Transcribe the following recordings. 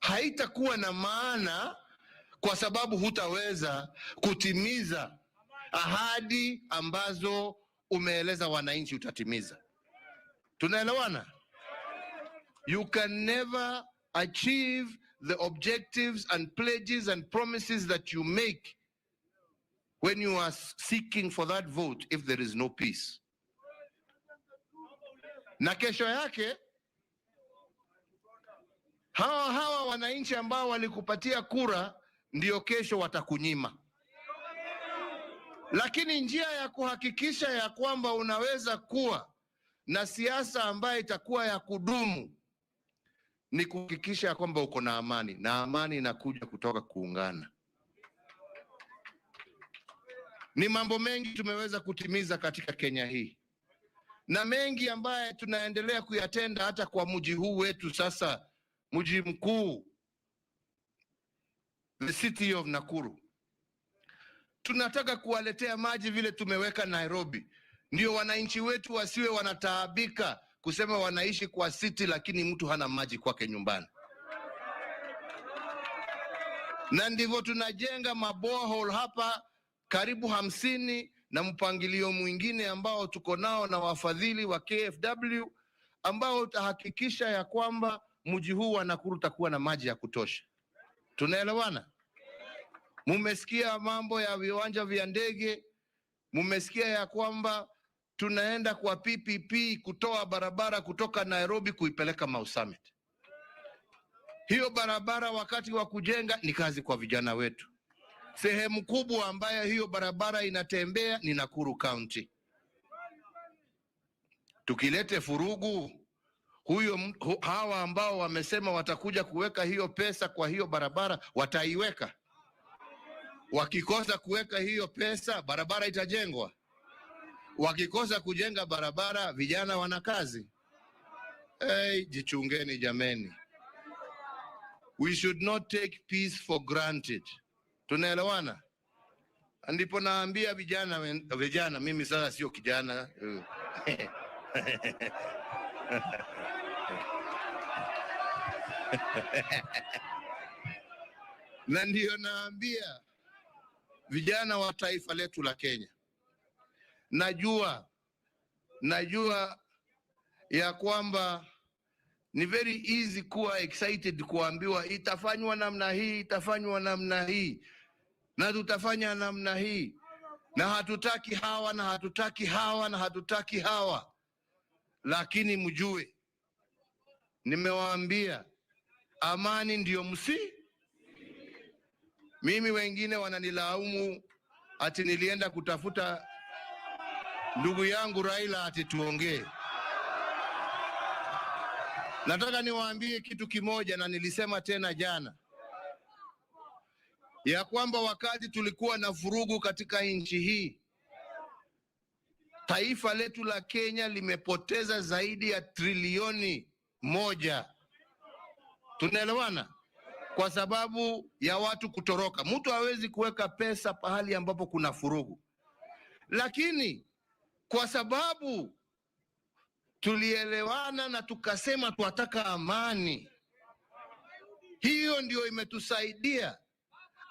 Haitakuwa na maana kwa sababu hutaweza kutimiza ahadi ambazo umeeleza wananchi utatimiza. Tunaelewana? You can never achieve the objectives and pledges and promises that you make when you are seeking for that vote if there is no peace. Na kesho yake hawa hawa wananchi ambao walikupatia kura ndio kesho watakunyima. Lakini njia ya kuhakikisha ya kwamba unaweza kuwa na siasa ambayo itakuwa ya kudumu ni kuhakikisha ya kwamba uko na amani, na amani inakuja kutoka kuungana. Ni mambo mengi tumeweza kutimiza katika Kenya hii na mengi ambaye tunaendelea kuyatenda hata kwa mji huu wetu sasa, mji mkuu, the city of Nakuru. Tunataka kuwaletea maji vile tumeweka Nairobi, ndio wananchi wetu wasiwe wanataabika kusema wanaishi kwa city, lakini mtu hana maji kwake nyumbani. Na ndivyo tunajenga maborehole hapa karibu 50 na mpangilio mwingine ambao tuko nao na wafadhili wa KFW ambao utahakikisha ya kwamba mji huu wa Nakuru utakuwa na maji ya kutosha. Tunaelewana? Mumesikia mambo ya viwanja vya ndege, mumesikia ya kwamba tunaenda kwa PPP kutoa barabara kutoka Nairobi kuipeleka Mau Summit. Hiyo barabara wakati wa kujenga ni kazi kwa vijana wetu. Sehemu kubwa ambayo hiyo barabara inatembea ni Nakuru County. Tukilete furugu huyo, hawa ambao wamesema watakuja kuweka hiyo pesa kwa hiyo barabara wataiweka. Wakikosa kuweka hiyo pesa, barabara itajengwa. Wakikosa kujenga barabara, vijana wana kazi. Hey, jichungeni jameni. We should not take peace for granted. Tunaelewana? Ndipo naambia vijana, vijana, mimi sasa sio kijana. Na ndiyo naambia vijana wa taifa letu la Kenya, najua ya kwamba ni very easy kuwa excited kuambiwa itafanywa namna hii, itafanywa namna hii, na tutafanya namna hii, na hatutaki hawa, na hatutaki hawa, na hatutaki hawa. Lakini mjue, nimewaambia amani ndiyo msi. Mimi wengine wananilaumu ati nilienda kutafuta ndugu yangu Raila ati tuongee. Nataka niwaambie kitu kimoja, na nilisema tena jana ya kwamba wakati tulikuwa na vurugu katika nchi hii, taifa letu la Kenya limepoteza zaidi ya trilioni 1. Tunaelewana? Kwa sababu ya watu kutoroka. Mtu hawezi kuweka pesa pahali ambapo kuna furugu. Lakini kwa sababu tulielewana na tukasema tunataka amani, hiyo ndio imetusaidia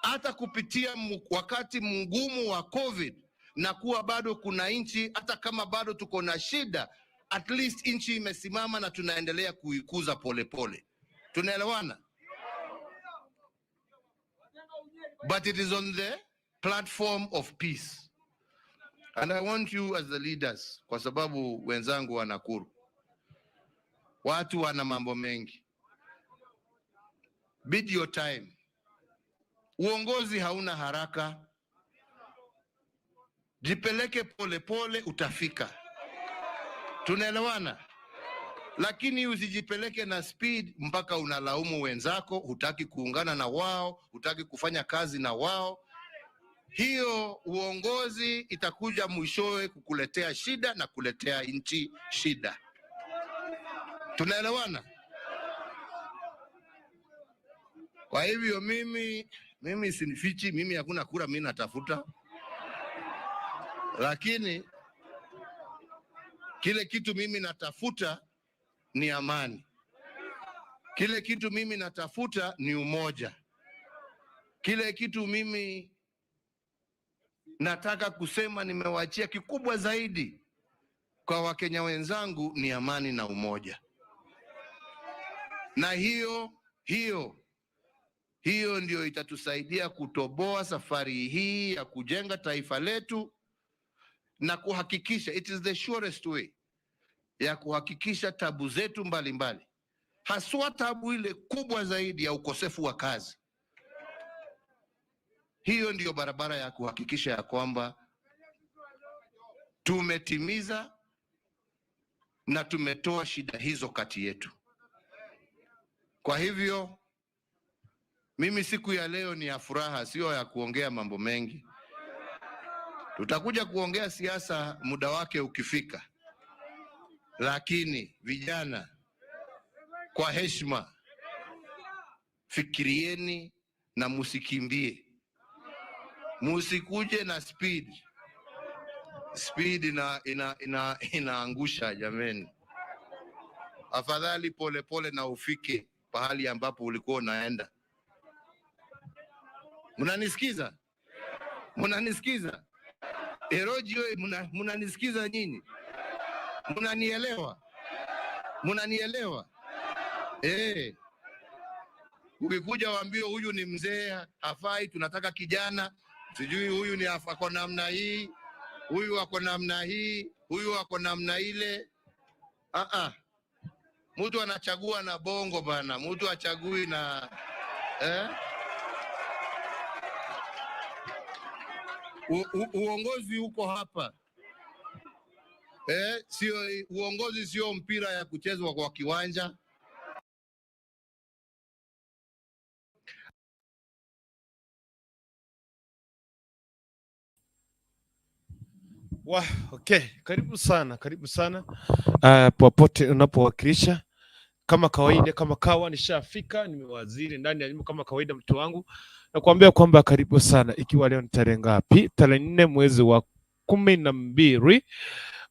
hata kupitia wakati mgumu wa COVID na kuwa bado kuna nchi, hata kama bado tuko na shida, at least nchi imesimama na tunaendelea kuikuza polepole. Tunaelewana? But it is on the platform of peace. And I want you as the leaders, kwa sababu wenzangu wa Nakuru, watu wana mambo mengi. Bid your time. Uongozi hauna haraka. Jipeleke pole pole, utafika. Tunaelewana? Lakini usijipeleke na speed mpaka unalaumu wenzako, hutaki kuungana na wao, hutaki kufanya kazi na wao. Hiyo uongozi itakuja mwishowe kukuletea shida na kuletea nchi shida. Tunaelewana? Kwa hivyo mimi sinifichi, mimi hakuna kura mimi natafuta. Lakini kile kitu mimi natafuta ni amani. Kile kitu mimi natafuta ni umoja. Kile kitu mimi nataka kusema nimewachia kikubwa zaidi kwa Wakenya wenzangu ni amani na umoja, na hiyo hiyo hiyo ndio itatusaidia kutoboa safari hii ya kujenga taifa letu na kuhakikisha, it is the surest way ya kuhakikisha tabu zetu mbalimbali, haswa tabu ile kubwa zaidi ya ukosefu wa kazi. Hiyo ndiyo barabara ya kuhakikisha ya kwamba tumetimiza na tumetoa shida hizo kati yetu. Kwa hivyo mimi siku ya leo ni ya furaha, sio ya kuongea mambo mengi. Tutakuja kuongea siasa muda wake ukifika, lakini vijana, kwa heshima, fikirieni na musikimbie, musikuje na speed. Speed ina, ina, ina, inaangusha jameni. Afadhali polepole pole na ufike pahali ambapo ulikuwa unaenda. Mnanisikiza? Mnanisikiza? Eroji oye, mnanisikiza nyinyi? Mnanielewa? Mnanielewa? Eh. Ukikuja waambie huyu ni mzee hafai, tunataka kijana, sijui huyu ni ako namna hii, huyu ako namna hii, huyu ako namna ile. Ah ah. Mtu anachagua na bongo bana, mtu achagui na eh? U, u, uongozi uko hapa eh, sio uongozi sio mpira ya kuchezwa kwa kiwanja. Wah, okay. Karibu sana, karibu sana popote unapowakilisha. Kama kawaida, kama kawa nishafika, nimewaziri ndani ya nyumba kama kawaida, mtu wangu nakuambia kwamba karibu sana, ikiwa leo ni tarehe ngapi? Tarehe 4 mwezi wa 12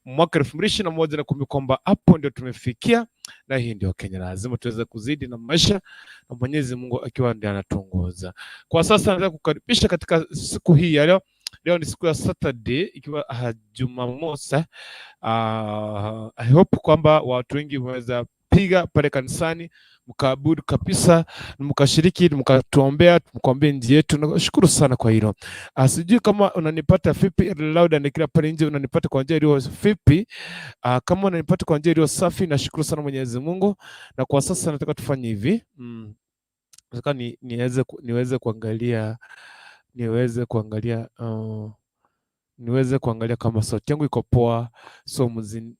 mwaka 2021, na kumbi kwamba hapo ndio tumefikia, na hii ndio Kenya. Lazima tuweze kuzidi na maisha, na Mwenyezi Mungu akiwa ndiye anatuongoza. Kwa sasa nataka kukaribisha katika siku hii ya leo. Leo ni siku ya Saturday ikiwa Jumamosi. I hope kwamba watu wengi wameweza piga pale kanisani mkaabudu kabisa, mkashiriki, mkatuombea, mkaombea nchi yetu. Nashukuru sana kwa hilo. Sijui kama unanipata vipi, loud and clear pale nje, unanipata kwa njia iliyo vipi? Kama unanipata kwa njia iliyo safi, nashukuru sana Mwenyezi Mungu. Na kwa sasa nataka tufanye hivi nataka ni, niweze niweze kuangalia niweze kuangalia niweze kuangalia kama sauti yangu iko poa, so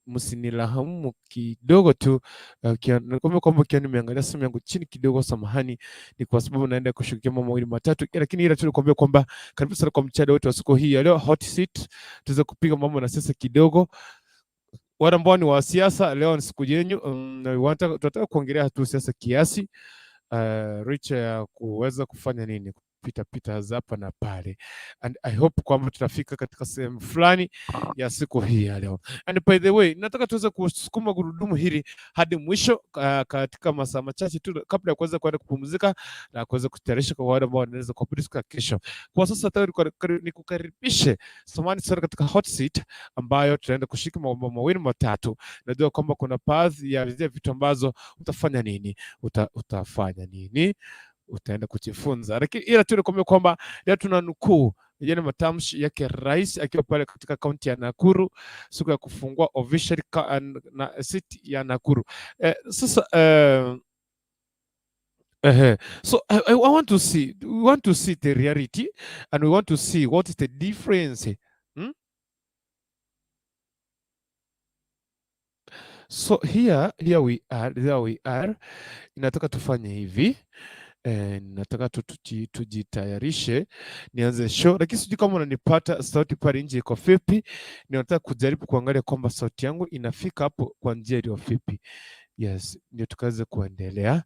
msinilahamu kidogo tu. Nikwambia kwamba ukiwa nimeangalia simu yangu chini kidogo, samahani, ni kwa sababu naenda kushughulikia mambo mawili matatu, lakini ila tu nikwambia kwamba karibu sana kwa mchada wetu wa siku hii ya leo, hot seat, tuweze kupiga mambo na siasa kidogo. Wale ambao ni wa siasa, leo ni siku yenu. Tunataka kuongelea tu siasa kiasi, licha ya kuweza kufanya nini, pita pita za hapa na pale, and I hope kwamba tutafika katika sehemu fulani ya siku hii ya leo. And by the way, nataka tuweze kusukuma gurudumu hili hadi mwisho katika masaa machache tu kabla ya kuweza kwenda kupumzika na kuweza kutayarisha kwa wale ambao wanaweza kuabudu siku ya kesho. Kwa sasa tayari nikukaribishe samani sana katika hot seat ambayo tutaenda kushika mambo mawili matatu. Najua kwamba kuna baadhi ya zile vitu ambazo utafanya nini, utafanya nini, utaenda kujifunza, lakini ila tu nikwambia kwamba leo tuna nukuu yale matamshi yake rais akiwa pale katika kaunti ya Nakuru siku ya kufungua officially na city ya Nakuru. Sasa So I want to see, we want to see the reality and we want to see what is the difference. So here we are, there we are. Inataka tufanye hivi. Nataka tujitayarishe nianze show, lakini sijui kama unanipata sauti pale nje iko vipi. Ninataka kujaribu kuangalia kwamba sauti yangu inafika hapo kwa njia iliyo vipi. Yes, ndio tukaweze kuendelea.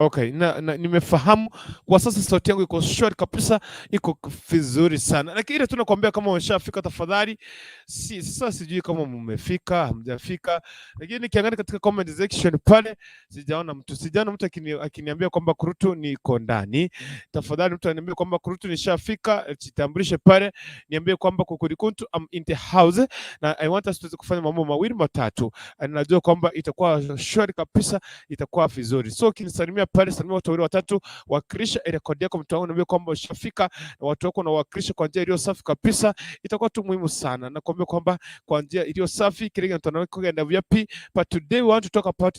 Okay, na, na, nimefahamu kwa sasa sauti yangu iko shwari kabisa, iko vizuri sana, lakini ile tunakwambia kama umeshafika tafadhali. Si, sasa sijui kama mmefika hamjafika, lakini nikiangalia katika comment section pale sijaona mtu, sijaona mtu akini, akiniambia kwamba Kurutu niko ndani. Tafadhali mtu aniambie kwamba Kurutu nishafika, jitambulishe pale, niambie kwamba Kukurikuntu I'm in the house, na I want us tuweze kufanya mambo mawili matatu, na najua kwamba itakuwa shwari kabisa, itakuwa vizuri. So ukinisalimia pale, salimia watu wawili watatu, wakilisha rekodi yako mtu wangu, niambie kwamba ushafika na watu wako na wakilisha kwa njia iliyo safi kabisa, itakuwa tu muhimu sana. Nakwambia kwamba kwa njia iliyo safi kile mtandao kugenda vipi, but today we want to talk about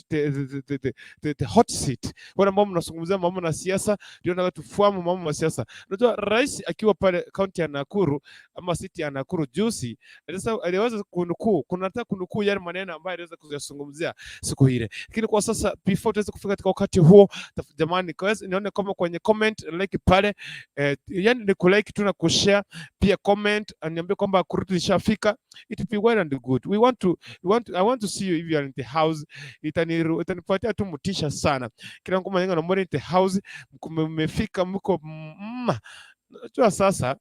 the hot seat. Wale ambao mnazungumzia mambo na siasa, ndio nataka tufahamu mambo ya siasa. Unajua rais akiwa pale kaunti ya Nakuru ama city ya Nakuru juzi, aliweza kunukuu, kuna nataka kunukuu yale maneno ambayo aliweza kuyazungumzia siku ile, lakini kwa sasa before tuweze kufika katika wakati huo, jamani, nione kama kwenye comment like pale yani ni kulike tu na kushare pia comment, niambie kwamba Kurutu ishafika. It will be well and good. We want to, I want to see you if you are in the house. Itanipatia tu motisha sana. Kila ngoma yenga na in the house, mmefika mko najua sasa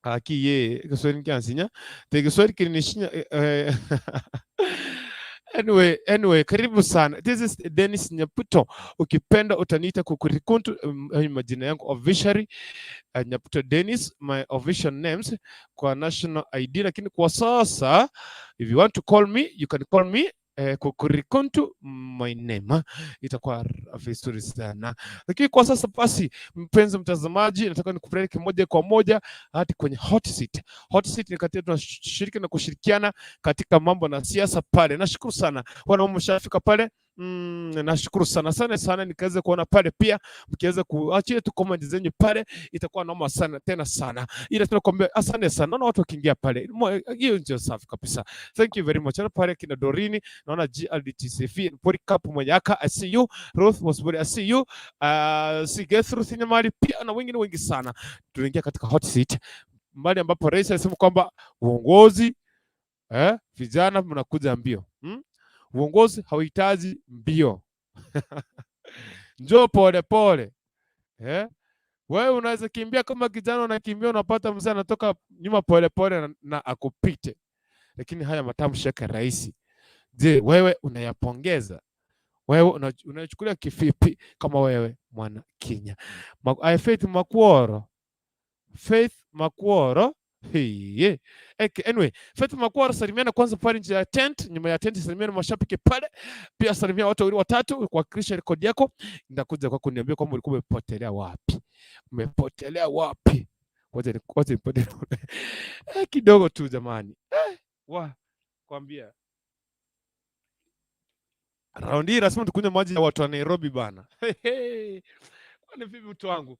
akiye Kiswahili kiansinya te Kiswahili kilinishinya Anyway, karibu sana. This is Dennis Nyaputo. Ukipenda utaniita Kukurikuntu, majina yangu officially Nyaputo Dennis, my official names kwa national ID, lakini kwa sasa if you want to call me, you can call me Kukurikuntu, my name itakuwa vizuri sana. Lakini kwa sasa basi, mpenzi mtazamaji, nataka nikupeleke moja kwa moja hadi kwenye hot seat. Hot seat ni katika tunashiriki na kushirikiana katika mambo na siasa pale. Nashukuru sana wana mshafika pale. Nashukuru sana sana sana, nikaweza kuona pale pia, mkiweza kuachia tu comment zenyu pale, itakuwa noma sana tena sana, ila tunakwambia asante sana. Naona watu wakiingia pale, hiyo ndio safi kabisa. Thank you very much. Naona pale kina Dorini, naona GLDTCV Polycarp Mwenyaka, I see you. Ruth Mosburi, I see you. See Gertrude Sinyamali pia na wengine wengi sana. Tunaingia katika hot seat mbali ambapo rais alisema kwamba uongozi vijana mnakuja mbio? Uongozi hauhitaji mbio njoo pole pole eh? Wewe unaweza kimbia kama kijana unakimbia, unapata mzee anatoka nyuma pole pole na akupite. Lakini haya matamshi yake rais, je, wewe unayapongeza? Wewe unachukulia kivipi kama wewe mwana Kenya? Faith Makuoro, Faith Makuoro. Hey, Okay, anyway, Faith Makuoro, salimiana kwanza pale nje ya tent, nyuma ya tent salimiana mashabiki pale. Pia salimia watu wawili watatu kuhakikisha rekodi yako. Nitakuja kwa kuniambia kwamba ulikuwa umepotelea wapi. Umepotelea wapi? Ngoja nipote kidogo tu jamani. Wa kwambia raundi hii lazima tukunywe maji ya watu wa Nairobi bana. Hey, hey. Kwani vipi mtu wangu?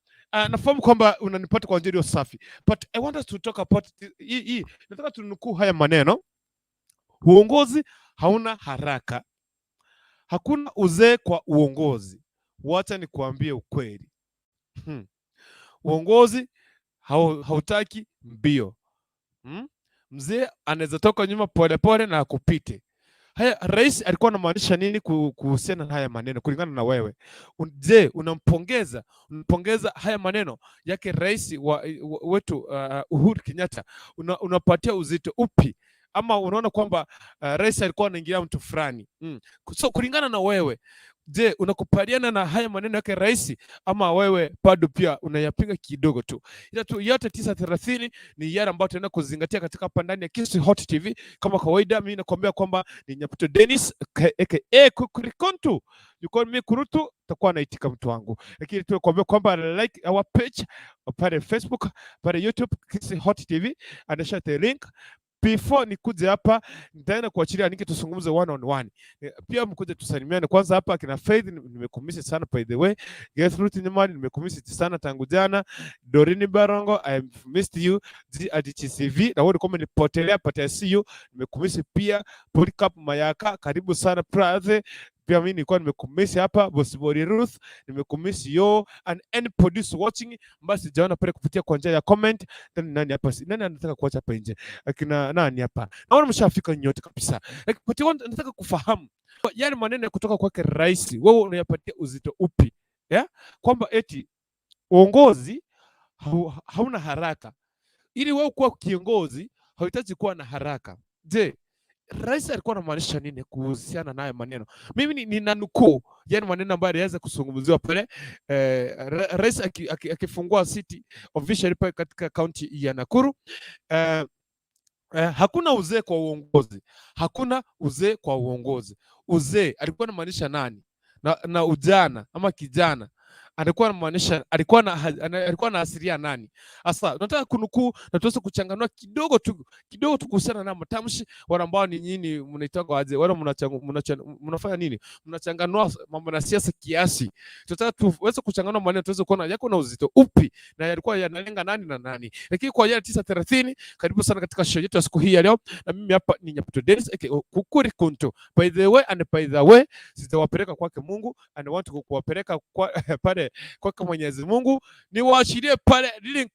Nafahamu kwamba unanipata kwa njia iliyo safi. But I want us to talk about hii hii. Nataka tunukuu haya maneno. Uongozi hauna haraka. Hakuna uzee kwa uongozi. Wacha nikuambie ukweli. Uongozi hautaki mbio. Mzee anaweza toka nyuma polepole na akupite. Haya, rais alikuwa anamaanisha nini kuhusiana na haya maneno kulingana na wewe? Je, unampongeza? Unampongeza haya maneno yake rais wetu Uhuru Kenyatta? Unapatia uzito upi? Ama unaona kwamba rais alikuwa anaingilia mtu fulani? So kulingana na wewe, je, unakubaliana na haya maneno yake rais ama wewe bado pia unayapinga kidogo tu? Ila tu yote 9:30 ni yale ambayo tunaenda kuzingatia katika hapa ndani ya Kisii Hot TV. Kama kawaida, mimi nakwambia kwamba ni Nyaputo Dennis aka Kukurikuntu. You call me Kurutu, takuwa naitika mtu wangu. Lakini tunakwambia kwamba like our page pale Facebook, pale YouTube Kisii Hot TV and share the link. Before nikuje hapa nitaenda kuachilia niki tuzungumze one on one. Pia mkuje tusalimiane kwanza hapa kina Faith nimekumisi sana by the way. Gertrude Nyamali nimekumisi sana tangu jana. Dorini Barongo I missed you. GRTCV na wewe ulikuwa umenipotelea but I see you. Nimekumisi pia. Polycarp Mayaka karibu sana brother. Pia mimi nilikuwa nimekumiss hapa Bosibori Ruth, nimekumiss yo and any producer watching ambaye sijaona pale kupitia kwa njia ya comment. Then nani hapa? Nani anataka kuacha hapa nje? Akina nani hapa? Naona mshafika nyote kabisa. Lakini nataka kufahamu yale maneno kutoka kwake rais, wewe unayapatia uzito upi? Yeah? Kwamba eti uongozi hauna haraka. Ili wewe kuwa kiongozi hauhitaji kuwa na haraka. Je, rais alikuwa anamaanisha nini kuhusiana nayo maneno? Mimi ninanukuu yani maneno ambayo aliweza kuzungumziwa pale rais akifungua city officially pale katika kaunti ya Nakuru. Hakuna uzee kwa uongozi, hakuna uzee kwa uongozi. Uzee alikuwa anamaanisha nani? Na ujana ama kijana alikuwa anamaanisha, alikuwa na asiria nani? Sasa nataka kunukuu na tuweze kuchanganua kidogo tu kidogo tu kuhusiana na matamshi, wale ambao ni nyinyi mnaitwa aje, wale mnafanya nini, mnachanganua mambo na siasa kiasi. Tunataka tuweze kuchanganua maneno tuweze kuona yako na uzito upi na yalikuwa yanalenga nani na nani. Lakini kwa yale 9:30, karibu sana katika show yetu ya siku hii ya leo, na mimi hapa ni Nyaputo Dennis aka Kukuri Kunto. By the way and by the way, sitawapeleka kwake Mungu and want kuwapeleka kwa pale kwake Mwenyezi Mungu, niwaashirie pale link,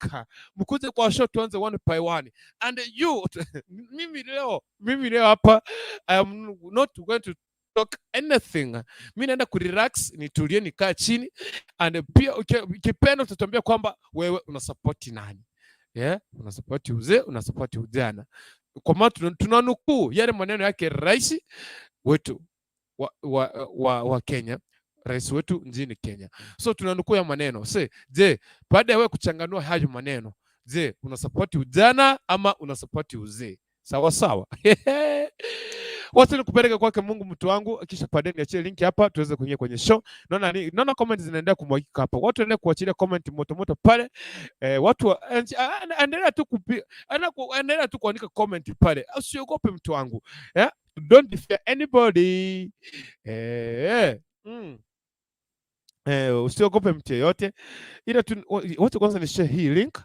mkuje kwa show tuanze one by one. And you mimi leo hapa I am not going to talk anything. Mimi naenda kurelax, nitulie, nikaa chini and pia ukipenda utatuambia kwamba wewe una support nani. Yeah, una support uzee, una support ujana. Kwa maana tunanukuu yale maneno yake rais wetu wa Kenya, rais wetu nchini Kenya. So tunanukuu ya maneno. Se, je, baada ya wewe kuchanganua hayo maneno, je, una support ujana ama una support uzee? Sawa sawa. Wacha nikupeleke kwake Mungu mtu wangu, kisha baadaye niachie link hapa tuweze kuingia kwenye show. Naona comment zinaendelea kumwagika hapa. Watu waendelee kuachilia comment moto moto pale. Watu endelea tu kupi, endelea tu kuandika comment pale. Usiogope mtu wangu. Yeah? Don't fear anybody. Usiogope mtu yeyote, ila tu wacha kwanza ni share hii link.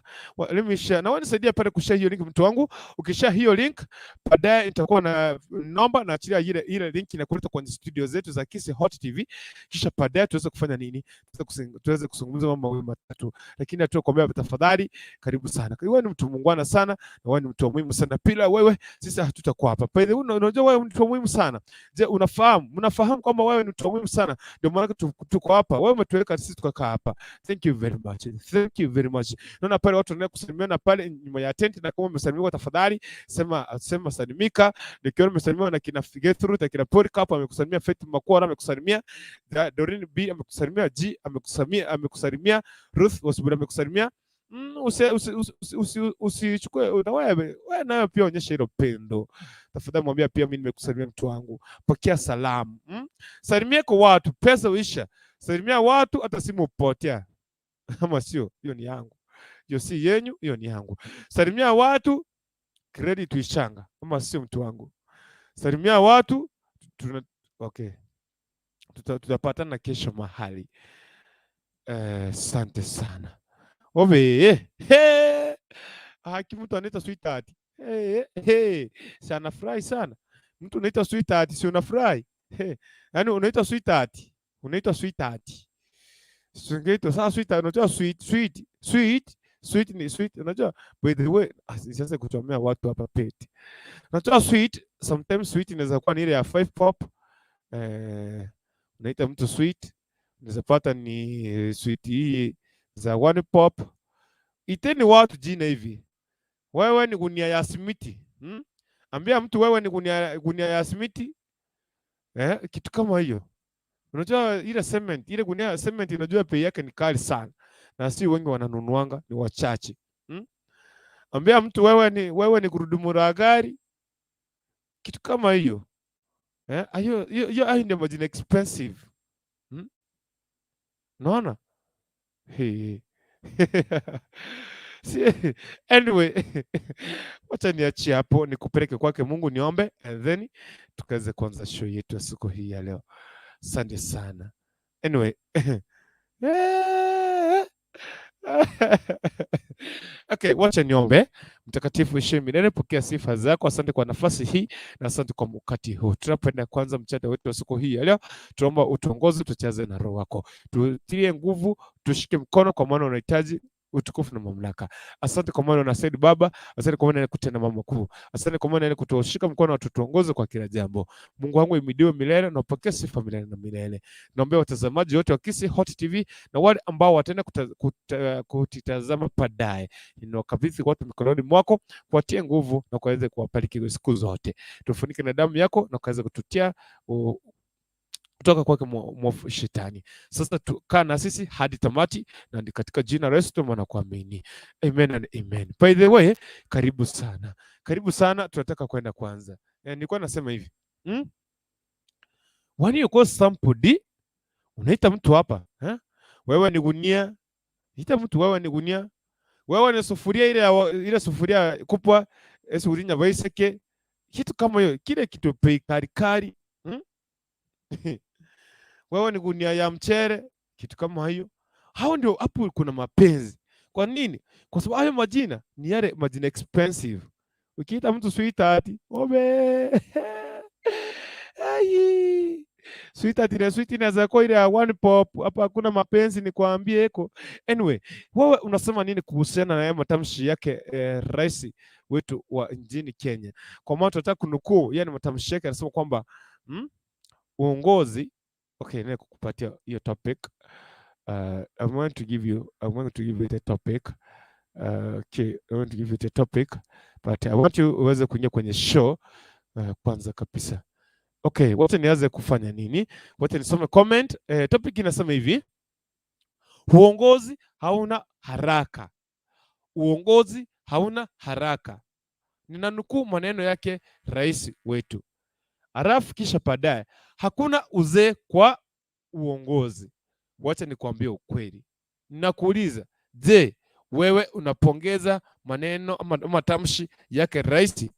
Let me share. Na wewe nisaidia pale kushare hiyo link mtu wangu. Ukishare hiyo link, baadaye nitakuwa na namba na achilia ile link inakuleta kwenye studio zetu za Kisii Hot TV, kisha baadaye tuweze kufanya nini? Tuweze kuzungumza mambo mawili matatu, lakini atoe kuambia tafadhali, karibu sana. Wewe ni mtu muungwana sana na wewe ni mtu muhimu sana. Bila wewe sisi hatutakuwa hapa. By the way, unajua wewe ni mtu muhimu sana. Je, unafahamu? Mnafahamu kwamba wewe ni mtu muhimu sana? Ndio maana tuko hapa. Wewe umetuweka sisi tukakaa hapa. Thank you very much. Thank you very much. Naona pale watu wanaendelea kusalimiana pale nyuma ya tent, na kama umesalimiwa tafadhali sema salimika. Nikiona umesalimiwa na kina Gertrude na kina Polycarp amekusalimia, Faith Makwara amekusalimia, Doreen B amekusalimia, G amekusalimia, Ruth Osbura amekusalimia. Usichukue na wewe nayo pia onyesha hilo pendo. Tafadhali mwambia pia mimi nimekusalimia mtu wangu. Pokea salamu. Salimia kwa watu, pesa uisha. Salimia watu hata simu upotea. Ama sio, hiyo ni yangu. Hiyo si yenyu, hiyo ni yangu. Salimia watu credit uishanga. Ama sio mtu wangu. Salimia watu tuna, okay. Tutapatana kesho mahali. Asante sana. Obe, he. Haki mtu anaita sweetheart. Hey, hey. Si anafurahi sana. Mtu unaita sweetheart, si unafurahi? Hey. Yaani unaita sweetheart. Unaitwa sweetheart. Singeitwa sasa sweetheart, unajua sweet, sweet, sweet, sweet ni sweet. Unajua by the way, sianze kuchomea watu hapa peti. Unajua sweet, sometimes sweet inaweza kuwa ni ile ya 5 pop. Unaita mtu sweet, unaweza pata ni sweet hii za 1 pop. Iteni watu jina hivi. Wewe ni gunia ya simiti. Ambia mtu wewe ni gunia ya simiti. Kitu kama hiyo. Unajua ile cement, ile gunia ya cement unajua bei yake ni kali sana. Na si wengi wananunuanga, ni wachache. Ambia mtu wewe ni gurudumu la gari. Kitu kama hiyo. Hiyo, hiyo, hiyo, hayo ndio majina expensive. Unaona? Hey. Si, anyway, wacha niachie hapo nikupeleke kwake Mungu niombe and then tukaweze kuanza show yetu ya siku hii ya leo. Asante sana. Anyway. Okay, wacha niombe. Mtakatifu uishiye milele, pokea sifa zako. Asante kwa nafasi hii na asante kwa wakati huu. Tunapoenda kwanza mchana wetu wa siku hii ya leo, tunaomba utuongoze, tuchaze na Roho wako, tutilie nguvu, tushike mkono, kwa maana unahitaji utukufu na mamlaka. Asante kwa maana unasaidia Baba, asante kwa maana kutenda mambo makuu, asante kwa maana kutushika mkono na tutuongoze kwa kila jambo. Mungu wangu imidiwe milele na upokee sifa milele na milele. Naombea watazamaji wote wa Kisii Hot TV na wale ambao wataenda kutitazama baadaye, ninawakabidhi watu mikononi mwako, kuwatie nguvu na kuweze kuwabariki siku zote. Tufunike na damu yako na kuweza kututia kutoka kwake mwovu shetani. Sasa tukaa na sisi hadi tamati, na ni katika jina la Yesu tumeomba na kuamini, amen and amen. By the way, karibu sana, karibu sana. Tunataka kwenda kwanza. Nilikuwa nasema hivi? When you call somebody, unaita mtu hapa eh? Wewe ni gunia, ita mtu wewe ni gunia, wewe ni sufuria ile ile sufuria kubwa sufuria nyabaiseke, kitu kama hiyo, kile kitu bei kali kali? Wewe ni gunia ya mchere, kitu kama hiyo. Hao ndio hapo kuna mapenzi. Kwa nini? Kwa sababu hayo majina ni yale majina expensive. Ukiita mtu sweetheart, obe ai sweetheart na sweet inaweza kuwa ile ya one pop. Hapa hakuna mapenzi, nikwambie eko. Anyway, wewe unasema nini kuhusiana na haya matamshi yake rais wetu wa nchini Kenya? Kwa maana tunataka kunukuu, yani matamshi yake anasema kwamba uongozi. Okay, nile kukupatia hiyo topic. I'm going to give you the topic. Okay, I want to give you the topic, but I want you uweze kuingia kwenye show kwanza kabisa. Okay, wacha nianze kufanya nini? Wacha nisome comment. Topic inasema hivi: uongozi hauna haraka. Uongozi hauna haraka. Ninanukuu maneno yake rais wetu. Halafu kisha baadaye, hakuna uzee kwa uongozi. Wacha nikwambie ukweli. Nakuuliza, je, wewe unapongeza maneno ama matamshi yake rais,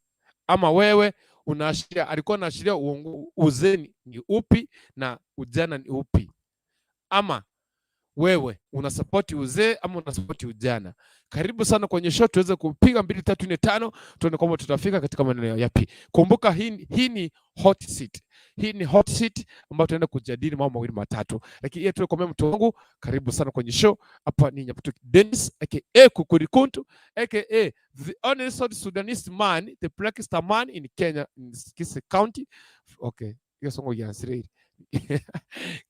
ama wewe unaashiria, alikuwa anaashiria uzee ni upi na ujana ni upi? Ama wewe unasupport uzee ama unasupport ujana? Karibu sana kwenye show tuweze kupiga 2 3 4 5, tuone kwamba tutafika katika maneno yapi. Kumbuka hii ni hot seat. Hii ni hot seat ambayo tunaenda kujadili mambo mawili matatu. Lakini yeye tunakwambia mtu wangu, karibu sana kwenye show. Hapa ni Nyabuto Dennis aka Kukurikuntu aka the only South Sudanese man, the blackest man in Kenya, in Kisii County. Okay, hiyo songo ya Israeli.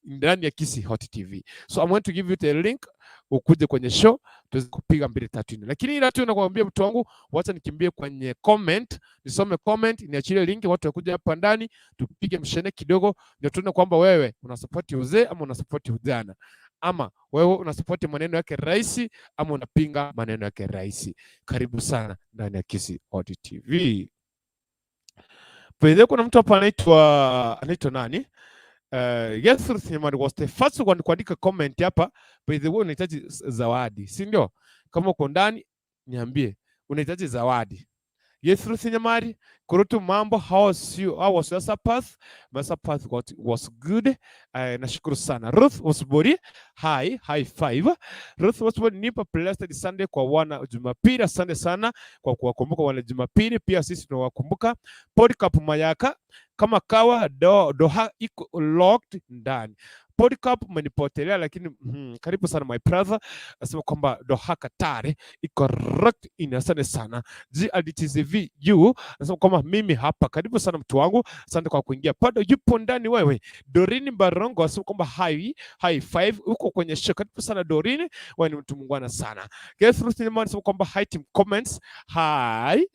Ndani ya Kisii Hot TV. So I'm going to give you the link ukuje kwenye show tuweze kupiga 2 3 4. Lakini ila tu nakwambia mtu wangu, wacha nikimbie kwenye comment, nisome comment, niachilie link watu wakuja hapa ndani tupige mshene kidogo, ndio tuone kwamba wewe una support uzee ama una support ujana, ama wewe una support maneno yake rais ama unapinga maneno yake rais. Karibu sana ndani ya Kisii Hot TV. By the way, kuna mtu hapa anaitwa nani? Gertrude Nyamari was the first one kuandika comment hapa. By the way, unahitaji zawadi, si ndio? Kama uko ndani niambie, unahitaji zawadi. Gertrude Nyamari, Kurutu mambo, how was you? How was your Sabbath? My Sabbath was good. Nashukuru sana. Ruth Osbori, hi, high five. Ruth Osbori, nipa blessed Sunday kwa wana Jumapili. Asante sana kwa kuwakumbuka wana Jumapili, pia sisi tunawakumbuka. Polycarp Mayaka, kama kawa Doha iko locked ndani. Polycarp umenipotelea, lakini karibu sana my brother. Nasema kwamba Doha Qatar iko locked in. Asante sana. GRDTCVU nasema kwamba mimi hapa, karibu sana mtu wangu, asante kwa kuingia. Bado yupo ndani wewe. Dorini Barongo asema kwamba hi, high five, uko kwenye show. Karibu sana Dorini, wewe ni mtu mungwana sana. Gertrude Nyamani anasema kwamba hi team comments, hi.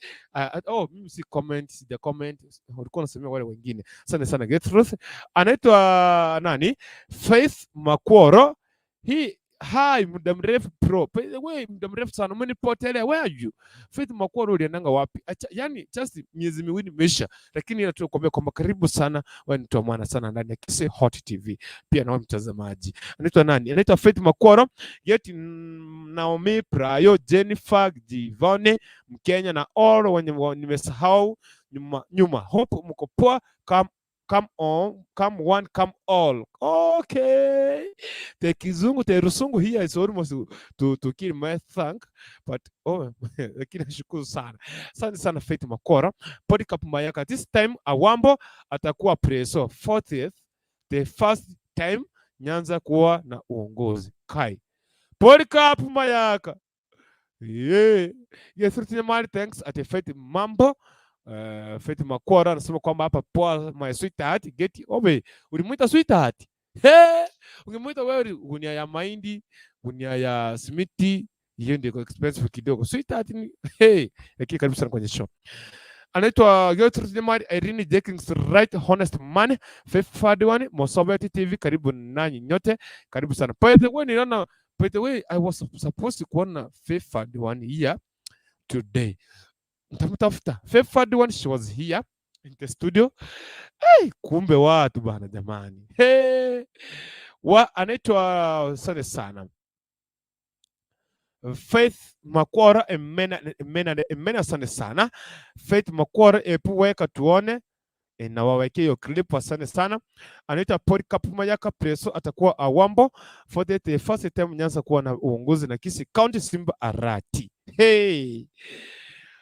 Oh, mimi si comment, sija comment. Ulikuwa unasemea wale wengine. Asante sana Gertrude. Anaitwa nani? Faith Makworo. Hii hi, muda mrefu bro. By the way, muda mrefu sana umenipotelea. Where are you? Faith Makworo uliendanga wapi? Acha, yani just miezi miwili imeisha, lakini nataka kuambia kwamba karibu sana, wewe ni mtu wa maana sana ndani ya Kisii Hot TV. Pia na wewe mtazamaji. Anaitwa nani? Anaitwa Faith Makworo, Yeti Naomi Prayo, Jennifer Givone, Mkenya na all wenye nimesahau nyuma nyuma. Hope mko poa. Come Come on, come one, come all. Okay. The Kizungu, the Rusungu here is almost to kill my thank, but oh, lakini nashukuru sana. Asante sana Faith Makora. Polycarp Mayaka. This time Awambo atakuwa preso 40th, the first time Nyanza kuwa na uongozi. Kai. Polycarp Mayaka. Yeah. Yes, Mali, thanks at Faith Mambo. Faith Makwara anasema kwamba hapa poa, my sweetheart get obe. Ulimwita sweetheart? He, ungemwita wewe gunia ya mahindi, gunia ya simiti, hiyo ndio expensive kidogo. Sweetheart ni hey, lakini karibu sana kwenye show. Anaitwa Gertrude Mali, Irene Jenkins, right honest man, Faith One, Mosobeti TV, karibu nanyi nyote, karibu sana. By the way, niliona by the way, I was supposed to kuona Faith One here today. Nitamtafuta. Faith One, she was here in the studio. Hey, kumbe watu bana jamani. Hey. Wa anaitwa asante sana. Faith Makwara emena emena emena, asante sana. Faith Makwara, epu weka tuone e, na waweke hiyo clip, asante sana. Anaitwa Polycarp Mayaka Preso, atakuwa Awambo for the first time Nyanza kuwa na uongozi na Kisii County Simba Arati. Hey.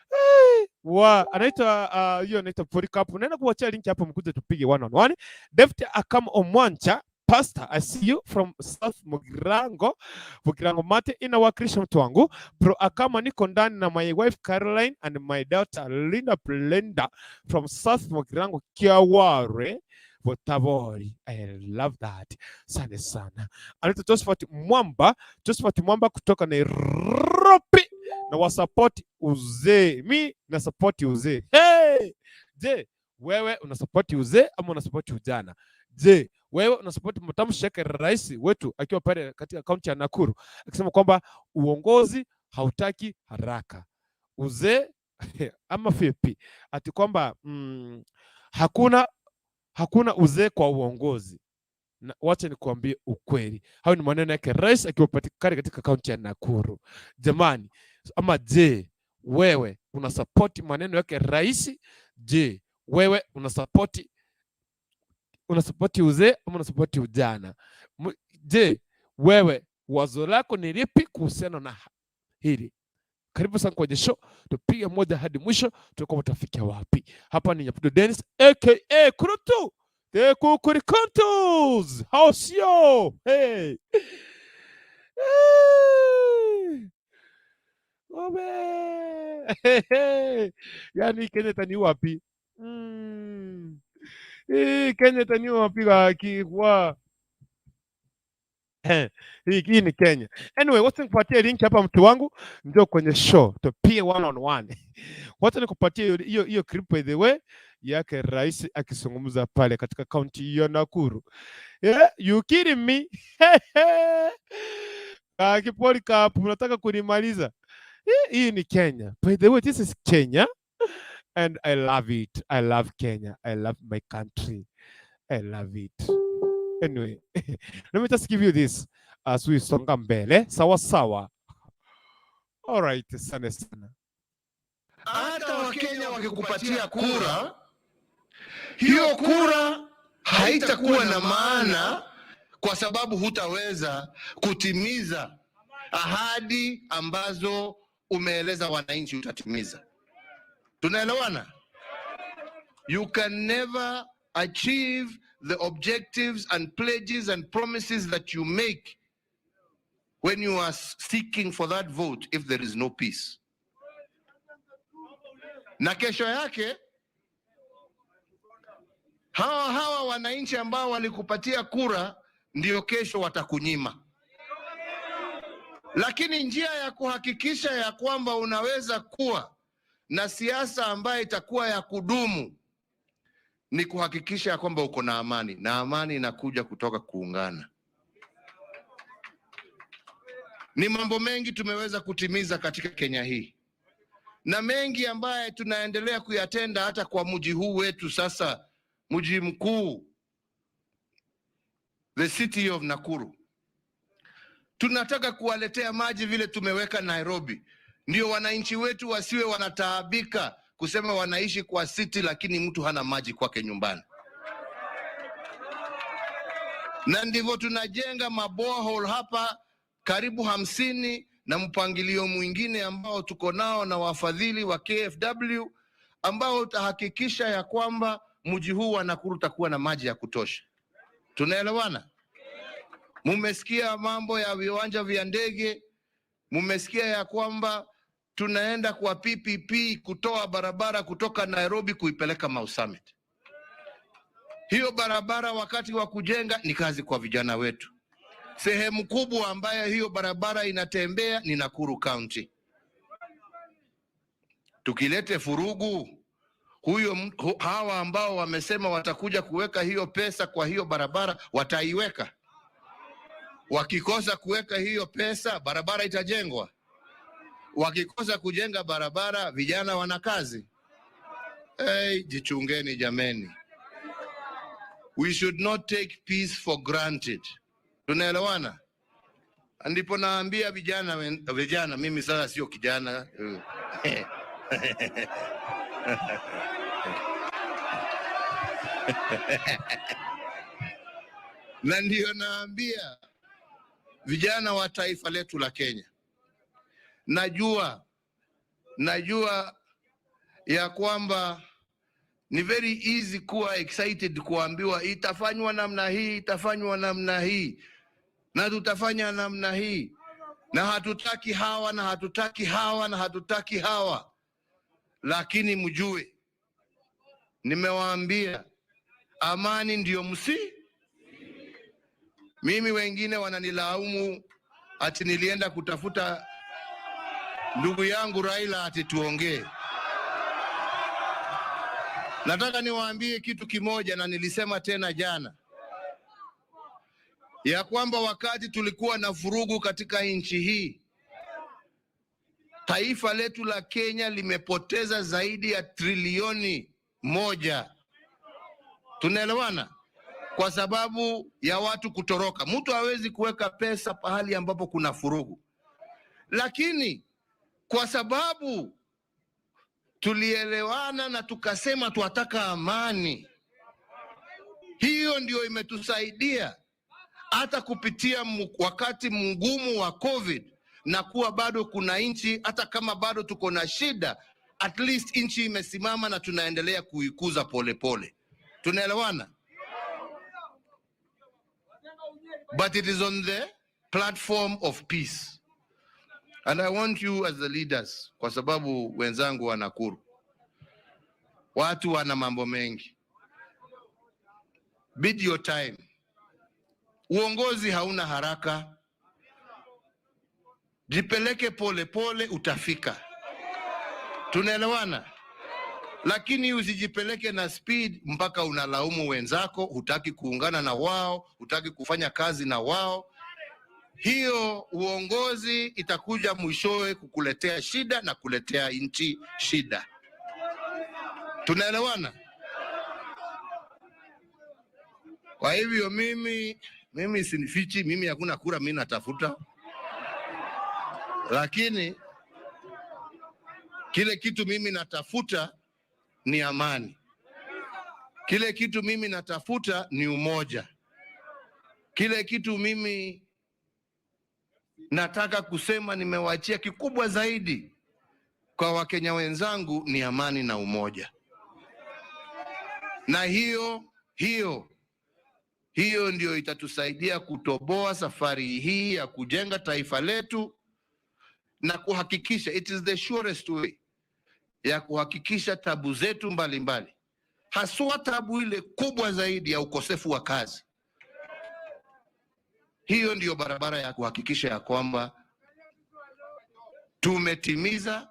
Hey. Wa anaitwa hiyo anaitwa Polycarp. Naenda kuwachia link hapo mkuje tupige one on one. David Akam Omwancha Pastor, I see you from South Mugirango. Mugirango Mate inawakilisha mtu wangu. Pro Akama niko ndani na my wife Caroline and my daughter Linda Blenda from South Mugirango Kiaware Botabori. I love that. Asante sana. Anaitwa Josephat Mwamba, Josephat Mwamba kutoka Nairobi na wasupport uzee. Mi na support uzee. Hey! Je, wewe una support uzee ama una support ujana? Je, wewe una support matamshi yake rais wetu akiwa pale katika kaunti ya Nakuru akisema kwamba uongozi hautaki haraka, uzee ama vipi? Ati kwamba hakuna uzee kwa uongozi. Na wacha nikuambie ukweli, hayo ni maneno yake rais akiwa patikana katika kaunti ya Nakuru. Jamani, ama je, wewe una support maneno yake rais? Je, wewe una support uzee ama una support ujana? Je, wewe wazo lako ni lipi kuhusiana na hili? Karibu sana kwenye show, tupige moja hadi mwisho, tutakuwa tutafikia wapi? Hapa ni Nyapudo Dennis aka Kurutu the Kukurikantos. House yo. Hey. Hey. Obe. Hey, hey. Yani Kenya itani wapi? Hii Kenya itani wapi kwa hii ni Kenya. Anyway, wacha nikupatie link hapa mtu wangu, ndio kwenye show tupige one on one. Wacha nikupatie hiyo hiyo clip by the way yake rais akizungumza pale katika kaunti ya Nakuru. Yeah, you kidding me? Ah, Polycarp, unataka kunimaliza? Hii ni Kenya. By the way, this is Kenya and I love it. I love Kenya. I love my country. I love it. Anyway, let me just give you this as we songa mbele. Sawa sawa. All right, asante sana. Hata Wakenya wakikupatia kura, hiyo kura haitakuwa na maana kwa sababu hutaweza kutimiza ahadi ambazo umeeleza wananchi utatimiza. Tunaelewana? You can never achieve the objectives and pledges and promises that you make when you are seeking for that vote if there is no peace. Na kesho yake hawa hawa wananchi ambao walikupatia kura ndio kesho watakunyima. Lakini njia ya kuhakikisha ya kwamba unaweza kuwa na siasa ambayo itakuwa ya kudumu ni kuhakikisha ya kwamba uko na amani, na amani inakuja kutoka kuungana. Ni mambo mengi tumeweza kutimiza katika Kenya hii na mengi ambaye tunaendelea kuyatenda hata kwa mji huu wetu sasa, mji mkuu, the city of Nakuru. Tunataka kuwaletea maji vile tumeweka Nairobi, ndio wananchi wetu wasiwe wanataabika kusema wanaishi kwa city, lakini mtu hana maji kwake nyumbani. Na ndivyo tunajenga maborehole hapa karibu 50 na mpangilio mwingine ambao tuko nao na wafadhili wa KfW ambao utahakikisha ya kwamba mji huu wa Nakuru utakuwa na maji ya kutosha. Tunaelewana? Mumesikia mambo ya viwanja vya ndege, mumesikia ya kwamba tunaenda kwa PPP kutoa barabara kutoka Nairobi kuipeleka Mau Summit. Hiyo barabara wakati wa kujenga ni kazi kwa vijana wetu. Sehemu kubwa ambayo hiyo barabara inatembea ni Nakuru County. Tukilete furugu huyo, hawa ambao wamesema watakuja kuweka hiyo pesa kwa hiyo barabara wataiweka. Wakikosa kuweka hiyo pesa, barabara itajengwa. Wakikosa kujenga barabara, vijana wana kazi. Hey, jichungeni jameni. We should not take peace for granted. Tunaelewana? Ndipo naambia vijana, vijana, mimi sasa sio kijana. Na ndiyo naambia vijana wa taifa letu la Kenya, najua ya kwamba ni very easy kuwa excited kuambiwa itafanywa namna hii, itafanywa namna hii, na tutafanya namna hii, na hatutaki hawa na hatutaki hawa na hatutaki hawa, lakini mjue, nimewaambia amani ndiyo msi. Mimi wengine wananilaumu ati nilienda kutafuta ndugu yangu Raila ati tuongee. Nataka niwaambie kitu kimoja, na nilisema tena jana ya kwamba wakati tulikuwa na vurugu katika nchi hii, taifa letu la Kenya limepoteza zaidi ya trilioni 1. Tunaelewana? Kwa sababu ya watu kutoroka. Mtu hawezi kuweka pesa pahali ambapo kuna furugu, lakini kwa sababu tulielewana na tukasema twataka amani, hiyo ndio imetusaidia hata kupitia wakati mgumu wa COVID na kuwa bado kuna nchi, hata kama bado tuko na shida, at least nchi imesimama na tunaendelea kuikuza polepole. Tunaelewana? But it is on the platform of peace. And I want you as the leaders, kwa sababu wenzangu wa Nakuru, watu wana mambo mengi. Bid your time. Uongozi hauna haraka. Jipeleke pole pole, utafika. Tunaelewana? Lakini usijipeleke na speed mpaka unalaumu wenzako, hutaki kuungana na wao, hutaki kufanya kazi na wao. Hiyo uongozi itakuja mwishowe kukuletea shida na kuletea nchi shida. Tunaelewana? Kwa hivyo mimi sinifichi, mimi hakuna kura mimi natafuta, lakini kile kitu mimi natafuta ni amani. Kile kitu mimi natafuta ni umoja. Kile kitu mimi nataka kusema nimewachia kikubwa zaidi kwa Wakenya wenzangu ni amani na umoja. Na hiyo ndio itatusaidia kutoboa safari hii ya kujenga taifa letu na kuhakikisha, it is the surest way ya kuhakikisha tabu zetu mbalimbali, haswa tabu ile kubwa zaidi ya ukosefu wa kazi. Hiyo ndiyo barabara ya kuhakikisha ya kwamba tumetimiza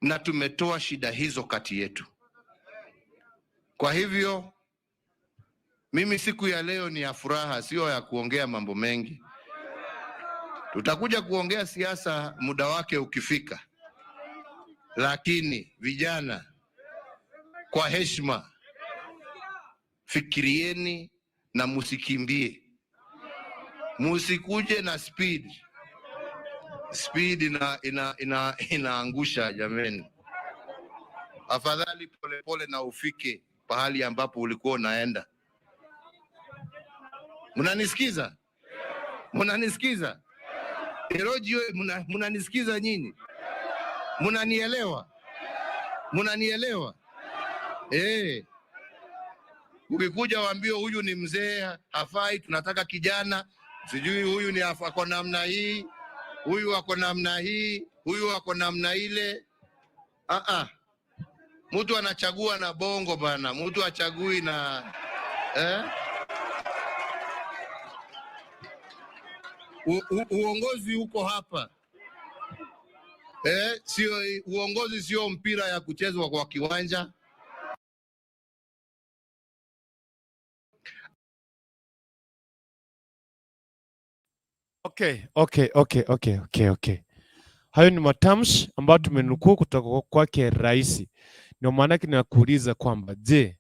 na tumetoa shida hizo kati yetu. Kwa hivyo mimi siku ya leo ni ya furaha, sio ya kuongea mambo mengi. Tutakuja kuongea siasa muda wake ukifika. Lakini vijana, kwa heshima, fikirieni na musikimbie. Musikuje na speed. Speed inaangusha jameni. Afadhali polepole na ufike pahali ambapo ulikuwa unaenda. Mnanisikiza? Mnanisikiza? Eroji, mnanisikiza nyinyi? Mnanielewa? Mnanielewa? Eh. Ukikuja waambie huyu ni mzee hafai, tunataka kijana, sijui huyu ni ako namna hii, huyu ako namna hii, huyu ako namna ile. Ah ah. Mtu anachagua na bongo bana, mtu achagui na eh? U, u, uongozi uko hapa eh, sio uongozi sio mpira ya kuchezwa kwa kiwanja. Okay. Hayo ni matamshi ambayo tumenukuu kutoka kwake rais. Ndio maana yake ninakuuliza kwamba je,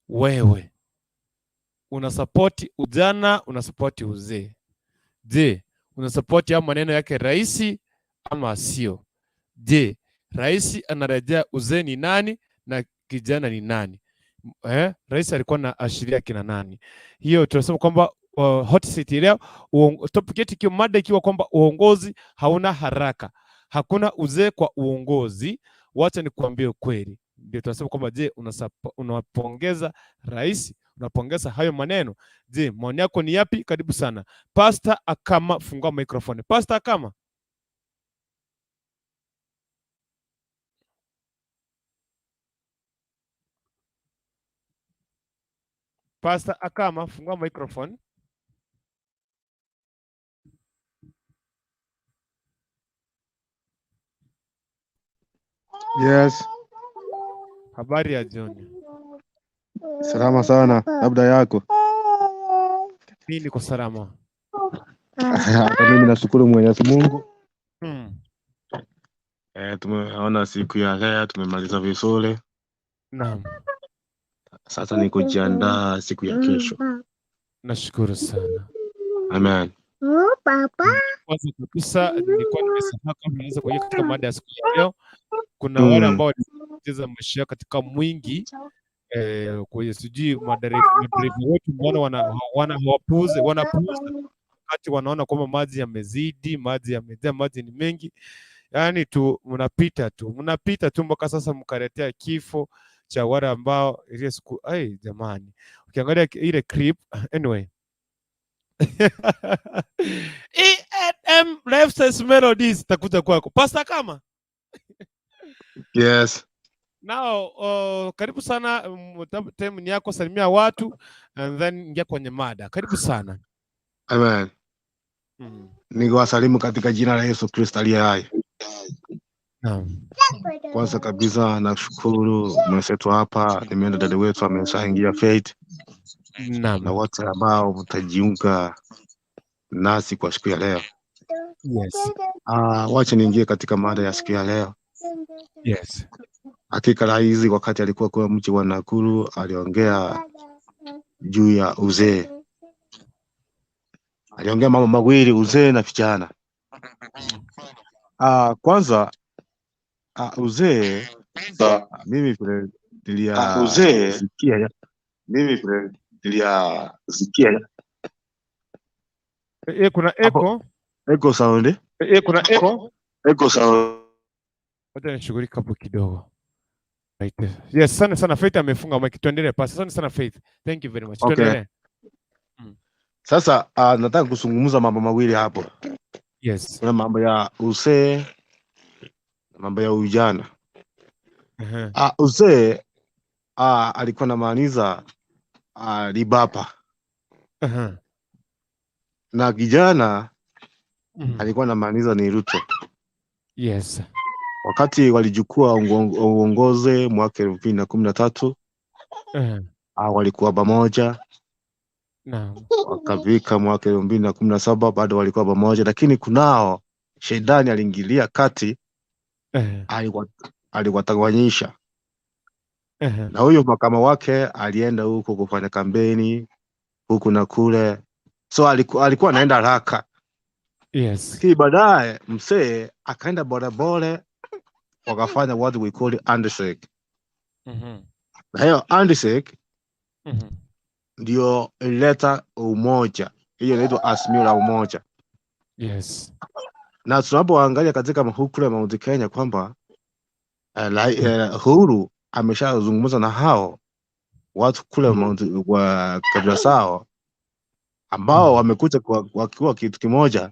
wewe unasapoti ujana, unasapoti uzee? Je, unasapoti hayo maneno yake rais ama sio? Je, rais anarejea uzee ni nani na kijana ni nani? Eh, rais alikuwa na ashiria kina nani? Hiyo tunasema kwamba hot seat leo topic yetu ikiwa mada ikiwa kwamba uongozi hauna haraka, hakuna uzee kwa uongozi. Wacha nikuambie ukweli, ndio tunasema kwamba je, unapongeza rais, unapongeza hayo maneno? Je, maoni yako ni yapi? Karibu sana Pastor Akama, fungua microphone. Pastor Akama. Pastor Akama, fungua microphone. Yes, Habari ya jioni. salama sana, labda yako. Mimi niko salama. Hata mimi nashukuru Mwenyezi Mungu. Tumeona siku ya leo tumemaliza vizuri. Naam, Sasa ni kujiandaa siku ya kesho. nashukuru sana. Amen. Kwanza kabisa nilikuwa nimesahau kabla nianze kuingia katika mada ya siku ya leo. Kuna wale ambao walipoteza maisha yao katika mwingi kwenye sijui madereva wetu mbona wana wana hawapuuze wanapuuza wakati wanaona kwamba maji yamezidi, maji yamejaa, maji ni mengi, yaani tu mnapita tu mnapita tu mpaka sasa mkaletea kifo cha wale ambao ile siku ai, jamani, ukiangalia ile clip anyway ENM Lifestyle Melodies takuja kwako Pastor Kama. Yes. Now, karibu sana time ni yako, salimia watu and then ingia kwenye mada. Karibu sana. Amen. Niwasalimu katika jina la Yesu Kristo aliye hai. Naam. Kwanza kabisa nashukuru mwenzetu hapa, nimeenda dada wetu ameshaingia faith Naam. na wote ambao mtajiunga nasi kwa siku ya leo. Yes. Wacha niingie katika mada ya siku ya leo. Yes. Hakika rais wakati alikuwa kwa mji wa Nakuru aliongea juu ya uzee. Aliongea mambo mawili, uzee na vijana. Kwanza uzee mimi vile niliyasikia Mimi vile niliyasikia Kuna Hapo. echo. Echo sound. Kuna echo. Echo sound. Wacha nishughulike hapo kidogo. Right. Yes, sana sana Faith amefunga mic. Tuendelee pastor. Asante sana Faith. Thank you very much. Okay. Tuendelee. Sasa nataka kuzungumza mambo mawili hapo. Yes. Kuna mambo ya uzee na mambo ya ujana. Uzee alikuwa anamaanisha libapa. Na kijana alikuwa anamaanisha ni Ruto. Yes. Wakati walichukua uongozi mwaka 2013, walikuwa pamoja. Wakafika mwaka 2017 bado walikuwa pamoja, lakini kunao shetani aliingilia kati, aliwatawanyisha. Na huyo makama wake alienda huko kufanya kampeni huku na kule, so alikuwa anaenda haraka. Lakini baadaye mzee akaenda polepole, wakafanya what we call handshake. Na hiyo handshake ndio ilileta umoja, hiyo inaitwa Azimio la Umoja. Yes. Na tunapoangalia katika kule Mount Kenya kwamba Uhuru ameshazungumza na hao watu kule Mount wa kabila zao ambao wamekuja wakiwa kitu kimoja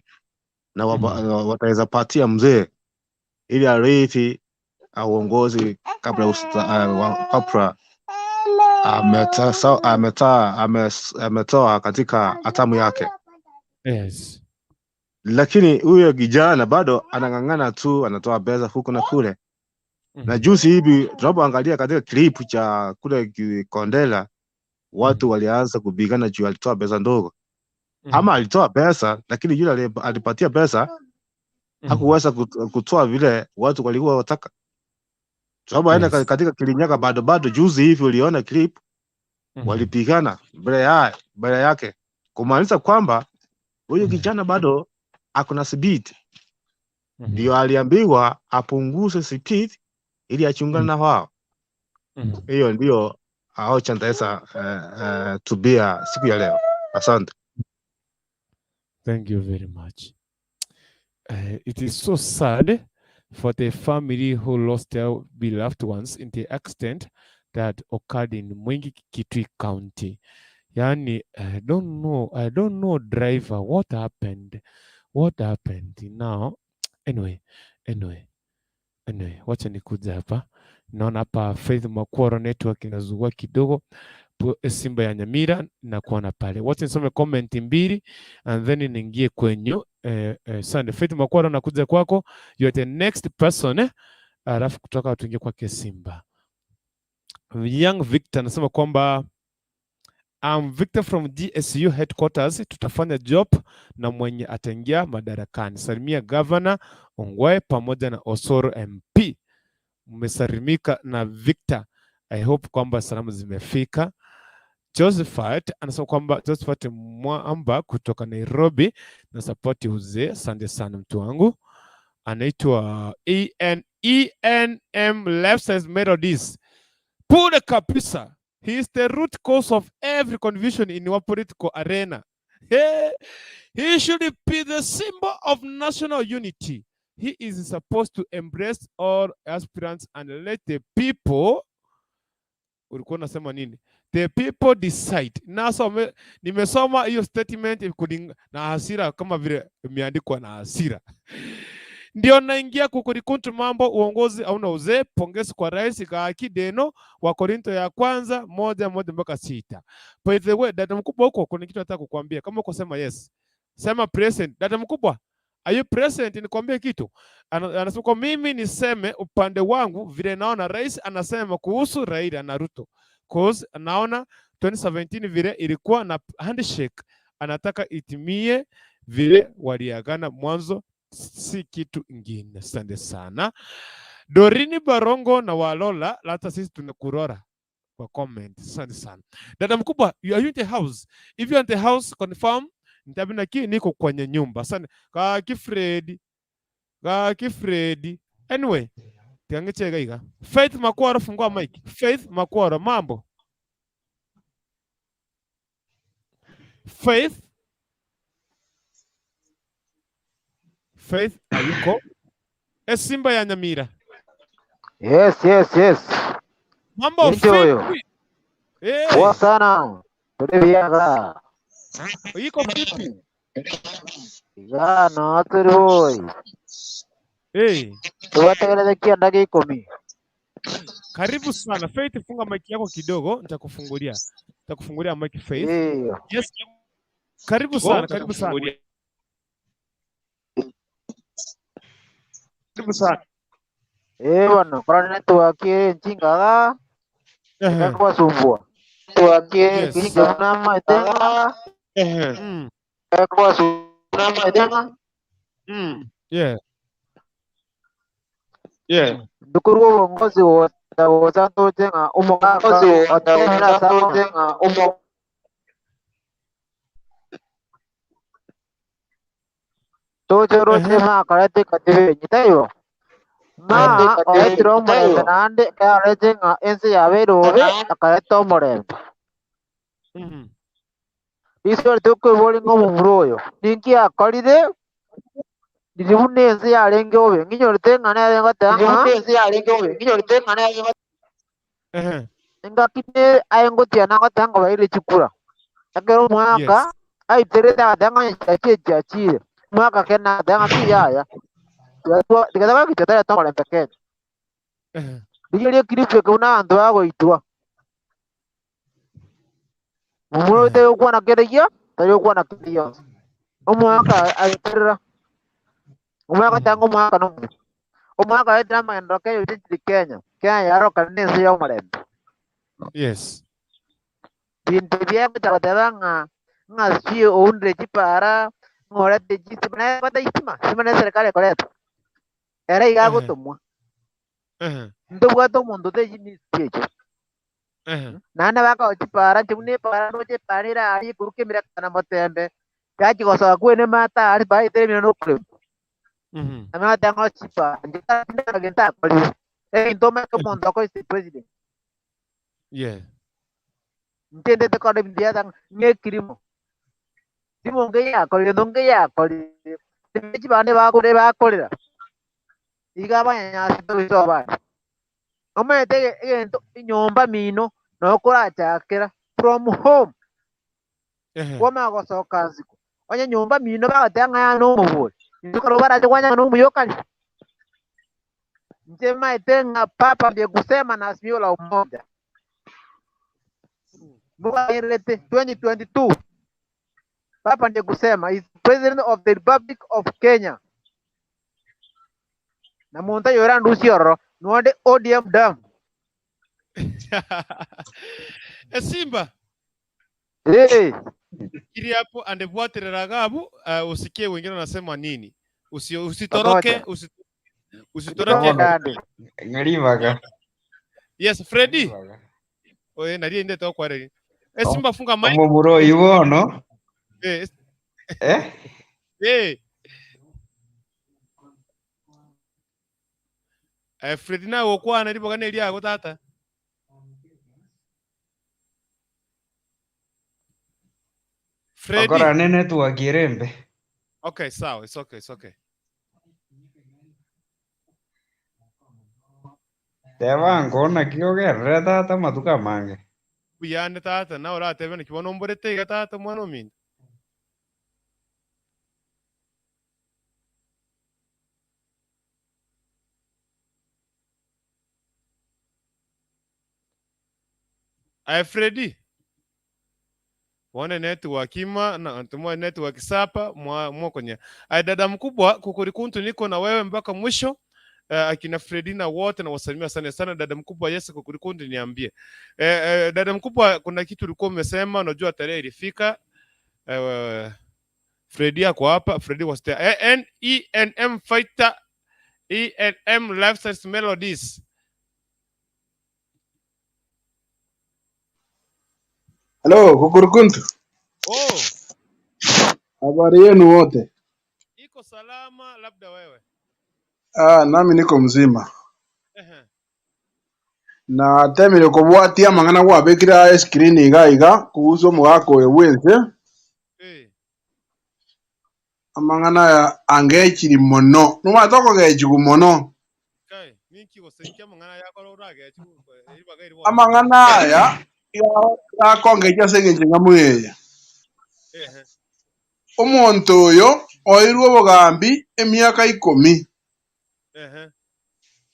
na wataweza patia mzee ili arithi uongozi kabla kabla ametoa katika hatamu yake. Yes. Lakini huyo kijana bado anang'ang'ana tu, anatoa pesa huku na kule. Na juzi hivi tunapoangalia katika clip cha kule Kondela, watu walianza kupigana juu alitoa pesa ndogo. Ama alitoa pesa, lakini yule alipatia pesa hakuweza kutoa vile watu walikuwa wataka. Sababu aenda katika Kirinyaga bado bado juzi hivi uliona clip walipigana mbele yake, kumaanisha kwamba huyu kijana bado ako na speed. Ndio aliambiwa apunguze speed ili achungane na wao. Hiyo ndio hoja nitaweza tubia siku ya leo. Asante. Thank you very much. It is so sad for the family who lost their beloved ones in the accident that occurred in Mwingi Kitui County. Yani, I don't know driver, what happened? What happened now? Anyway, anyway, anyway, wacha nikuja hapa. Naona hapa Faith Makworo network inazungua kidogo. Simba ya Nyamira na kuona pale. Wacha nisome comment mbili and then niingie kwenye Sunday. Faith Makworo nakuja kwako. You are the next person eh? Alafu kutoka tuingie kwake Simba. Young Victor anasema kwamba I'm Victor from GSU headquarters. Tutafanya job na mwenye ataingia madarakani. Salimia Governor Ongwae pamoja na Osoro MP. Mmesalimika na Victor. I hope kwamba salamu zimefika. Josephat anasema kwamba Josephat Mwamba kutoka Nairobi na support uzee. Asante sana mtu wangu. Anaitwa EN ENM Left Side Melodies. Pure kabisa. He is the root cause of every confusion in our political arena. He, he should be the symbol of national unity. He is supposed to embrace all aspirants and let the people ulikuwa unasema nini? The people decide. Nasome, nimesoma hiyo statement na hasira kama vile imeandikwa na hasira. Ndio naingia kukurikuntu mambo uongozi hauna uzee. Pongezi kwa Rais Gaki Deno wa Korinto ya kwanza 1:1 mpaka 6. By the way, dada mkubwa huko kuna kitu nataka kukuambia. Kama uko sema yes. Sema present. Dada mkubwa, are you present? Nikwambie kitu. Anasema kwa mimi niseme upande wangu vile naona rais anasema kuhusu Raila na Ruto. Cause naona 2017 vile ilikuwa na handshake, anataka itimie vile waliagana mwanzo, si kitu ingine. Asante sana Dorini Barongo na Walola, hata sisi tunakurora kwa comment. Asante sana dada mkubwa, you are in the house. If you are in the house, confirm nitabina ki niko kwenye nyumba. Asante kaki Fred, kaki Fred. Anyway, tiangechega iga. Faith Makwaro, fungua mic. Faith Makwaro, mambo. Faith Faith ayuko. Esimba ya Nyamira. Yes, yes, yes. Mambo Ndio huyo. vipi? Eh, Poa sana. Tuliviaga. iko vipi? Ya no turi boy. Eh, Tubategereza kianda gikumi. karibu sana. Faith, funga mic yako kidogo, nitakufungulia. Nitakufungulia mic Faith. Iyo. Yes. Karibu sana, karibu sana. Karibu sana. Eh bwana, kwa network nchingaga ikakwasumbua. Network kinga nama itenga ikakwasumbua nama itenga. Yeah. Yeah. Ndukuru uongozi wote wote umugaka otemera sama umo tochoroche ma karate katibe nyitayo ma oetire omorembe naende kareche ng'a ense yabeire obe akareta omorembe. Riswali tokoiboria ng'a omomura oyo ninki akorire riria buna ense yarenge bobe, ng'inyorete ng'a nere ngoteba ng'a Ehe. engaki nere aye ngotiana ngoteba ng'a baire chikura. Ekero omwaka Yes. aiterete agateba ng'a onye chiachire chiachire, omwaka kende agateba ng'a ki yaya, tiga twa- tiga tokore ki totareta omorembe Kenya. Ehe. Rigereria ekiribu eke buna abanto bagoitwa. Momura oyo tari gokwana kende gia, tari gokwana kende gionsi. Omwaka aeterera, omwaka tanga omwaka nomuya. Omwaka aetera amagenderero Kenya oitetire Kenya, Kenya yarokana na ense y'omorembe. Yes. Binto biagocha goteba ng'a ng'a sijui oundire chipara, ng'a oretire chistima, naye gota istima, stima ne eserekari ekoreta. Ere iga agotomwa. Ntobwate omonto otechi ministry echio. Naende bakaoa chipara inche buna epara ndoche epara ere aria ekorwa kemira kana motembe, yachi gosoa kwene emate aria baetire emino na okorema. Nabo bateba ng'a chipara inche tindakora gento akorire. Egento omanyete omonto okoise president. Yeah. Inche ntete korora ebinto biaye ng'a ekirimo. Rimo nkeiyo akorire, gento nkeiyo akorire. Chibande bakore bakorera. Iga abanyanyasi togoisa abande. Omanyete egento enyomba mino noo korachakera from home Ehe. kwamanya gosoka nsiko. Onye nyomba mino bagoteba ng'a yaya nomobori, intwe ekero barache kwanya ng'a nomuya okare. Inche maete ng'a papa ndiye kusema na azimio la umoja. Mbogaererete 2022 papa ndiye kusema is president of the Republic of Kenya. Na monto oyo orandusie ororo, nonde ODM damu. Esimba Ee. kiri hapo ande bwaterera agabu uh, usikie wengine wanasema nini Usi, usitoroke Pamoja. usi, usitoroke Tokogenda ande. Ng'aribaga. yes Freddy Ng'aribaga. oye nari ende tokwareri Esimba funga mic Omomura oyio bono eh, eh eh. Eh, Fred nawe okwana riboga neriago tata. Freddy. Okorane network ere embe. Okay, sawa, it's okay, it's okay. Teba ango naki ogerere tata amatuko amange. Buyande tata, nawe oratebe naki bono omborete iga tata omwana ominto. Aye Freddy, bono network ima na tumwa network sapa mwa mwokonya. Aye dada mkubwa kukurikuntu niko na wewe mpaka mwisho. Uh, akina Freddy na wote nawasalimia sana sana. Dada mkubwa Yes kukurikuntu niambie. Eh, eh, dada mkubwa kuna kitu ulikuwa umesema, unajua tarehe ilifika. Eh, Freddy ako hapa, Freddy was there. Eh, N E N M Fighter E N M Lifestyle Melodies. Halo, Kukurukuntu. Oh, Habari yenu wote? iko salama labda wewe. Ah, nami niko mzima. Ehe. Na temire kobwatia amang'ana gwabekire aye screen iga iga kuhusu omogaka oyo bwense Eh. amang'ana aya angechiri mono nomanyete okogechigwa mono Kai, ninki gose inki amang'ana yakora oragechi ribaga eri bono. amang'ana aya iga- gakongecha ase eng'encho ng'a eye Ehe. omonto oyo oirwe obogambi emiaka ikomi Ehe.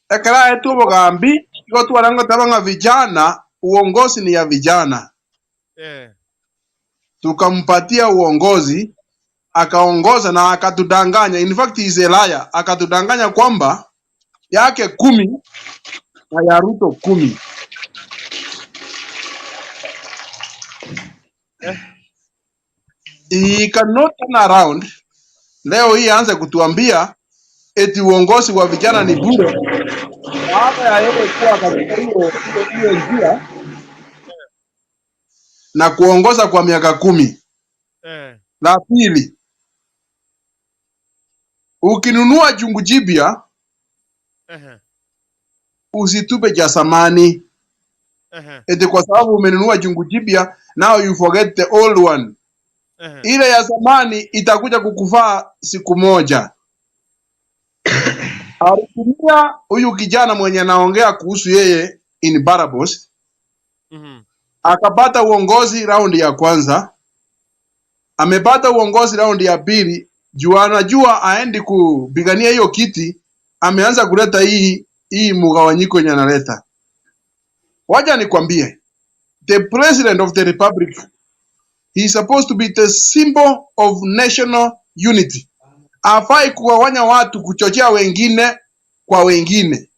ekero aetwe obogambi igo twarenge goteba ng'a vijana uongozi ni ya vijana Eh. tukampatia uongozi akaongoza na akatudanganya. In fact he is a liar. Akatudanganya kwamba yake kumi na ya Ruto kumi. Eh. He cannot turn around leo hii aanze kutuambia eti uongozi wa vijana ni bure baada ya yeye kuwa katika hiyo hiyo njia na kuongoza kwa miaka kumi. Eh. La pili, ukinunua chungu jipya Ehe. usitupe cha zamani Ehe. eti kwa sababu umenunua chungu jipya now you forget the old one. Ile ya zamani itakuja kukufaa siku moja. Alitumia huyu kijana mwenye anaongea kuhusu yeye in parables, akapata uongozi raundi ya kwanza, amepata uongozi raundi ya pili, juu anajua aendi kupigania hiyo kiti, ameanza kuleta hii hii mgawanyiko yenye analeta. Wacha nikwambie, the president of the republic he is supposed to be the symbol of national unity. Hafai kugawanya watu, kuchochea wengine kwa wengine.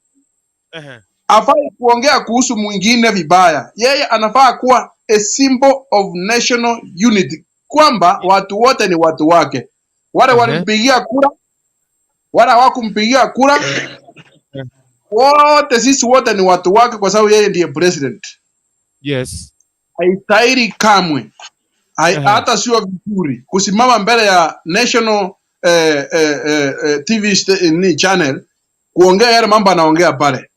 Hafai kuongea kuhusu mwingine vibaya. Yeye anafaa kuwa a symbol of national unity, kwamba watu wote ni watu wake, wale walimpigia kura, wale hawakumpigia kura, wote sisi wote ni watu wake, kwa sababu yeye ndiye president. Haistahili kamwe hata sio vizuri kusimama mbele ya national TV ni channel kuongea yale mambo anaongea pale.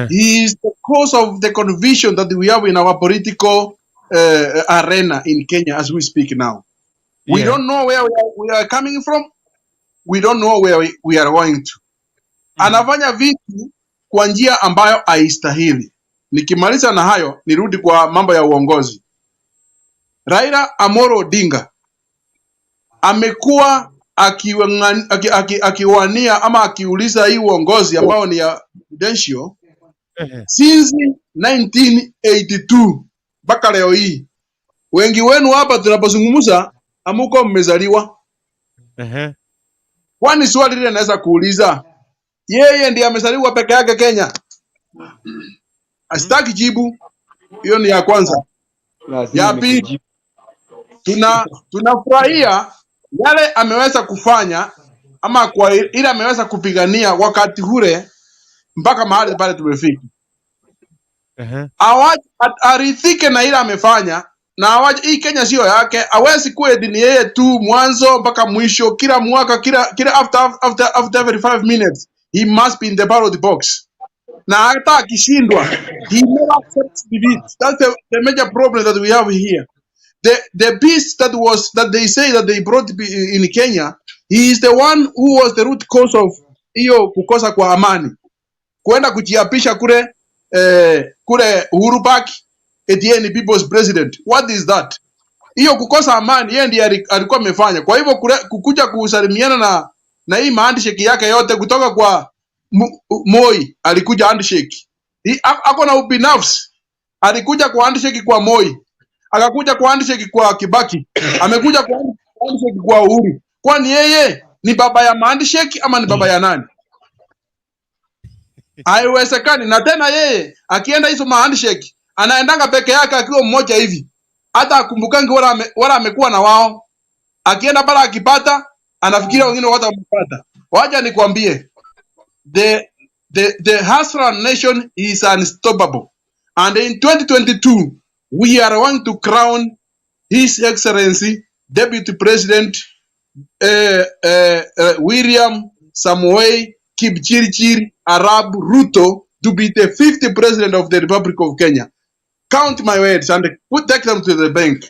He is the cause of the confusion that we have in our political arena in Kenya as we speak now. We don't know where we are coming from. We don't know where we are going to. Anafanya vitu kwa njia ambayo haistahili. Nikimaliza na hayo, nirudi kwa mambo ya uongozi. Raila Amolo Odinga amekuwa akiwania aki, aki, akiwania ama akiuliza hii uongozi ambao ni ya presidential since 1982 mpaka leo hii. Wengi wenu hapa tunapozungumza hamuko mmezaliwa. Kwani swali lile naweza kuuliza, yeye ndiye amezaliwa peke yake Kenya? Asitaki jibu. Hiyo ni ya kwanza. Lazima Ya pili, nikujibu. tunafurahia yale ameweza kufanya ama kwa ile ameweza kupigania wakati ule mpaka mahali pale tumefika. Awache aridhike na ile amefanya na awache, hii Kenya sio yake, hawezi kuwa eti ni yeye tu mwanzo mpaka mwisho, kila mwaka kila after every 5 minutes he must be in the ballot box, na hata akishindwa he never accepts defeat. That's the major problem that we have here. The peace that was that they say that they brought in Kenya, he is the one who was the root cause of hiyo kukosa kwa amani, kwenda kujiapisha kule Uhuru Park eti yeye ni people's president. What is that? Hiyo kukosa amani yeye ndiye alikuwa amefanya. Kwa hivyo kukuja kusalimiana na hii handshake yake yote kutoka kwa Moi alikuja handshake. Ako na ubinafsi. Alikuja kwa handshake kwa Moi, akakuja kwa handshake kwa Kibaki, amekuja kwa handshake kwa Uhuru. Kwani yeye ni baba ya handshake ama ni baba ya nani? Haiwezekani. Na tena yeye akienda hizo handshake anaendanga peke yake akiwa mmoja hivi, hata akumbukangi wala amekuwa na wao. Akienda pale akipata, anafikiria wengine wote wamepata. Wacha nikwambie, the Hustler Nation is unstoppable, and in 2022 we are going to crown His Excellency Deputy President William Samoei Kipchirchir Arap Ruto to be the fifth president of the Republic of Kenya. Count my words and take them to the bank.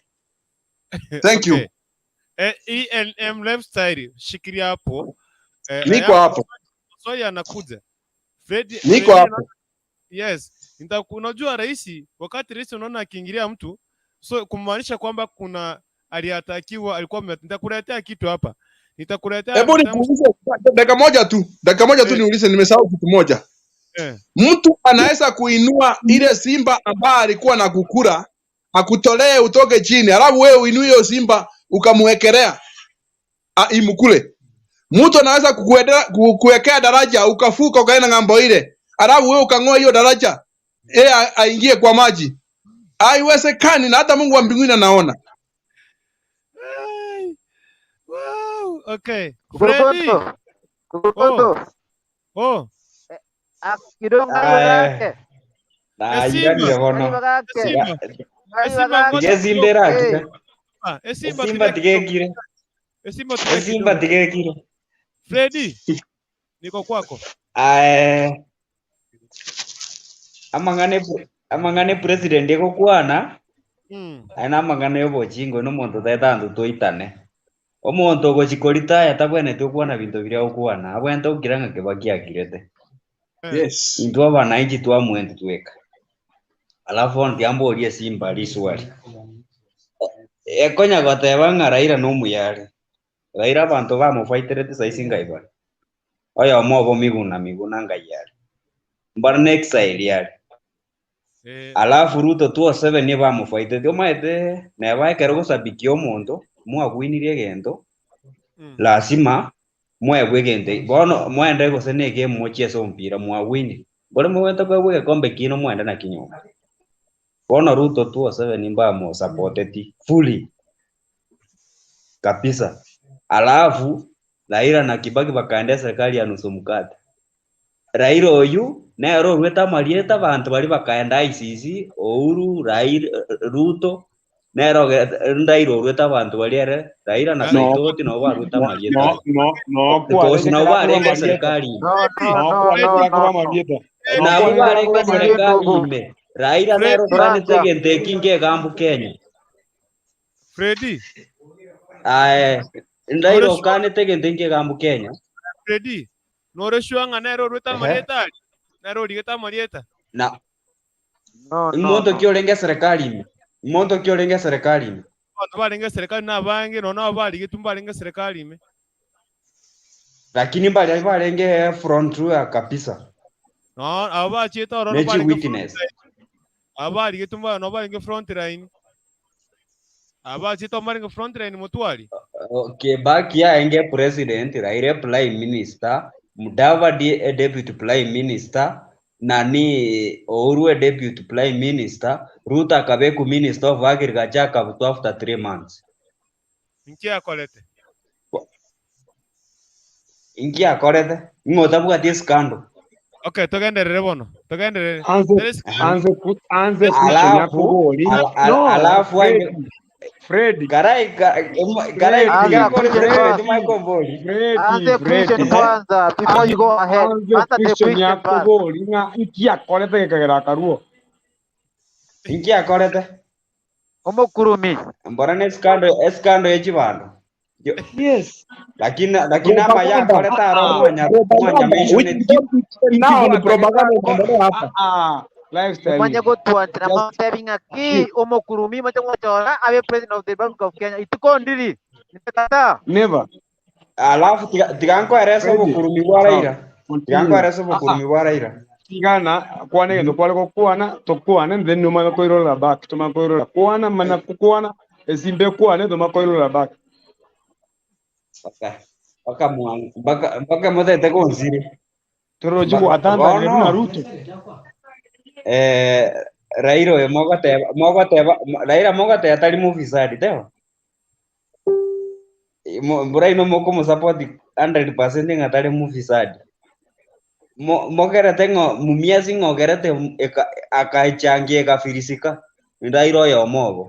Thank you. Okay. ENM Lifestyle, shikilia hapo. Niko hapo. Maswali yanakuja. Fred, Niko Fred hapo. Yes. Unajua rais, wakati rais unaona akiingilia mtu, so kumaanisha kwamba kuna aliyatakiwa alikuwa nitakuletea kitu hapa. Nitakuletea Hebu nikuulize dakika moja tu, dakika moja tu niulize, nimesahau kitu moja. Mtu anaweza kuinua ile simba ambaye alikuwa na kukura akutolee utoke chini, alafu wewe uinue hiyo simba ukamwekelea imukule. Mtu anaweza kukuwekea daraja ukafuka ukaenda ng'ambo ile, alafu wewe ukang'oa hiyo daraja yeye aingie kwa maji. Haiwezekani, na hata Mungu wa mbinguni anaona. Wow, okay. Freddy. Kurugoto. Kurugoto. Oh. Akidonga Aye. bagake. Nairanire bono. Ng'ai bagake. Esimba. Ng'ai Esimba bagake. Tiga esimba erakire. Esimba Esimba tulia tiga kidogo. ekire. Esimba tulia Esimba kidogo. tiga ekire. Freddy, niko kwako. Aye. Amang'ane amang'ane president egokwana. Aya namang'ana y'obochingo na omonto otaete abanto toitane. Omonto ogochia koritaya tabwenereti gokwana binto biria agokwana, abwenerete gokira ng'a kebaki akirete. Yes. Intwe abananchi twamwenti tweka. Alafu bono tiga mborie esimba riswali. Ekonya goteba ng'a Raila nomuya are. Raila abanto bamofaiterete saisi ngai bare. Oyomo obo Miguna Miguna ngai are. Mbare na exile are. Alafu Ruto 207 ebamofaitete omanyete neba ekero ogosabikia omonto mwagwinirie egento lasima mwebwe egento eki bono mwende gose na egame mochie ase omopira mwagwinirie mbore mogwete koegwa egekombe kino mwende nakio nyomba. Bono Ruto 207 mbamosapoteti fully kabisa alafu Raila na Kibaki bakaenda eserikali ya nusu mkate. Raila oyio nere oruete amarieta abanto baria bakaenda ICC, Uhuru, Raila, Ruto, nere ogerete Raila oruete abanto baria ere, Raila na No, Saitoti nabo baruete no, amarieta no, aye. no, no Because kwarenge nabo kera akorwa barenge amarieta. eserikali ime. No, No no, no, kwarenge no, kera akorwa no, no. amarieta. No Nabo kwarenge kera barenge akorwa amarieta. eserikali ime. Raila nere okanete Toranja. egento eki nkegambu Kenya. Freddy, Aye, Raila nore sure, okanete egento nkegambu Kenya. Freddy, nore sure ng'a nere oruete Ehe. amarieta aria? Nere origete amarieta? Na No, no, Imonto no. ki orenge eserekari ime? Imonto ki orenge eserekari ime? Abanto barenge eserekari nabange, nonya nabo barigetwe mbarenge eserekari ime. Lakini mbaria barenge front row kabisa. No, abo bachiete ororo Ne chi barenge front witness. line. Abo barigetwe mba no barenge front line. Abo bachiete mbarenge front line motwari. Kibaki aenge president, Raila prime minister, Mudavadi a deputy prime minister, nani Uhuru a deputy prime minister, Ruto akabeku minister of agriculture akabutwa after 3 months. Inki akorete? Inki akorete? Ng'o otabwati escandal? Okay, togenderere bono. Togenderere. Anze There is anze ku- anze question Alafu yakobori. al, al, No, alafu ange Freddy, Freddy, karai karai Anza tiga kore question Freddy first. Michael Mbori. Freddy, Answer question Freddy. kwanza before you go ahead. Anze Answer the question question first. yakobori ng'a inki akorete gekagera akaruo. Inki akorete? Omokurumi. Mbora ne scandal escandal yechibando. Yes. Lakini lakini ama Propaganda. yakorete aro Ah, mwanya mwanya Propaganda. mention Which it. we don't see now ni propaganda inaendelea hapa. Ah, lifestyle. Omanye gotwanchera Just motebi ng'aki omokurumi moche gochora abe president of the Republic of Kenya. Ituko ndiri. Nimekataa. never. Alafu tiga tiga nkoeresa Freddy. obokurumi bwa Sawa. Raila. Tiga Continue. nkoeresa Ah, ah. obokurumi bwa Raila. Tigana kwana egento kware gokwana tokwane then omanye koirora back tomanye koirora kwana mana kukwana esimba ekwane tomanye koirora back. Baka baka mwangu baka baka motete konsire. Torochi Baka gwatantanire buna bono Ruto. eh Raila oyo mogoteba mogoteba Raila mogoteba tari mufisadi teba. Mbura ino mokomosupport 100% ng'a tari mufisadi. Mogerete ng'o mumiasi ng'ogerete akachangia ekafirisika. Raila oyomo obo.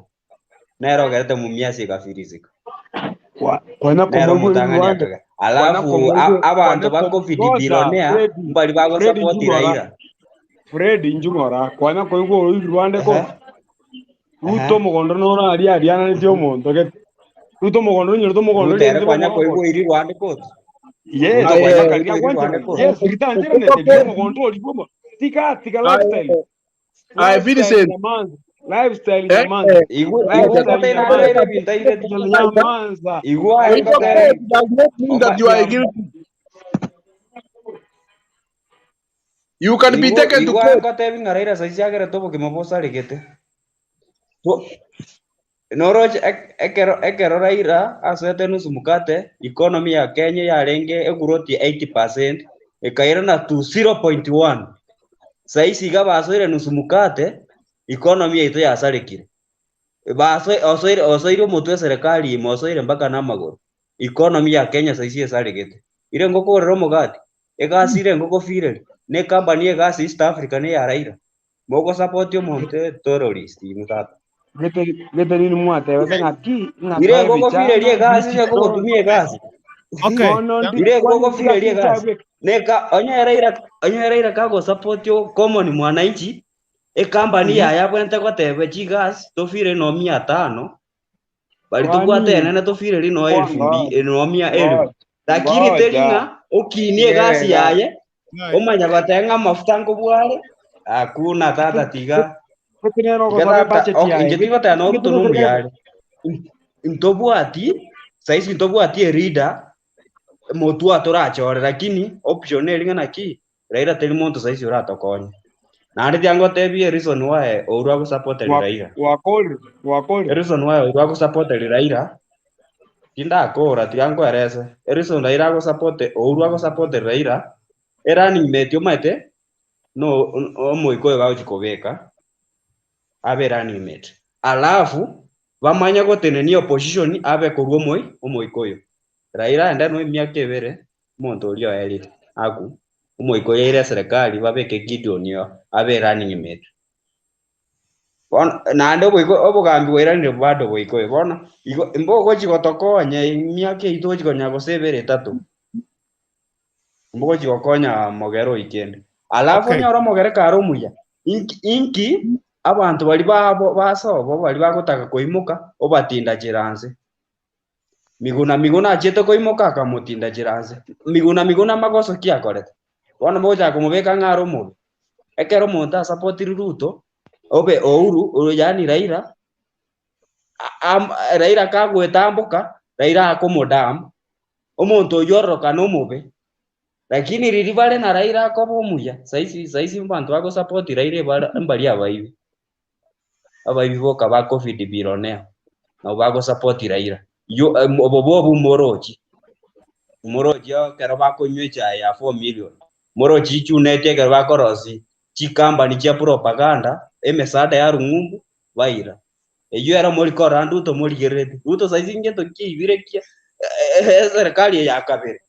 Nere ogerete mumiasi ekafirisika. Kwana Nere komoigwa omotang'ani Rwanda. akaga. Kwana Alafu komoigwa abanto kwana ba kom covid goza billionaire Freddy mbari Freddy bagosupport Njung'ora Raila. Freddy Njung'ora kwana koigwa oroiri Rwanda Ehe. ko Ruto Ehe. omogondo noro aria ariananetie omonto gete. Ruto omogondo onyorete omogondo Ruto oria ere gete kwanya bomoa koigwa iri Rwanda court. Yes, Ruto kwanya mpaka koigwa riria iri Rwanda gwancherana. court. Yes, ritancheranete riria omogondo oria bwomo. Tiga tiga Aye, lifestyle. aye, Lifestyle Vincent. nyamanza. Lifestyle Eh, nyamanza. eh, Igwe igwe Lifestyle kote nyamanza. inarera ebinto aireti. Nyamanza. Igwe aye Kuitwa kote court does not mean that you are Nyamanza. guilty. You can be Igwe taken to igwe aye court. kotebi ng'a Raila saisi agerete obogima bosaregete. Noroche ekero ekero Raila asoete nusu mkate economy ya Kenya yarenge egrowth ya 80% ekairana to 0.1. Saisi iga basoire nusu mkate economy yaito yasarekire. Baso osoire osoire omotwe eserekari ime osoire mpaka na amagoro. Economy ya Kenya saisi esaregete. Ire ngokorera omogati, egasi ire ngokofireri, ne ecompany egasi East Africa ne ya Raila. Mogosupport omonto terrorist inwe tata. Gete gete nini mwatebete ng'aki ng'a Ire twae ngokofireria bichana egasi digital. gogotumia egasi. Okay. Bono ndi Ire kwani ngokofireria tiga egasi. Neka onye Raila onye Raila kagosupport common mwananchi. Ecompany yaye abwenerete goteba chigasi tofire no mia tano, bari tobwate Kwani enene tofire rino elfu mbi ngoja no mia elfu. ngoja Lakini teri ngoja ng'a okinie egasi ngega yaye Right. omanya goteba ng'a amafuta nkobware, hakuna tata tiga gete nero tiga ogosoka tata ebudget ok yaye inche tigoteba no gete Ruto serikali nomuya are. Ntobwati saisi ntobwati eleader motwa torachore lakini option eri ng'a naki Raila teri monto saisi oratokonye. Naende tiga ngotebie ereason why Uhuru agosapoteri Raila. wakorire wakorire Ereason why Uhuru agosapoteri Raila tindakora tiga nkoerese. Ereason Raila agosapote Uhuru agosapoteri Raila erunning mate omanyete no omoika oyo bagochi kobeka abe running mate. Alafu bamanye gotenenia opposition abe korwa omoi omoika oyo. Raila aende no emiaka ebere omonto oria oerire aku omoika oyo aire eserekari babeke Gideon abe running mate. Bono naende oboiko obogambi bwairanire bado boika oyo bono igo mbogochi gotokonya emiaka eyio togochi konya gose ebere etato. Mbogochi gokonya mogere oyio kende. Alafu Okay. onyore omogere kare omuya inki inki abanto baria babo basobo baria bagotaka koimoka obatindachera nse. Miguna Miguna achiete koimoka akamotindachera nse. Miguna Miguna amagoso ki akorete? Bono mogochaka komobeka ng'a are omobe. Ekero omonto asapotiri Ruto, obe Uhuru, yaani Raila, Raila kagoetamboka, Raila akomodamp, omonto oyio ororokana omobe. Lakini riria bare na Raila akoba omuya, saisi saisi abanto bagosapoti Raila ebare mbari abaibi. Abaibi boka ba covid billionaire nabo bagosapoti Raila. Yo obo bobu morochi. Morochi ekero bakonywa echae ya 4 million. Morochi chuneti ekero bakorosi chicompany chia propaganda, emesada ya rung'umbu baira. Eyio ero mori korora Ruto morigerereti. Ruto saisi ngento kiaibire kia eserekari eye ya kabere.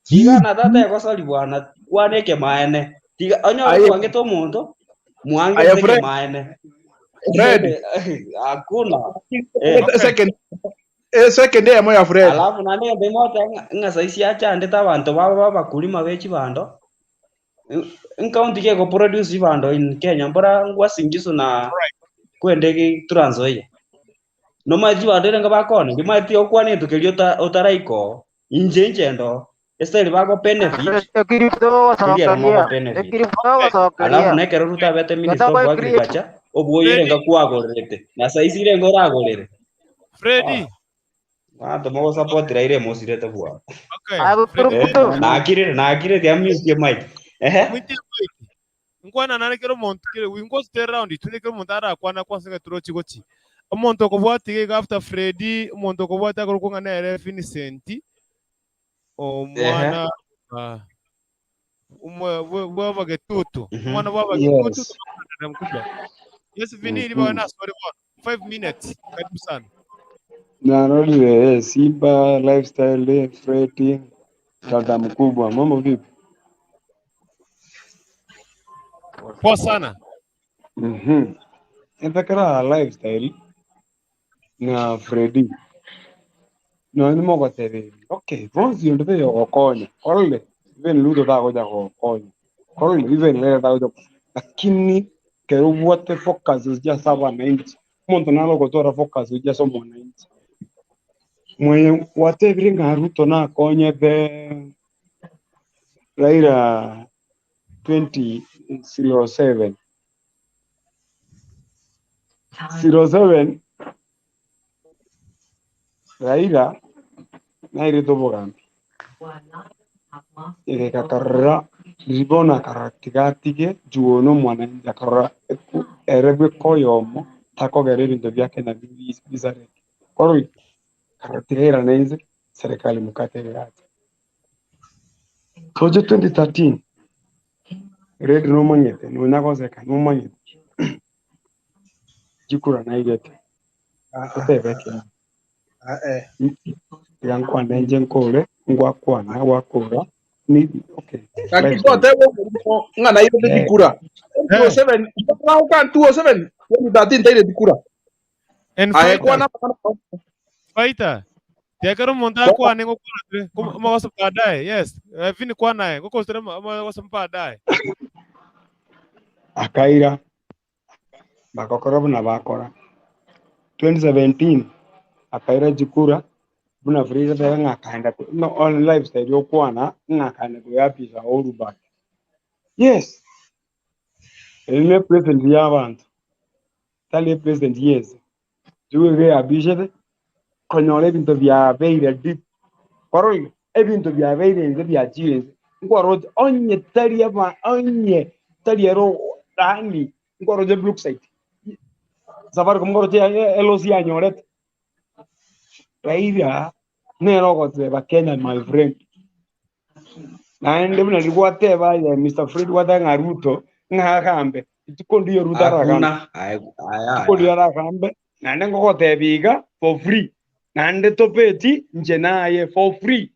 Tiga na tata egosori bwana kwana ekemaene. Tiga onyore Aye, kwangete omonto mwange aye ase Fred, ekemaene. Fred, Hakuna. Eh. Okay. second, eh, second eyemo ya Fred. Alafu naende egento imote ng'a saisi achandete abanto babo babakulima be chibando. Nkaunti ki egoproduce chibando in Kenya mbora Uasin Gishu na kwende ki Trans Nzoia. Nomanyete chibando ere bakoonia, rimaeti okwane egento keria ota otaraika oo. Inche inche ndo, estyle bago benefit, Ekiribu teri ero mogo togosokeria, benefit. ekiribu Okay. Alafu togosokeria. na ekero Ruto abete minister of Gotagwa ekiribu. agriculture, obwoyo Freddy, erenga kwagorerete, na saisi erenga oragorere. Freddy. Abanto mogosapoti Raila emosirete bwango. Okay. Aye Freddy. Eh, kurukutu. nakirire nakirire tiamutie mic. Ehe. Mwitie mic. Nkwana nare kera omonto kere wingosi round tune kera omonto arakwana kwase ng'a torochi gochi. Omonto okobwati iga after Freddy, omonto okobwati akorokwa ng'a nere Vincent, Ehe. omwana ah, umwe bwe- bw'abagetutu. Mhm. Omwana bw'abagetutu Yes. tunakwenda mkubwa. Yes, Vini mm Mhm. na sorry bwana. 5 minutes. Karibu sana. Narorire eh, Simba lifestyle Freddy dada mkubwa, mambo vipi? Poa sana. Mhm. Entakera lifestyle na Freddy no nimogotebia okay bonsi onde yogokonya korore even Ruto tagocha gokonya korore even Raila tagocha lakini kero obwate focus ase abananchi omonto naro ogotora focus ase omwananchi mwenye gwatebire ng'a Ruto nakonyete Raila 2007 07 Raila nairete obogambi egeka ribono akarora tiga atige juo na omwananchi akarora ere bweka oyomo takogera ebinto bia Kenya bisareke korwa akarora tiga airane inse serikali mukate egacha toche 2013 Red nomanyete nonya goseka nomanyete chikura nairete totebe ekeene Eh. tiga nkwane inche nkore ngwakwana gwakora ni okay Lakini lifestyle otebe omorimo ng'a nairete eh chikura. Eh, 207 rauka 207 2013 taireti kura. and Aye fighter, kwana fighter. Tiakero omonto akwane ngokwana ture magoso baadaye. Yes. Eh, Vini kwanaye ngokosere magoso baadaye. akaira. Bagakora buna bakora. 2017 akaira chikura buna Frida ateba ng'a akaenda ko- no on lifestyle okwana ng'a akaenda koyapisa Uhuru back. Yes, eri ne president ya abanto, tari epresident yense. Nigo iga eyapishete konyora ebinto biabeire deep. Kwarorire ebinto biabeire inse biachire inse, nkwaroche onye tari aba onye tari ero yaani nkwaroche Brookside, Safaricom nkwaroche eloss yanyorete. Raila nere ogoteba Kenya my friend. Naende buna riria gwateba aye Mister Fred gwateba ng'a Ruto ng'a agambe, rituko ndiyo Ruto aragambe. Hakuna. Aya Rituko ndiyo aya. aragambe, naende ngogotebia iga for free, naende tobeti inche naye for free,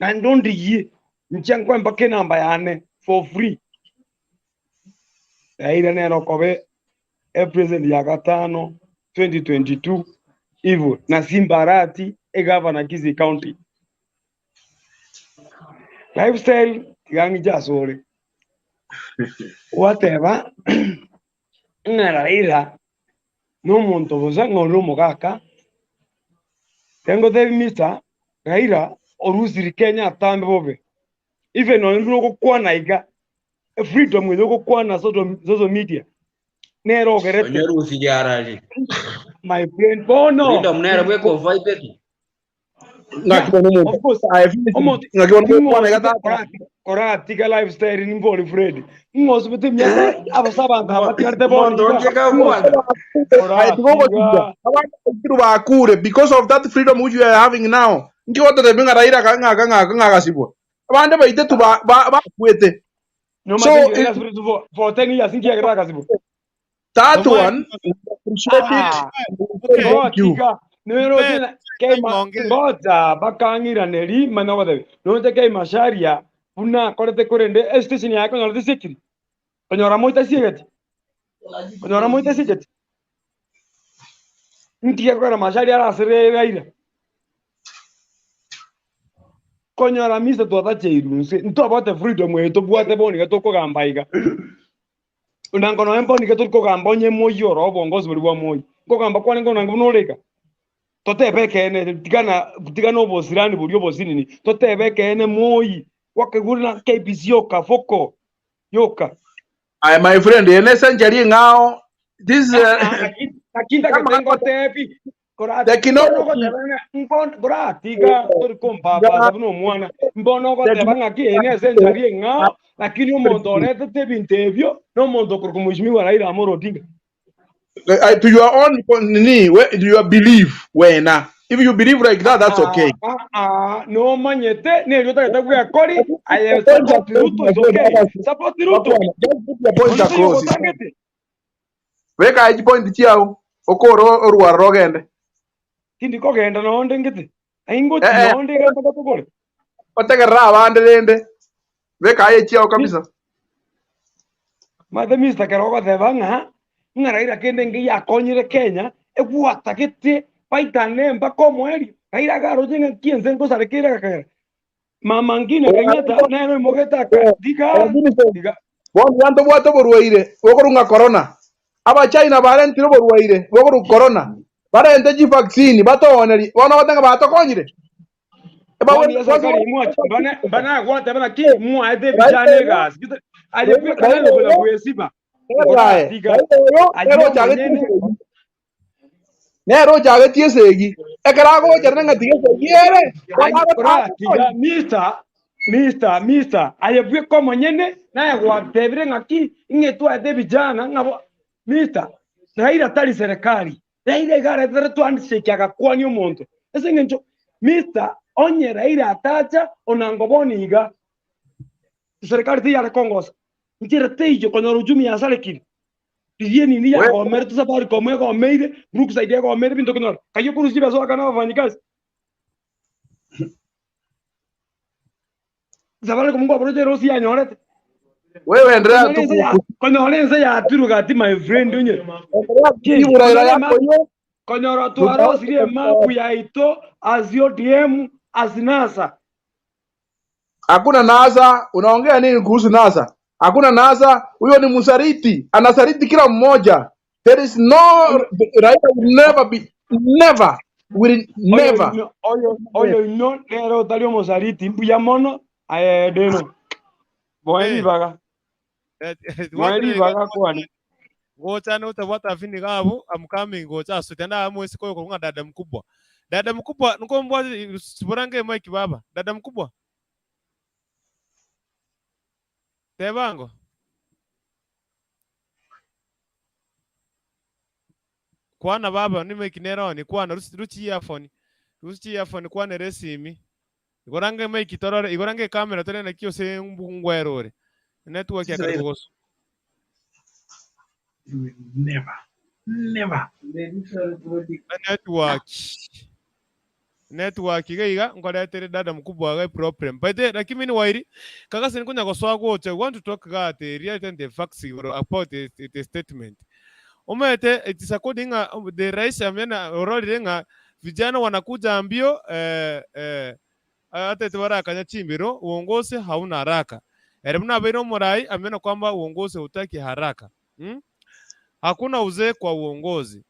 naende ondigie, inche nkoe mpaka enamba yane for free. Raila nere okoba epresident ya gatano 2022 ivo na Simba Arati egavana Kisii County. Lifestyle tiga ng'iche asore. Gwateba ng'a Raila nomonto bosa ng'a ore omogaka, tengotebi Mister Raila orusiri Kenya atambe bobe. Even nonye buna ogokwana iga, efreedom eye ogokwana social social media nere ogerete Onye rusirie arari. my friend bono Freedom nere bwekofaiteti. Ng'aki bono omonto Of course, aye Fred, omonto ng'aki bono gokwana iga ing'osibete tata koratiga lifestyle nimbori Fred ing'osibete emiaka abase abanto abatigarete bono Omonto iga onde gakwana. aye tigogotiga koratiga abana baitiru bakure because of that freedom which we are having now nki gototebia ng'a Raila ka- ng'aka ng'aka ng'agasibwa abande baitetu ba- ba- bakwete so nomate it, ngasibire for 10 years nkiagera akasibwa that Omoe one we appreciate it Ah, and we say okay. thank you ngotiga niroche Mpe na keima ng'onge. ngocha bakang'iraneri manya gotebi noche keimasharia buna akorete korende estation yaye konyora tesiekiri konyora moita siegeti konyora moita siegeti ntige kogera masharia arasere Raila konyora mise twatacheirwe nse ntwabwate freedom eye tobwate bono iga tokogamba iga Onango nonya mbono iga tori kogamba onye Moi oro obongozi boria bwa Moi. Nkogamba kwane nkonango buna ore iga. Totebe ekeene tigana tigana obosirani boria obosinini totebe ekeene Moi gwakaigure na KBC yoka foko yoka. Aye my friend ene century eng'ao this Ah, ah, lakini lakini tagete ngotebi koratiga technology koratiga tori kompapasa buna omwana mbono ogoteba ng'aki eye nese enchari eng'ao lakini omonto oretete ebinto ebio na omonto okorokwa Mheshimiwa Raila Amolo Odinga. To your own nini we, to your belief wena if you believe like that that's okay Ah, ah, nomanyete nerio otagete bwekori aye support Ruto is okay support Ruto Just put your point onde across. tayogotangete Beka echipoint chiao okore orwaro rogende. Tindi kogenda nonde ngete. Ai ngochi Eh, eh. nonde iga mpaka tokore. Otegerere abande rende. Beka aye echiao kabisa. Mate Mister kero ogoteba ng'a ng'a Raila kende nge yakonyire Kenya egwatagete baitane mpaka omoerio. Raila iga aroche ng'a ki ense nkosareka ere agakagera. Mama Ngina Kenyatta nere oimogete aka tiga tiga Bono iga ntobwate oborwaire bokorwa ng'a corona. Abachina barentire oborwaire bokorwa corona. Barente chivaccine batoonerie. Bono ogoteba ng'a batokonyire? Bono ya serikali imwache mbana mbana gwateba naki mwaete ebijana egasi. Aye bweka nere okonya gwesiba. Ngoratiga Nere aye ochagetie omonyene esegi. Nere ochagetie esegi. Ekero agocha ng'a tiga esegi ere. Aye koratiga Mister Mister Mister aye bweka omonyene naye gwatebire ng'aki ing'e twaete ebijana ng'a bo Mister Raila tari serikali Raila iga aretete twandicheki agakwania omonto ase eng'encho Mister onye Raila atacha onango bono iga serikali tiyare kongosa nchera teiyo konyora uchumi yasarekire Riria enini yagomerete Safaricom egomeire, Brookside egomeire ebinto konyora. Kayio okorusia chibesa oakane abafanyikazi. Safaricom nkwaborete erosi yanyorete. Wewe endelea Konyora tu ense ya konyora ense yatirwe gati my friend onye. endelea Ki kujibu Raila konyora yako ema hiyo. konyora twarosirie emapu yaito as ODM as NASA. Hakuna NASA. Unaongea nini kuhusu NASA? Hakuna NASA. Huyo ni msaliti, anasaliti kila mmoja. There is no Raila will never be never will Oyo never ino oyo oyo ino nere otari omosariti mbuya mono aye Deno. Moe Eh. ribaga. Moe ribaga kwane. Ngocha notabwata afini gabu I'm coming gocha ase tenda amwesi koyo korwa ng'a dada mkubwa. Dada mkubwa nkombwate siborange mic baba. Dada mkubwa. Tebango. Kwana baba ni mic nere on kwana rusi ruchi earphone. Rusi earphone kwanera esimi. Igorange mic torore igorange ecamera torore naki ose ngwere ore. Network ya karibu gosu. never never Network. Network iga iga nkoretere dada mkubwa iga problem. By the lakini meanwhile kakase nkonya gosoa gocha we want to talk iga at the reality and the facts igoro about the, the, the statement. Omanyete it is according ng'a the rais amena ororire ng'a vijana wanakuja mbio eh, eh, atete barakanya chimbero uongozi hauna haraka. Ere buna abeire omorai amena kwamba uongozi hautaki haraka. Hmm? Hakuna uzee kwa uongozi.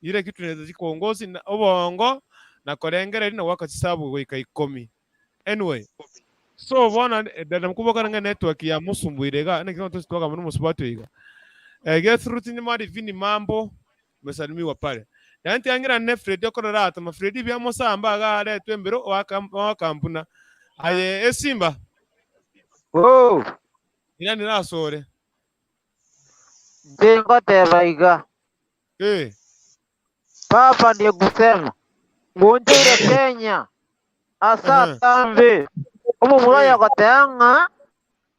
Ile kitu inahitajika kwa uongozi na obongo na korengereria na goaka chisabu goika ikomi. Anyway, so bono eh, dada mkubwa kana ng'a network ya musumbuire iga naki bono twaka mono mosubati oiga. Eh, get through tinyamari vini mambo umesalimiwa pale. Yaani tiangira ne Fred okorora atoma Fred bia mosamba iga aretwe embero oaka oakampuna. Aye esimba Oh, ira nirasore. inche ngoteba iga. Eh. Papa ndiye kusema ngoncheire Kenya ase Aha. atambe omomura oyo Eh. agoteba ng'a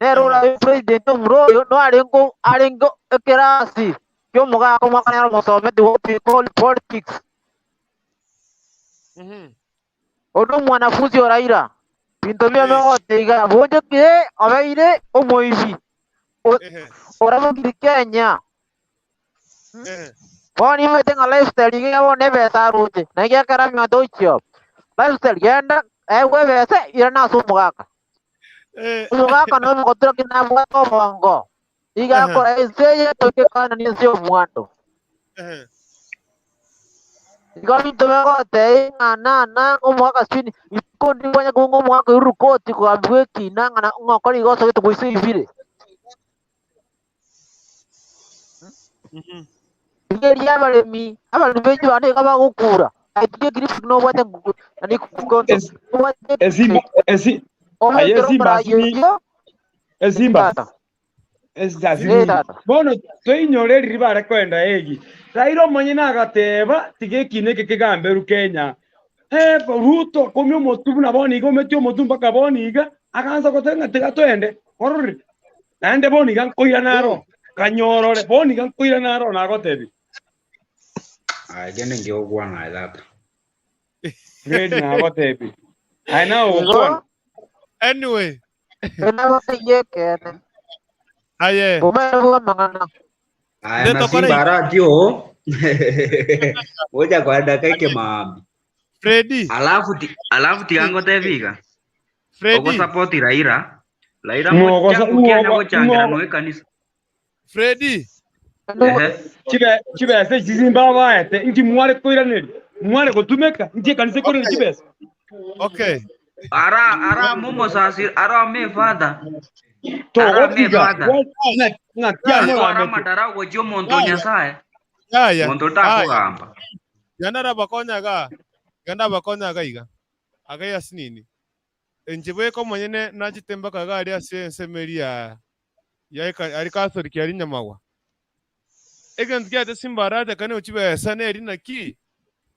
nere Aha. orabe president omura oyo narenge arenge ekerasi kia omogaka omwaka nere omosometi what we call politics Mhm. onde omwanafunzi o Raila binto biame Eh. ogoteba iga bonchokire obeire omoibi o- Ehe. orabokire Kenya Ehe. Bono nimanyete ng'a lifestyle iga bono ebesa aroche, na egiakera aminto gochia oo. Lifestyle genda aegwe ebesa irane ase omogaka. Eh. Omogaka noyo omogotura ki nabwate obongo, iga Ehe. akora ense eye toike Kanani ense y'omwando. Ehe. Igo binto begotebia ng'a nana omogaka sijui rituko ndiri kwanya kobua ng'a omogaka oirwe koti kogambigwa ekina ng'a na ng'a okore igo osogete goisa oibire. Rigereria abaremi, abaremi benyu bande iga bagokura, aye tiga ekiribu nobwate nguru, na nikonto, Es- nobwate Esimba esi aye obekere esimba omorai asini oyio, esimba tata, esi eh asini tata. bono toinyore riri bare koenda egi Raila omonyene agateba tiga ekina eke kegamberu Kenya eh Ruto akomia omotu buna bono iga ometie omotu mpaka bono iga agansa goteba ng'a tiga toende orore Naende bono iga nkoirana aro, kanyorore, bono iga nkoirana aro nagotebia. Aye kende nkiogokwana aye tata. Fred nagotebia. Aye nawe Igo ogokwana. Anyway, enaboteie ekeene, aye. bomaene bw'amang'ana. Aya Nde na tokore Simba aratio gocha kwenda kaike maambi. Freddy, Alafu ti, alafu tigangotebi iga. Freddy, Ogosupport Raila. Raila Ng'ogosa mochaku kianya ng'ogo gochangira ng'ogo noe kanisa. Freddy. Ehe. chibe chibesa echi Simba abaete inki mware koiraneria mware gotumeka inki ekanisa ekoiraneria Okay, chibesa okay. Ara ara mumosasi ara me father. Ara me togotiga father. ng'a ng'aki Yaya, Atwara amoramete amadara gochia omonto yaya, Nyasaye. yaya, Monto yaya. takogamba. Genda rabakonyaga, genda bakonyaga iga. Aga yasinini. Inche bweka omonyene nachete mpaka iga aria ase ensemo eria ya ya eka ari Catholic aria Nyamagwa. Egento kiaete Simba Arati akane chibesa neri naki?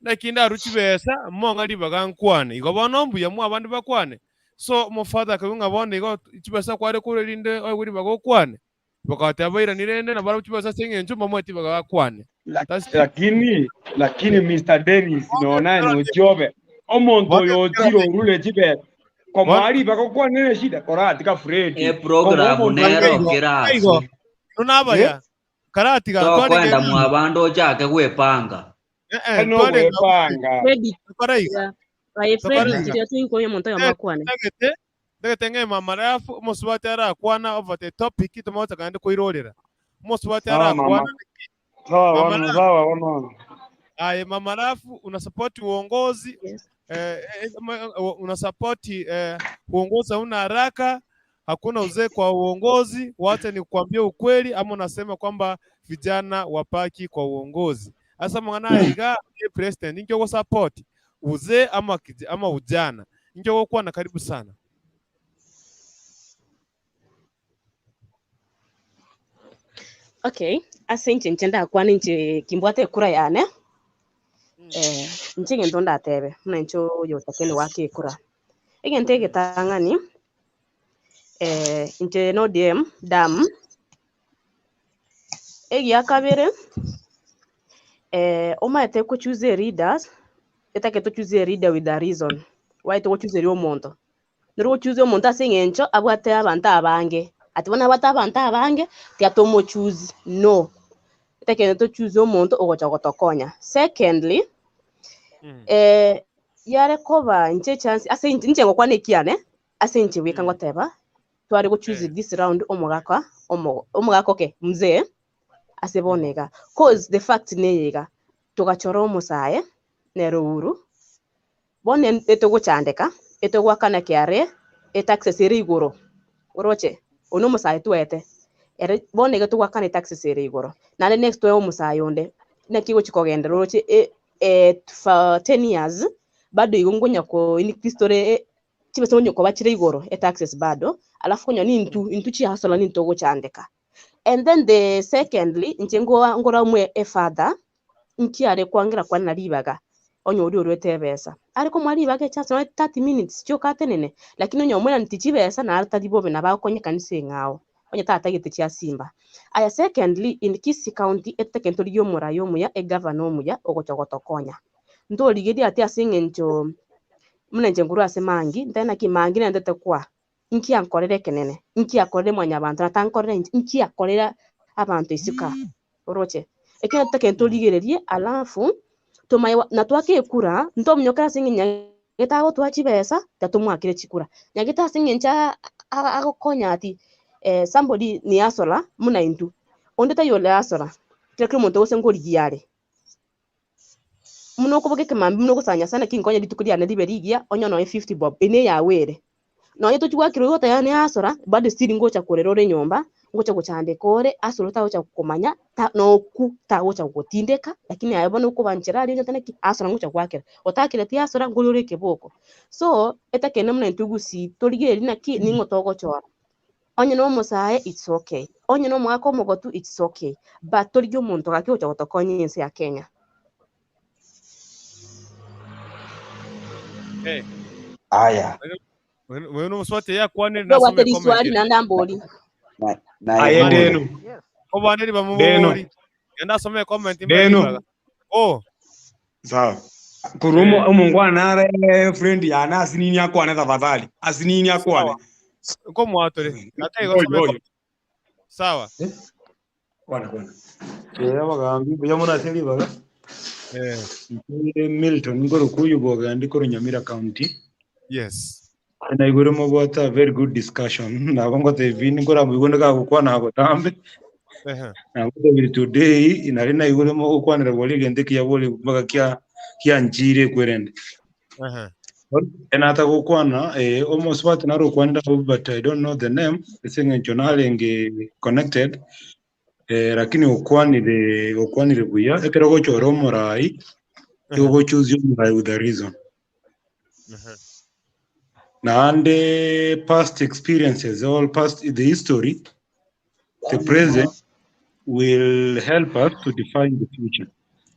Naki ndarue chibesa mong'a ribaga nkwane. Igo bono mbuya mwa abande bakwane. So omofather akaigwa ng'a bono igo chibesa kware korwa erinde oegwe ribaga okwane. Bakabatebia bairanie rende nabarabwo chibesa ase eng'encho mbamoeti ribaga bakwane. That's it. Lakini lakini Mr. Dennis nona nochiobe omonto Bono oyo ekero ochire orure chibesa bono komoa ribaga okwanere eshida koratika Fred E komoa program omonto nero oyo igo kera igo aswe. ino nabaya eh karatiga twarenge Tokwenda mwa bandu ochake gwepanga. eh tari twarenge nogwepanga Fred tokora iga tiga aye tokora Fred iga tiga toikonya omonto oyomo akwane. ndagete ndagete ng'e mama alafu omosubati arakwana over the topic tomogocha kande koirorera omosubati sawa mama arakwana. Sawa Mama bono, Rafu. sawa bono. Aye, Mama Rafu unasupport uongozi Yes. Unasupport uongozi hauna haraka, hakuna uzee kwa uongozi. Wacha nikuambie ukweli, ama unasema kwamba vijana wapaki kwa uongozi. Asa mwana iga president injo support uzee ama ama ujana injo kuwa na karibu sana. Okay, ase inche inche ndakwana inche kimbwate ekura yane, inche egento ndatebe, buna inche oyo otakene goaka ekura. Egento egetang'ani, inche na ODM damu, egia kabere, omanyete gochoose a leaders, etagete tochoose a leader with a reason, omanyete gochooseria omonto. Nere ogochoose omonto ase eng'encho abwate abanto abange, ati bono abwate abanto abange, tiga tomochoose, no. Etakende tochoose omonto ogocha gotokonya. Secondly, yare koba inche echance ase inche inche ngokwana ekiane, ase inche bweka ngoteba, tware gochoose this round omogaka omo omogaka okay mzee, ase bono iga. Cause the fact neye iga, togachora omosae, nere Uhuru, bono etogochandeka, etogwakana KRA, etaxes ere igoro, oroche, oyio na omosae twete, ere bono iga togwakana etaxes ere igoro. Naende next toe omosae onde, naki egochi kogenderera oroche for 10 years, bado igo nkonya ko increase tore chibesa nkonya koba chire igoro, etaxes bado, alafu konya nintwe, intwe chihustler nintwe togochandeka. And then the secondly, inche ngoa ngora efather, nkiare kwangera kwana ribaga, onye oria orwete ebesa. Are komoa ribaga echance nonye 30 minutes chioka atenene, lakini onye omoiranetie chibesa naro tari bobe nabo agokonya ekanisa eng'ao, onye tatagete chia simba. Aya secondly, in Kisii County, etotagete torigie omorai omuya, egavana omuya, ogocha gotokonya. Ntorigerie ati ase eng'encho buna inche nkorwa ase Mangi, ntae naki Mangi nendete kwa, inki ankorera ekenene, inki akorire mwanyabanto natankorera inche, inki akorera abanto isiko aa, oroche? Ekero totagete torigererie alafu, tomanye natwake ekura, ntominyokere ase eng'encho nyagete agotwa chibesa, tiga chikura. Nyagete ase eng'encho agokonya ati somebody ni hustler muna intwe, onde taiyo ore hustler, kera kera omonto gose nkorigia are. Buna okoboka ekemambia buna ogosaba Nyasaye naki nkonye rituko riane ribe rigiya, onye nonye 50 bob, eye neyago ere. Nonye tochi goakera oyo goteba ne hustler, bado still ngocha korera ore nyomba, ngocha gochandeka ore, hustler otagocha komanya, ta noku tagocha gogotindeka, lakini aye bono okobanchera aria onyete naki, hustler ngocha goakera. Otakereti hustler nkori ore ekeboko. So, etakende buna intwe gusii, torigereria naki, ning'o togochora. Onye na omosae, it's okay. Onye na omogaka omogotu, it's okay. But torigie omonto gaki ogocha gotokonya ense ya Kenya. Aya. Wewe nomuswati yakwanire Nobwate nasome riswali comment. naende ambori. Na Aye Emmanuel. Deno. Obaneri Deno. bamubori. Genda asome comment Deno. mbere. Oh, Sawa. Korwa omongwana nare friend yane asinini akwane tafadhali. Asinini akwane. Sawa. Nko mwatore. Ate Oyo gosome oyo. Sawa. Kwana kwana. Abagambi mbuya mono ase ribaga. Inche Milton nkoro Boga ndi korwa Nyamira County. Naigure mobwate a very good discussion. Nabo ngotebi nkorambuigwe ndikagokwana agotambe. Nabo today nari naigure mogokwanera bori egento ekiya bori mpaka kia kianchire kwerende. Enata gokwana omosubati naro okwanera abo, but I don't know the name ase eng'encho narenge connected, lakini okwanire buya ekero gochora omorai igo gochoose omorai with a reason. Naende past experiences, all past the history, the present will help us to define the future.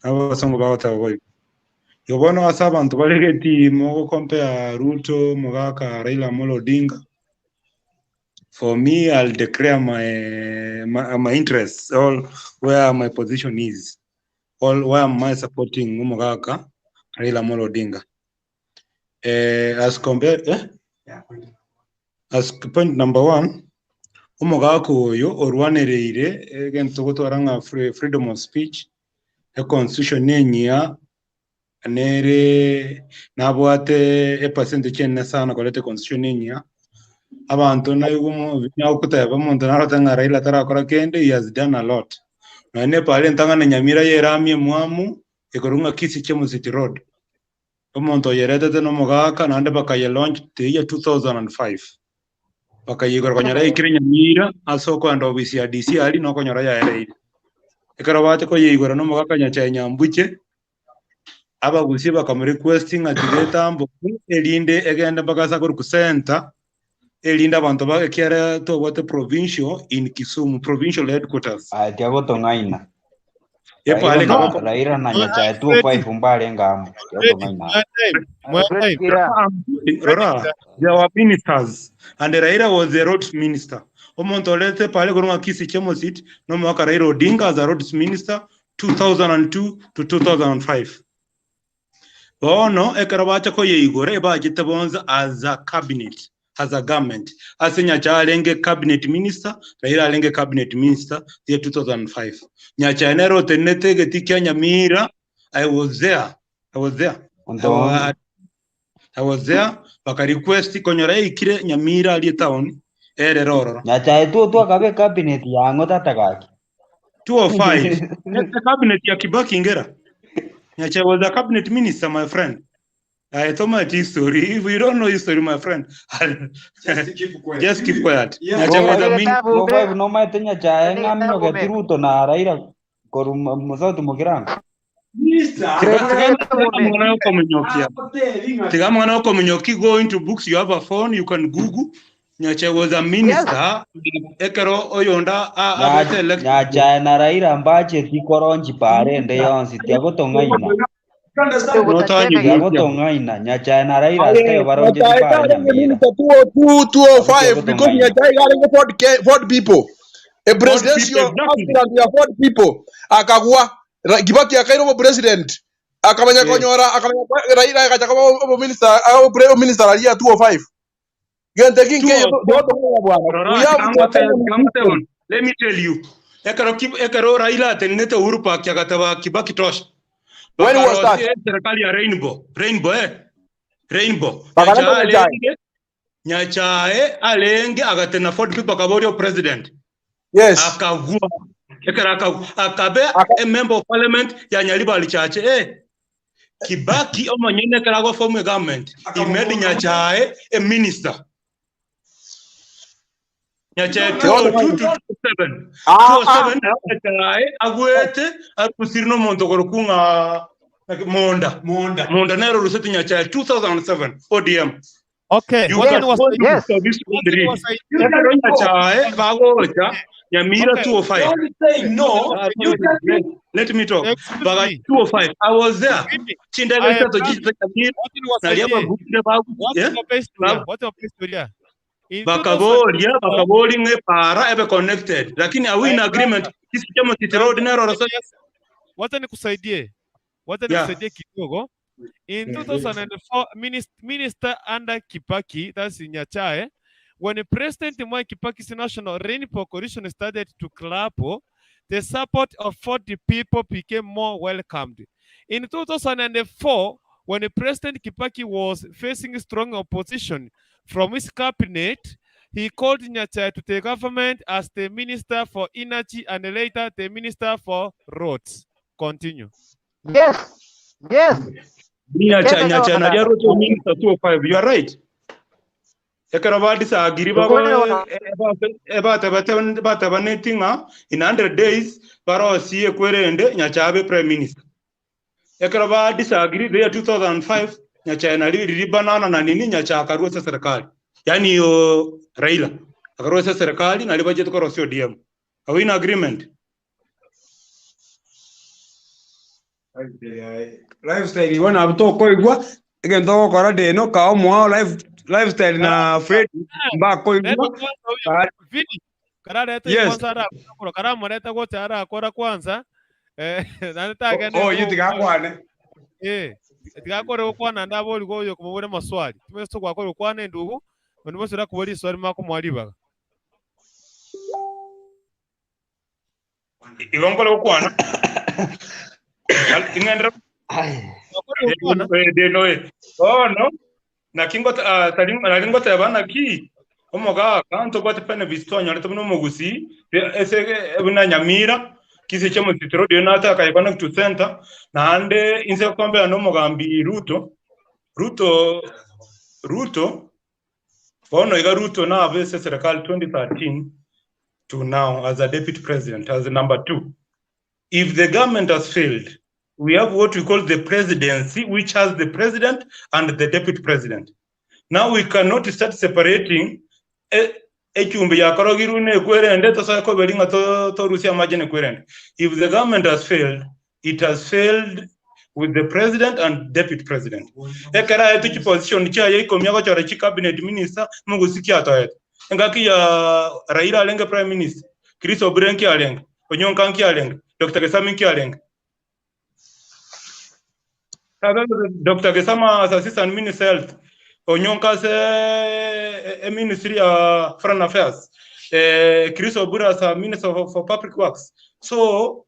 Abasongo bagoteba boigo. Igo bono ase abanto baregeti mogocompare Ruto mogaka Raila Amolo Odinga. For me, I'll declare my interests, all where my position is, all where am I supporting Omogaka Raila Amolo Odinga. As compared, eh? As point number one, omogaka oyo orwanereire egento gotwara ng'a freedom of speech, e constitution enyia nere nabwate e percentage enene sana koreta constitution enyia. Abanto naigwa nagoteba omonto narote ng'a Raila tarakora kende, he has done a lot. Nonya na epara entang'ani Nyamira y'erami emwamu ekorokwa ng'a Kisii Chemosit Road. Omonto oyeretete nomogaka naende bakaye launch the year 2005. Bakayeigora konyora yaikire Nyamira ase okoenda ofisi ya DC aria nokonyora yaereire. Ekero bacha koyeigora nomogaka Nyachae Nyambuche, abagusie bakamorequest ng'a tiga etamboke erinde egende mpaka ase akorokwa center, erinde abanto ba ekiagera tobwate provincial in Kisumu, provincial headquarters. Aye tiga gotong'aina. Epara Raila na ekaba Raila na Nyachae 205 mbarenge amo. Tiga Freddy, gotong'aina. mwa time, mwa time. Rora, there were ministers and Raila was the roads minister. Omonto orete pare korwa ng'a Kisii Chemosit nomogaka Raila Odinga as a roads minister 2002 to 2005. Bono ekero bacha koyeigora ebachete bonsi as a cabinet, as a government. Ase Nyachae arenge cabinet minister, Raila arenge cabinet minister year 2005. Nyachae nere otenenete egetii kia Nyamira, I was there, I was there. I was, I was there, baka request konyora yaikire Nyamira aria town erere ororo. Nyachae tuo twakabe cabinet yang'o tata gaki. 205 That's the cabinet ya Kibaki Ngera. Nyachae was a cabinet minister, my friend. I told my history. If you don't know history, my friend, just keep quiet. Just keep quiet. Yeah. Nyachae was a minister. 205 nomaete Nyachae ng'aminyogetie Ruto na Raila korwa Mosauti Mugirango. Tiga kominyokia. Tiga mwana okominyoki go into books you have a phone you can google Nyachae was a minister ekero oyonda abete elected Nyachae na Raila mbacheti koronchi pare ende yonsi tiagotong'aina. Tiagotong'aina Nyachae na Raila asikayo baroncheti pare Nyamira. 205 because Nyachae arenge Ford, Ford people a presidential aspirant ya Ford people akagwa Kibaki akaira obo president akamanya konyora akamanya Raila agacha koba obo minister obo minister aria 205 Gente kinke bwana. We have to Let me tell you. Ekero ekero Raila atenenete Uhuru Park agateba Kibaki tosha. When was that? Serikali ya Rainbow. Rainbow eh. Rainbow. Nyachae alenge Nyachae alenge agatena Ford people akaboria president. Yes. Akagwa. Ekero akagwa akabe a member of parliament ya Nyaribari Chache eh. Kibaki omonyene ekero agoform a government, he made Nyachae a minister. Nyachae 202 to 207. 207 Nyachae agwete arusiri nomonto korokwa ng'a Monda. Monda. Monda nere oruseti Nyachae 2007 ODM. Okay, You wacha can go niwasaidie. to Yes. service Wacha read. niwasaidie. Ekero Nyachae bagocha Nyamira Okay. 205. Don't say no. You Let me talk. Excuse Baga me. 205. I was there. Mimi. Chindege Aya, chato brother, chichita Nyamira. wacha Naria niwasaidie. bagukire bagu. Wacha Yeah? niwape historia. Ba- Wacha niwape historia. In Bakaboria, 2004, bakabori ng'e para ebe connected. Lakini are we in eh, agreement? brother, Kisi chama City Road brother, nero let rasa. me ask- wacha nikusaidie. Wacha Yeah. nikusaidie kidogo. In 2004, minister under Kibaki, that's Nyachae, when President Mwai Kibaki's National Rainbow Coalition started to clap, the support of 40 people became more welcomed. In 2004, when President Kibaki was facing strong opposition from his cabinet, he called Nyachae to the government as the Minister for Energy and later the Minister for Roads. Continue. Yes. Yes. Nyachae Nyachae naria road minister 205. You are right. Ekero badisagiri bago batabaneti ng'a in 100 days barosie kwerende Nyachae abe prime minister. Ekero badisagiri the year 2005 Nyachae nari riribanana na nini Nyachae akarua ase serikali. Yani yo Raila akarua ase serikali nari bachete korosia ODM. Are we in agreement? Lifestyle igo nabo tokoigwa egento ogokora deno kaa omwao lifestyle na Fred mbakoigwa Leta kwanza huyo Vini. Karareta Yes. kwanza arakora karamureta gocha arakora kwanza. Eh, nani tagende. Oh, you tigakwane. Eh, tigakore gukwana ndabo ori goyo kumubure maswali. Tumeso gwakore gukwana endugu, bandu bose rakubori iswali mako mwaribaga. Igo nkore gukwana. Ing'endera deno e. Bono naki nari ngoteba naki omogaka ntobwate benefits twanyorete buna omogusi ese buna Nyamira Kisii Chemosit Road eyo nase akaye connect to center, naende inse gokombera na omogambi Ruto, Ruto Ruto, bono iga Ruto nabe ase eserekari 2013 to now as a deputy president, as number two. If the government has failed, we have what we call the presidency, which has the president and the deputy president. Now we cannot start separating e- echumbi yakorogirwe na ekwerende tosoe koberi ng'a to- torusie amache na ekwerende. If the government has failed, it has failed with the president and deputy president. Ekero aetwe chiposition chiaye ikomi agochora chi cabinet minister, mogusi ki atoete. Engaki ya Raila arenge prime minister, Chris Obure nki arenge, Onyonka nki arenge, Dr. Gesami nki arenge. Dr. Gesama as assistant minister health, Onyonka ase e ministry ya foreign affairs, eh, Chris Obure as a minister for public works. So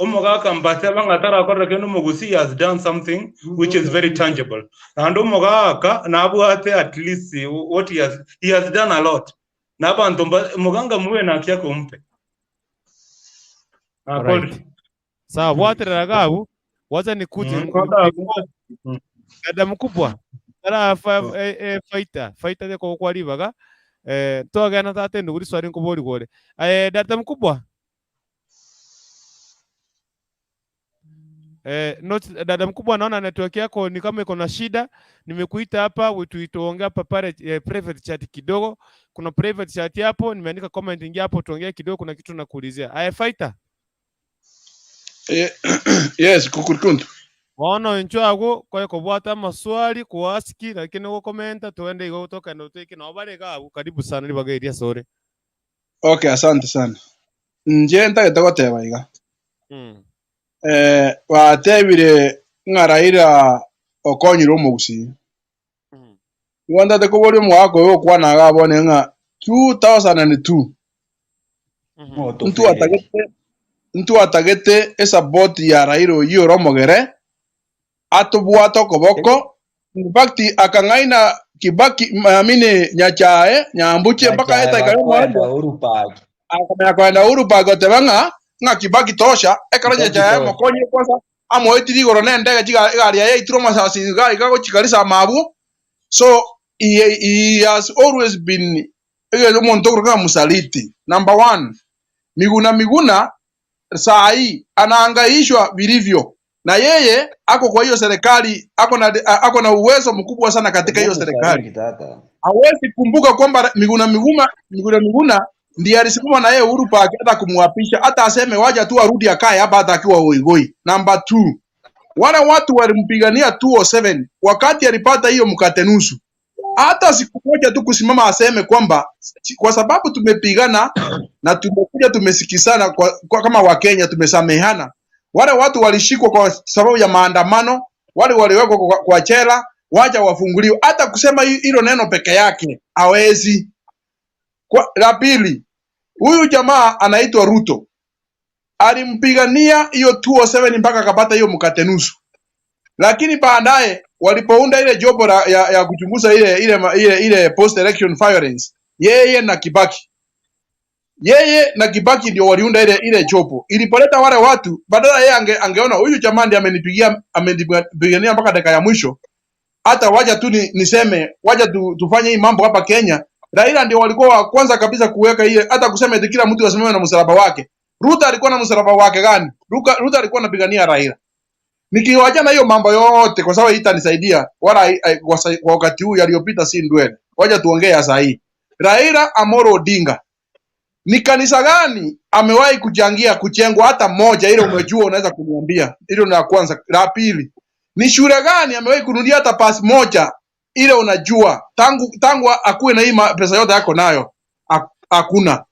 omogaka mbateba ng'a tarakorera kende omogusi, he has done something which is very tangible. Naende omogaka nabwate at least what he has, he has done a lot. Na abanto mba omoganga muwe naki akompe. Alright. Nakori. Sawa, bwaterera gabu wacha nikuje Mm, dada mkubwa tara fa, eh, eh, fighter fighter de kwa ribaga eh twagena tate nduguri swali nkobori gore eh dada mkubwa Eh, not, dada mkubwa, naona network yako ni kama iko na shida. Nimekuita hapa tuongea hapa pale eh, private chat kidogo. Kuna private chat hapo, nimeandika comment, ingia hapo tuongee kidogo, kuna kitu nakuulizia. Aya fighter. Yes, kukurkuntu. Bono inchwe agwo koe kobwata amaswali kuaski lakini gokomenta tuende igo tokende otweke nabo bare iga abwo karibu sana ribaga eria asore. Okay, asante sana. Inche ntagete goteba iga. Eh, batebire ng'a Raila okonyire omogusii. Igo ntagete koboria omogaka oyo okwana iga abone ng'a 2002 ntwatagete ntwatagete esupport ya Raila oyio ore omogere atobwate okoboko in fact akang'aina Kibaki I mean Nyachae Nyambuche mpaka Nyachae etaika bakoenda y'omoerio Uhuru Park. akamanya koenda Uhuru Park goteba ng'a ng'a Kibaki tosha ekero Kibaki Nyachae tosha. amokonyire kwanza amoetire igoro na endege chiga egari yaye yaitirwe amasasi iga iga gochia Garissa amabwo so he, he has always been egento omonto okorokwa ng'a msaliti number one Miguna Miguna Sai anahangaishwa vilivyo na yeye ako kwa hiyo serikali, ako na, ako na uwezo mkubwa sana katika hiyo serikali. Msaliti tata. Hawezi kumbuka kwamba Miguna Miguna, Miguna Miguna ndiye alisimama na yeye Uhuru Park hata kumwapisha, hata aseme wacha tu arudi akae hapa hata akiwa goigoi. Number two, wale watu walimpigania 207 wakati alipata hiyo mkate nusu, hata siku moja tu kusimama aseme kwamba kwa sababu tumepigana na tumekuja tumesikizana kwa, kwa kama Wakenya tumesamehana. Wale watu walishikwa kwa sababu ya maandamano, wale waliwekwa kwa, kwa jela, wacha wafunguliwe. Hata kusema hilo neno peke yake hawezi. Kwa, la pili, huyu jamaa anaitwa Ruto alimpigania hiyo 207 mpaka akapata hiyo mkate nusu, lakini baadaye walipounda ile jopo la, ya, ya kuchunguza ile ile ile, ile post election violence, yeye na Kibaki yeye na Kibaki ndio waliunda ile ile jopo. Ilipoleta wale watu, badala yeye ange, angeona huyu jamaa ndiye amenipigia amenipigania mpaka dakika ya mwisho, hata wacha tu ni, niseme wacha tu, tufanye hii mambo hapa Kenya. Raila ndio walikuwa wa kwanza kabisa kuweka ile, hata kusema eti kila mtu asimame na msalaba wake. Ruto alikuwa na msalaba wake gani? Ruka, Ruto alikuwa anapigania Raila. Nikiwachana hiyo mambo yote kwa sababu itanisaidia wala hai- hai- kwa sa- kwa wakati huu yaliyopita si ndwele. Wacha tuongee ya saa hii. Raila Amolo Odinga ni kanisa gani amewahi kuchangia kujengwa hata moja? Ile umejua unaweza kuniambia. Hilo ni la kwanza. La pili, ni shule gani amewahi kununulia hata pasi moja? Ile unajua tangu tangu akuwe na hii ma- pesa yote yako nayo hakuna.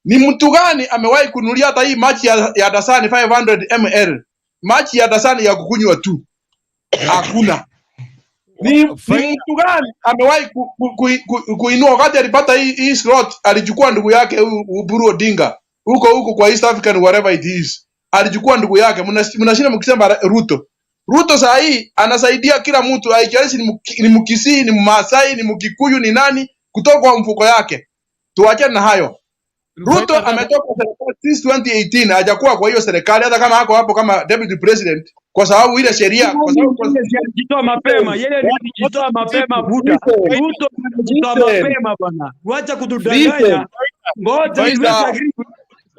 Ni mtu gani amewahi kununulia hata hii maji ya, ya dasani 500 ml maji ya dasani ya kukunywa tu? Hakuna. Ni, ni mtu gani amewahi ku, ku, ku, ku, kuinua wakati alipata hii, hii slot alichukua ndugu yake huyu Oburu Odinga huko huko kwa East African whatever it is, alichukua ndugu yake. Mnashinda mkisema Ruto. Ruto saa hii anasaidia kila mtu, haijalishi ni, Mki- ni Mkisii, ni Mmasai, ni Mkikuyu, ni nani, kutoka kwa mfuko yake. Tuachane na hayo. Ruto ametoka serikali since 2018 hajakuwa kwa hiyo serikali hata kama ako hapo kama deputy president kwa sababu ile sheria kwa sababu Alijitoa mapema, yeye alijitoa mapema buda. Ruto alijitoa mapema bwana. Wacha kutudanganya. Ngoja Listen. disagree.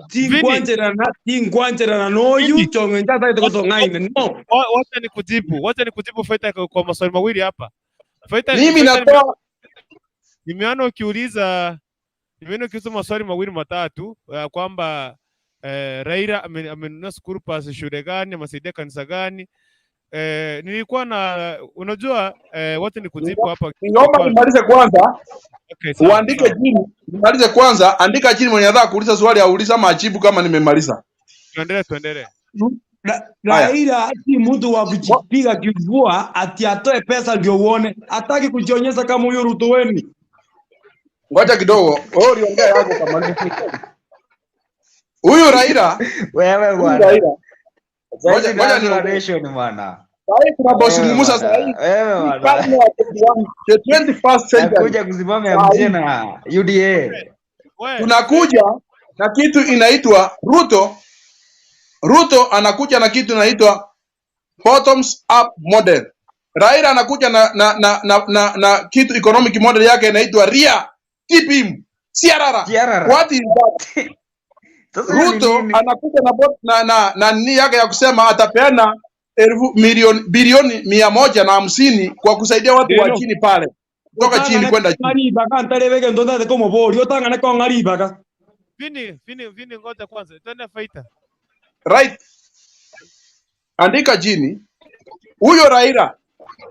Tingwanjerana, tingwanjerana noyu chongenja taite kotong'aine. No. Wacha nikujibu, wacha nikujibu Faita kwa kwa maswali mawili hapa. Faita, Mimi Faita natoa nimeona ukiuliza nimeona ukiuliza maswali mawili matatu ya kwamba eh, Raila amenunua school bus shule gani, amesaidia kanisa gani? Eh, nilikuwa na unajua eh, wacha nikujibu hapa. Niomba nimalize kwanza. Okay, sawa, Uandike sawa. chini, nimalize kwanza, andika chini mwenye anataka kuuliza swali aulize ama ajibu kama nimemaliza. Tuendelee, tuendelee. Haya. Raila si mtu wa kujipiga kifua ati atoe pesa ndio uone. Hataki kujionyesha kama huyo Ruto wenu. Ngoja kidogo. Wewe uliongea yako kamaliza. Huyu Raila, Wewe huyu bwana. Raila. Sasa Ngoja hizi ngoja ni niongee. nation bwana. Sasa tunapozungumza Wewe sasa hivi bwana. Wewe ni bwana. karne ya 21, the 21st century. Nakuja kusimama Saa MJ hii na UDA. tunakuja na kitu inaitwa Ruto. Ruto anakuja na kitu inaitwa bottoms up model. Raila anakuja na na na na, na, na kitu economic model yake inaitwa RIA TPM CRR. CRR. What is that? Sasa hiyo ni Ruto nini? anakuja na bot, na na, na nini yake ya kusema atapeana elfu milioni bilioni 150 kwa kusaidia watu wa Rero chini pale kutoka chini otang'ane kwenda juu. kong'aribaka ntarebeke ntontate komobori otang'ane kong'aribaka. Vini, Vini, Vini, ngoja kwanza. Tuende Faita. Right, andika chini. Huyo Raila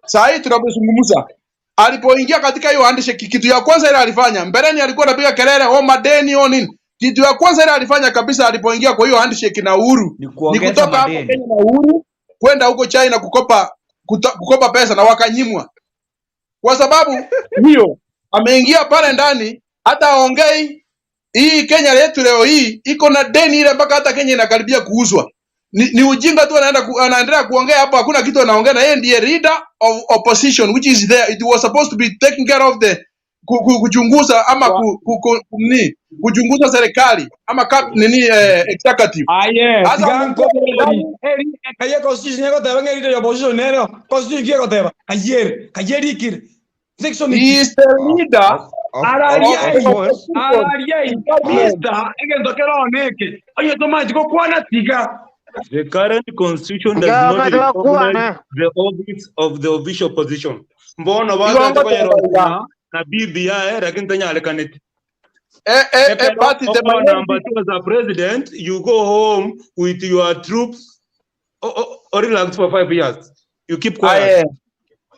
saa hii tunapozungumza, alipoingia katika hiyo handshake, kitu ya kwanza ile alifanya, mbeleni alikuwa anapiga kelele oh, madeni oh nini. Kitu ya kwanza ile alifanya kabisa alipoingia kwa hiyo handshake na Uhuru Ni ni kuongeza kutoka hapa madeni. Kenya na Uhuru kwenda huko China kukopa kukopa pesa na wakanyimwa, kwa sababu hiyo ameingia pale ndani, hata aongei. Hii Kenya yetu leo hii iko na deni ile mpaka hata Kenya inakaribia kuuzwa. Ni, ni ujinga tu anaenda ku, anaendelea kuongea hapo, hakuna kitu anaongea, na yeye ndiye leader of opposition which is there, it was supposed to be taking care of the ku, ku, kuchunguza ama ku, ku, ku, nini kuchunguza serikali ama cap, nini eh, executive. Aye, Sasa tiga ameingia pale nkobori. ndani Eri kaye constitution egoteba ng'erire ya opposition nero. Constitution ki egoteba? Kayere, kayere ikire. Section he iki. is the leader Of, of, of, of Arariai, the of course. opposition arariai. in parliament. Mister, egento keroneke. Oye tomachi gokwana tiga. The current constitution does Tiga not macho recognize bakwane. the office of the official position. Mbona Igongo batete teba koyerosana iga. na BBI lakini tanyalekanete. Eh, eh, eh, Ekero party the oko minority number two as a president, you go home with your troops or, or relax for 5 years. You keep quiet. aye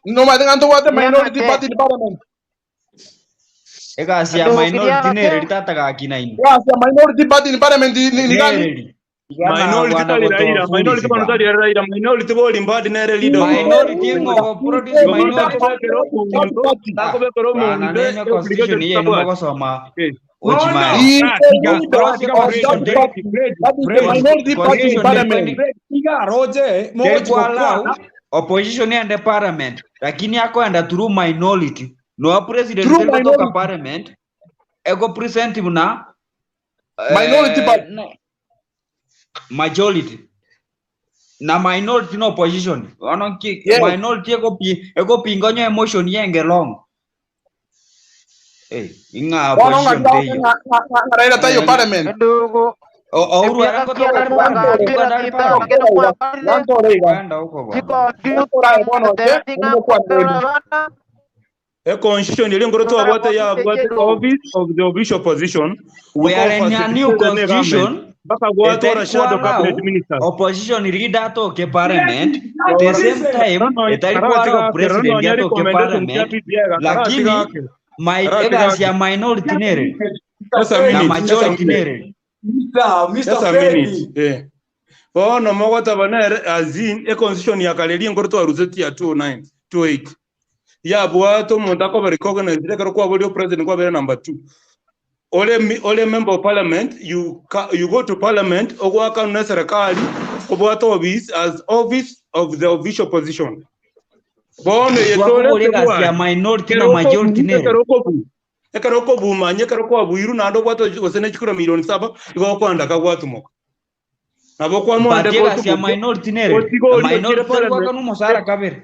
no matinga what the Tiga minority mate. party in parliament. Egasi ya Ndugu minority kiria nereri mate. tata gakinaini. Yes, the minority party in parliament ni, ni gani? Nereri. Igana Minority bwana tali Raila, minority kutofundisi bano bwana. tali Raila, minority boli mbadi nere leader of Minority Leader, ng'ogo he produce is the leader minority. of takobekera that omonto party. Ah, takobekera bana omonto nene obligation constitution yenu tabwati mogosoma Eh. ochimaya. He is Ah, the tiga leader Cross of that constitution teri party. That is the minority party in constitution parliament. teri kuallow opposition ende parliament lakini akoenda through minority no president True teri gotoka minority. parliament ego present muna Minority eh, party. no, majority na minority no opposition ono ki Yes. minority ego pi ego pingonyo emotion yenge long eh inga Bono opposition nga teyo nga nga Raila tayo parliament. Ndugu. Ouru Emiaka arangotoka kiana parliament mugambira kwenda ali kita parliament keno mwakarire. Nanto Raila. kwenda huko bwana Chikompyuta Nanto bono je teba tinga mungu kwa kondora ndeni. bana. A constitution ile ngoro Totara twabwate kompyuta yabwate chedu. office of the official position we oko are in a new facilitate ne government constitution mpaka gwatwara eteri shadow cabinet kuallow ministers opposition leader atoke parliament at the same time etari kuallow president ranonya atoke recommendation cia parliament BBI lakini karatiga my karatiga egasi ya minority nereri just a na minute just a majority minute nereri just a minute eh bono mogotaba nere azin e constitution ya kareri ngoro twaruseti ya 2009 28 yabwate omonto akoba recognized ekero kwaborio president kwabere number 2 ole ole member of parliament you you go to parliament ogwaka na serikali obwate office as office of the official position bono yetore twakoboria egasi ya minority na kero majority okobu nereri kero okobu Ekero okobumanya ekero kwabuirwe naende obwate gose ne chikura milioni saba, igo okoenda kagwatumoka. Nabo But kwamwandeka egasi ya otumoke, minority nere, otige oria ochire minority tari parliament. goakanwa omosara kabere.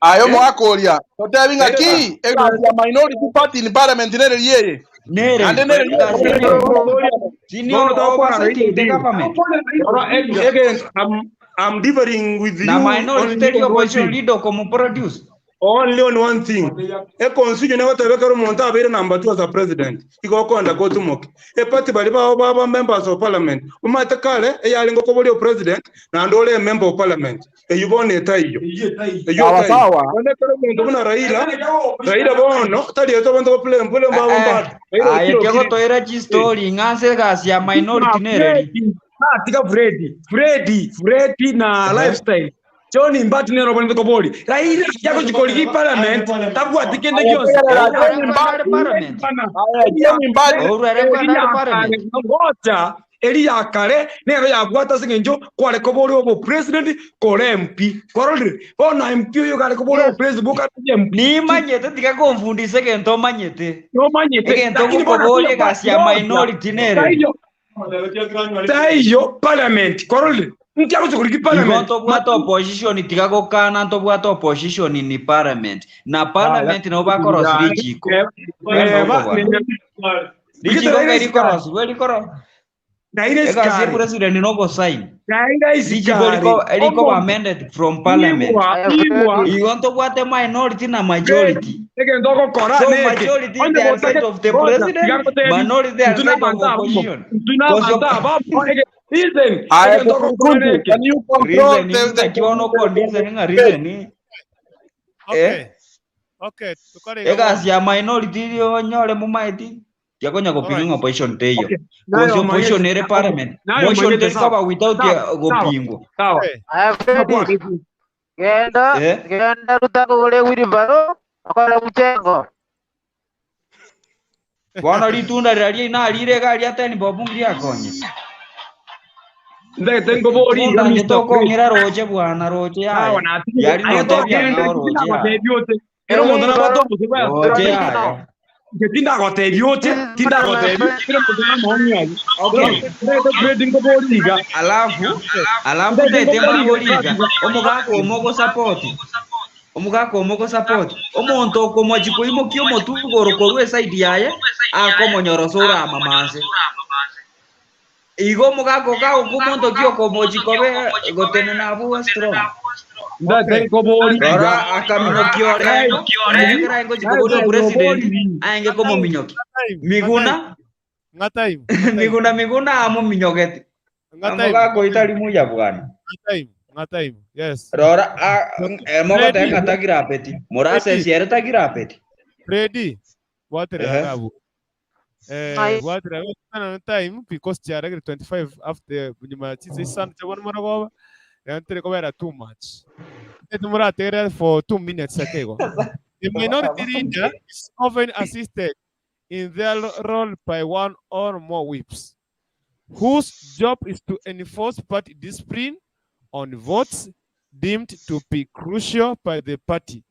Aye Eh? omogaka oria, totebi Nere ng'aki egasi ya minority party in parliament nereri eye? Nere, Naende nereri egasi eye? nere. Senior Bono tokwana Raila overseeing the Odinga. government. Ora again, I'm differing with Na you minority only teri on one opposition thing. leader okomoproduce. Only on one thing. Econstitution egoteba ekero omonto abeire number 2 as a president, igo okoenda kotumoke. Eparty baria bao baba members of parliament, omanyete kare eyarenge okoboria opresident naende ore emember of parliament. Eyio bono etaiyo. Eyio Sawa etaiyo. sawa. Bono ekero omonto buna Raila, Raila bono tariete abanto ba plem plem babo Eh, mbare. Raila aye okire okire. tiagotoira chistori ng'a ase egasi ya minority nereri. Fredi, natiga Fredi, Fredi, Fredi na Ehe. lifestyle. John Mbadi nere obonete kobori. Raila yagochi korigi parliament tabwati kende Aye gionsi. tegerera Ouru John ere nkwenda are Mbadi. parliament. Aye John Mbadi. Ouru ere nkwenda are parliament. Ngocha eri ya kare nero yabwate ase eng'encho kware kobori obo president kore MP. Kwarorire? Bono MP oyo kare kobori obo Yes. president bokare MP. Nimanyete tiga komfundisa egento omanyete. Nomanyete Egento lakini bono ogokoboria ase egasi ya ngocha minority nereri. taiyo taiyo parliament kwarorire? Ntiagocha korigi Igo parliament. ntobwate opposition tiga gokana ntobwate opposition ni parliament. Na Yaya, parliament nabo bakorosia yaya, richiko. Genda eba, okobana. Gete Richiko Raila ke isikare. rikorosiwa rikoro Raila egasi ya isikare. president nogosign. Raila Richiko isikare. riko rikoba Omonto amended from parliament. igwa Aye igwa Fredi. Igo ntobwate minority na Fredi majority. egento ogokora So neke. majority Onye they are gotake side of the ngoja president, tiga ngotebi minority they are intwe side of nabanto abamo. opposition. Intwe Cause nabanto abamo. Ege listen Aye egento ogokora Kukundu, neke. can you control reason the the naki bono the, the, okondireason the ng'a debate? reason eh Okay. Okay, tukore iga egasi bono. ya minority onyore mumaeti tiakonya gopinga Alright. ng'a opposition teiyo Okay. Nayo cause opposition omanyete. ere Okay. parliament Nayo motion omanyete teri sawa. koba without Sawa. Sawa. gopingwa Sawa. Okay. Aye Fredi. Genda eh genda rutako gore wheelbarrow okore mchengo. bono ritunda riria riaina rire iga ria ten bob ngiriakonye Ndagete nkobori iga tunda nche Mr. Fred. tokong'ira roche bwana roche Sawa yaya natigire. yari Aye notebia togende ng'ao roche yaya tindagotebia ote. Kero omonto nabwate Wheelbarrow obosio bwa roche original. yaya Inche tindagotebia oche, This is my tindagotebia friend. kero omonto namaoni aye. okay Bono ndagete Fred nkobori iga. alafu alafu Ndagete tete nkobori iga mbabori iga Fred. omogaka omo ogosapoti omogaka omo ogosapoti omonto okomochi koimokia omotugoro korwa eside yaye akomonyorosa oramamanse igo omogaka okagoka omonto ki okomochi kobe gotenena abwo strong Ndagete Okay. nkobori iga. rora akaminyokia Right. orengo orengo aenge Right gochikoboria opresident nkobori. aenge komominyoki Ng'a time, ng'a time, miguna ng'a time, ng'a time, miguna miguna amominyogeti ng'a time, omogaka oyo tari muya bwana ng'a time, ng'a time. Yes. rora mogoteba Freddy, ng'a tagirapeti morase Freddy, esiere tagirapeti Freddy. Bwatera ehe gabu. Eh, Aye. bwatera gabu time because chiaragire 25 after nyuma chisa isano chabona morogoba. Yantere kobera too much. Ete murategerera for 2 minutes akego. The minority leader is often assisted in their role by one or more whips, whose job is to enforce party discipline on votes deemed to be crucial by the party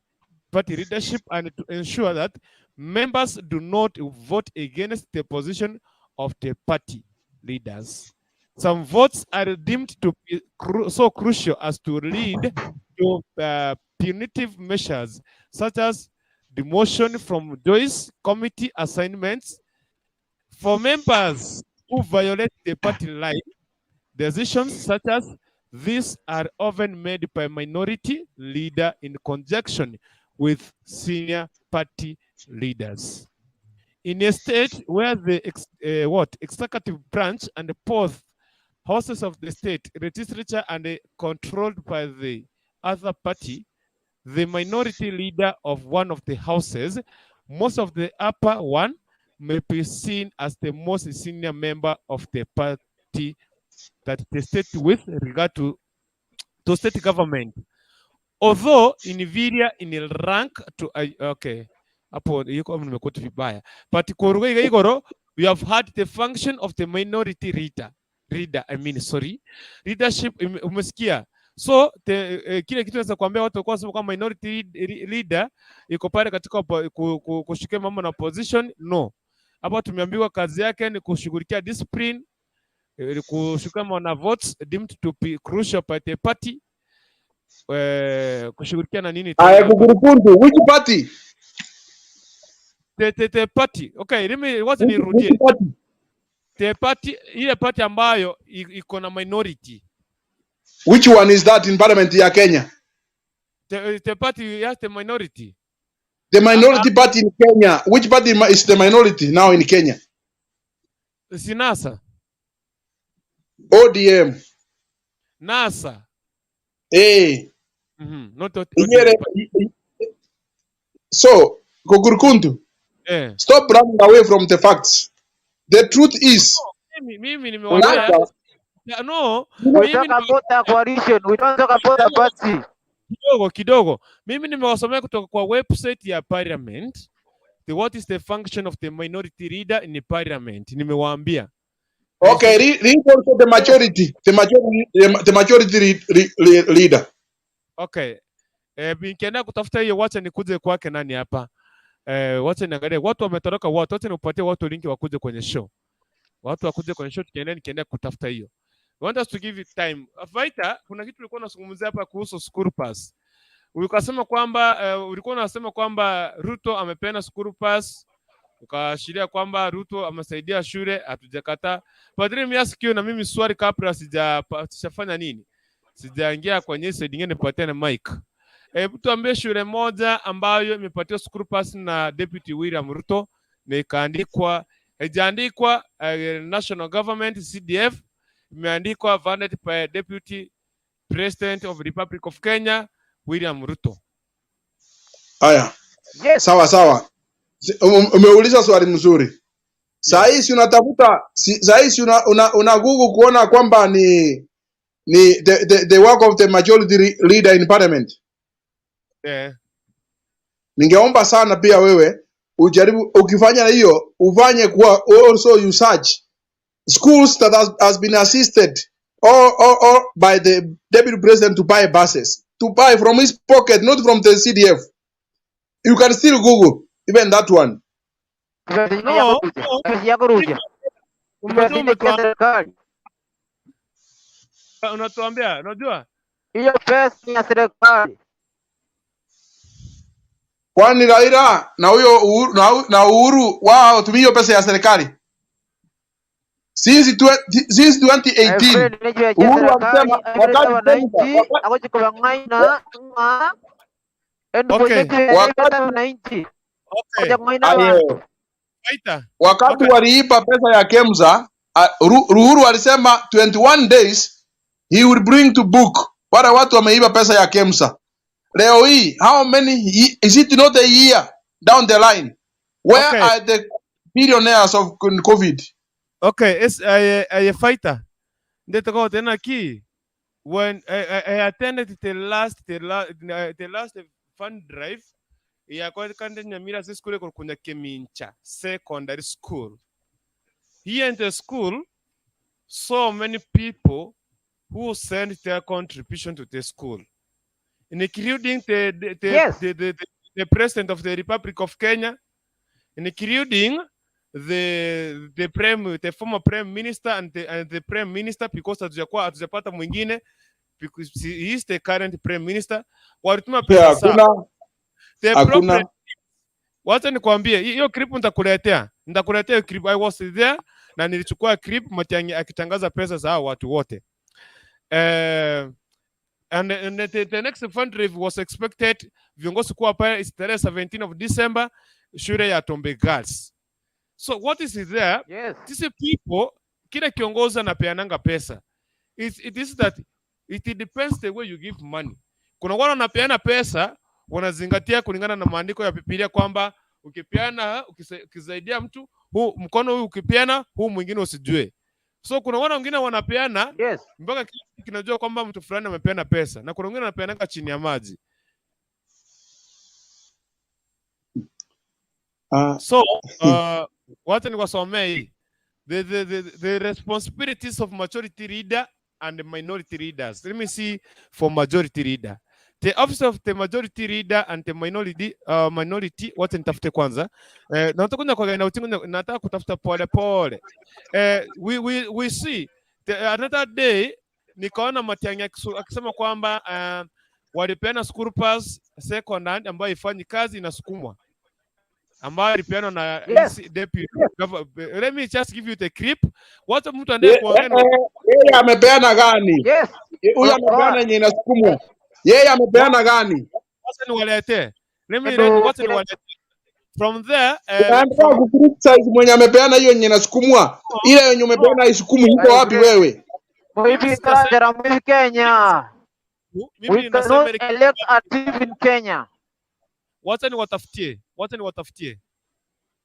leadership and to ensure that members do not vote against the position of the party leaders. Some votes are deemed to be so crucial as to lead to punitive measures such as demotion from Joyce committee assignments for members who violate the party line. Decisions such as these are often made by minority leader in conjunction with senior party leaders. In a state where the executive branch and both houses of the state legislature and controlled by the other party, the minority leader of one of the houses, most of the upper one, may be seen as the most senior member of the party that the state with regard to state government. Although inferior in rank to okay, hapo yuko nimekuta vibaya. But kuruga iga igoro, we have had the function of the minority leader. Leader, I mean, sorry. Leadership, umesikia. So te, eh, kile kitu naweza kuambia watu walikuwa wanasema kwamba minority leader iko pale katika kushikia mambo na opposition. No, hapa tumeambiwa kazi yake ni kushughulikia discipline, kushughulikia mambo na votes deemed to be crucial by the party, kushughulikia na nini Aya, tena hapa Kukurukuntu, which party? The party. Okay, let me wacha Which nirudie. party? The party, ile party ambayo iko na minority. Which one is that in parliament ya Kenya? The party has the minority. The minority party in Kenya. Which party is the minority now in Kenya? Si NASA. ODM. NASA. Eh. Not Inyere, ODM party. So, Kukurukuntu, stop running away from the facts. The truth is, No, mimi nimewambia NASA, Yeah, no, We mimi talk about the coalition. We don't talk about the party. Kidogo kidogo. Mimi nimewasomea kutoka kwa website ya parliament. The what is the function of the minority leader in the parliament. Nimewaambia. Okay, read also the majority leader. Okay. Nikienda kutafuta hiyo, wacha nikuje kwake nani hapa. Wacha niangalie watu wametoroka watu, wacha nipatie watu link wakuje kwenye show. Watu wakuje kwenye show tukienda nikienda kutafuta hiyo. I want us to give it time. Fighter, kuna kitu ulikuwa unazungumzia hapa kuhusu school pass. Ukasema kwamba ulikuwa unasema kwamba Ruto amepeana school pass, ukaashiria kwamba Ruto amesaidia shule, hatujakataa. But let me ask you, na mimi swali kabla sijafanya nini, sijaingia kwenye side nyingine, nipatie na mic. Hebu tuambie shule moja ambayo imepatiwa school pass na Deputy William Ruto na ikaandikwa, haijaandikwa National Government CDF, imeandikwa funded by Deputy President of Republic of Kenya William Ruto. Haya. Yes. Sawa sawa. Umeuliza swali mzuri. Saa hii si unatafuta saa hii si una Google kuona kwamba ni the work of the majority leader in parliament. Ningeomba sana pia wewe ujaribu, ukifanya hiyo ufanye kuwa also you search schools that has been assisted or by the deputy president to buy buses, to buy from his pocket, not from the CDF. You can still Google even that one. No. Umejua Serikali. Unatuambia, unajua? Hiyo pesa ni ya serikali. Kwani Raila na huyo Uhuru, na Uhuru wao tumia hiyo pesa ya serikali? Since 2018 Friend, nejua ya Uhuru serikali alisema ameleta wakati wananchi akochikoba ng'aina ng'a wakati wananchi koja ng'aina aye, abantu Fighter. Wakati waliipa pesa ya Kemsa, Uhuru alisema 21 days he will bring to book wale watu wameiba pesa ya Kemsa. Leo hii how many is it not a year down the line? Where are the billionaires of COVID? Okay, it's a fighter. Ndetoko tena ki when I attended the last fund drive ya kwa kande Nyamira school kunya Kemincha Secondary School. Here in the school, so many people who sent their contribution to the school, including the president of the Republic of Kenya, including the former prime minister and the prime minister, because hatujakuwa hatujapata mwingine, because he is the current prime minister. Walituma pesa Yeah, zao. hakuna The hakuna problem, wacha nikwambie hiyo clip nitakuletea hiyo clip. I was there na nilichukua clip Matiang'i akitangaza pesa za hao watu wote. And the next fund drive was expected viongozi kuwa pale is tarehe 17 of December, shule ya Tombe Girls. So what is there? These people, kila kiongozi anapeananga pesa. It is that it depends the way you give money. Kuna wale wanapeana pesa wanazingatia kulingana na maandiko ya Biblia kwamba ukipeana ukisaidia mtu huu mkono huu ukipeana huu mwingine usijue. So kuna wale wengine wanapeana mpaka kila kitu kinajua kwamba mtu fulani amepeana pesa, na kuna wengine wanapeananga chini ya maji. So wacha niwasomee hii the responsibilities of majority leader. and minority leaders. Let me see for majority leader. The office of the majority leader and the minority uh, minority wacha nitafute kwanza. Eh, nataka kwa na nataka kutafuta pole pole. Eh, we, we, we see the, another day nikaona Matiang'i akisema kwamba uh, walipeana school pass second hand ambayo haifanyi kazi inasukumwa ambayo ilipeanwa na Yes. EC deputy governor. Let me just give you the clip. Wacha mtu aendelee kuongea na Yeye amepeana gani? Yes. Huyu amepeana yenye inasukumwa. Yeye amepeana gani? Wacha niwaletee. Let me Edo, read, wacha kile- niwaletee. From there eh, Unaendelea from kucriticize mwenye amepeana hiyo yenye inasukumwa. Ile yenye umepeana isukumwi iko wapi wewe? Mwivi Sasa- Kandera, mwivi Kenya. mimi We ninasema cannot ile elect a thief in Kenya. wacha niwatafutie, wacha niwatafutie.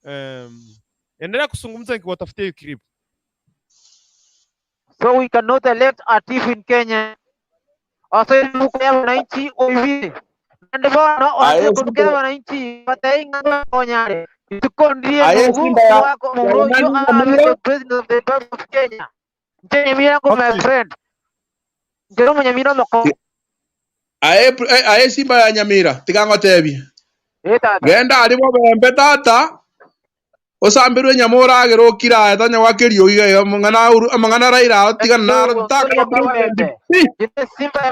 Um, endelea kuzungumza nikiwatafutia hiyo clip. So we cannot elect a thief in Kenya. Also huko ya wananchi oivi. Ndio bwana Aye, wanakuwa Simba- wananchi watainga konyare. Tukondie Aye, Mungu Simba ya- wako ya Mungu you nani are Nyamira? the president of the Republic of Kenya. Nje mirango my Okay. friend. Njero mwenye mirango ko. Aye, aye Simba ya Nyamira tigangotebi. Eh tata. Genda ari bobembe tata osambirwe nyama oragera okira aye tanya gwakerio iga amang'ana amang'ana Raila otigana naro takara president pi. Jine Simba ya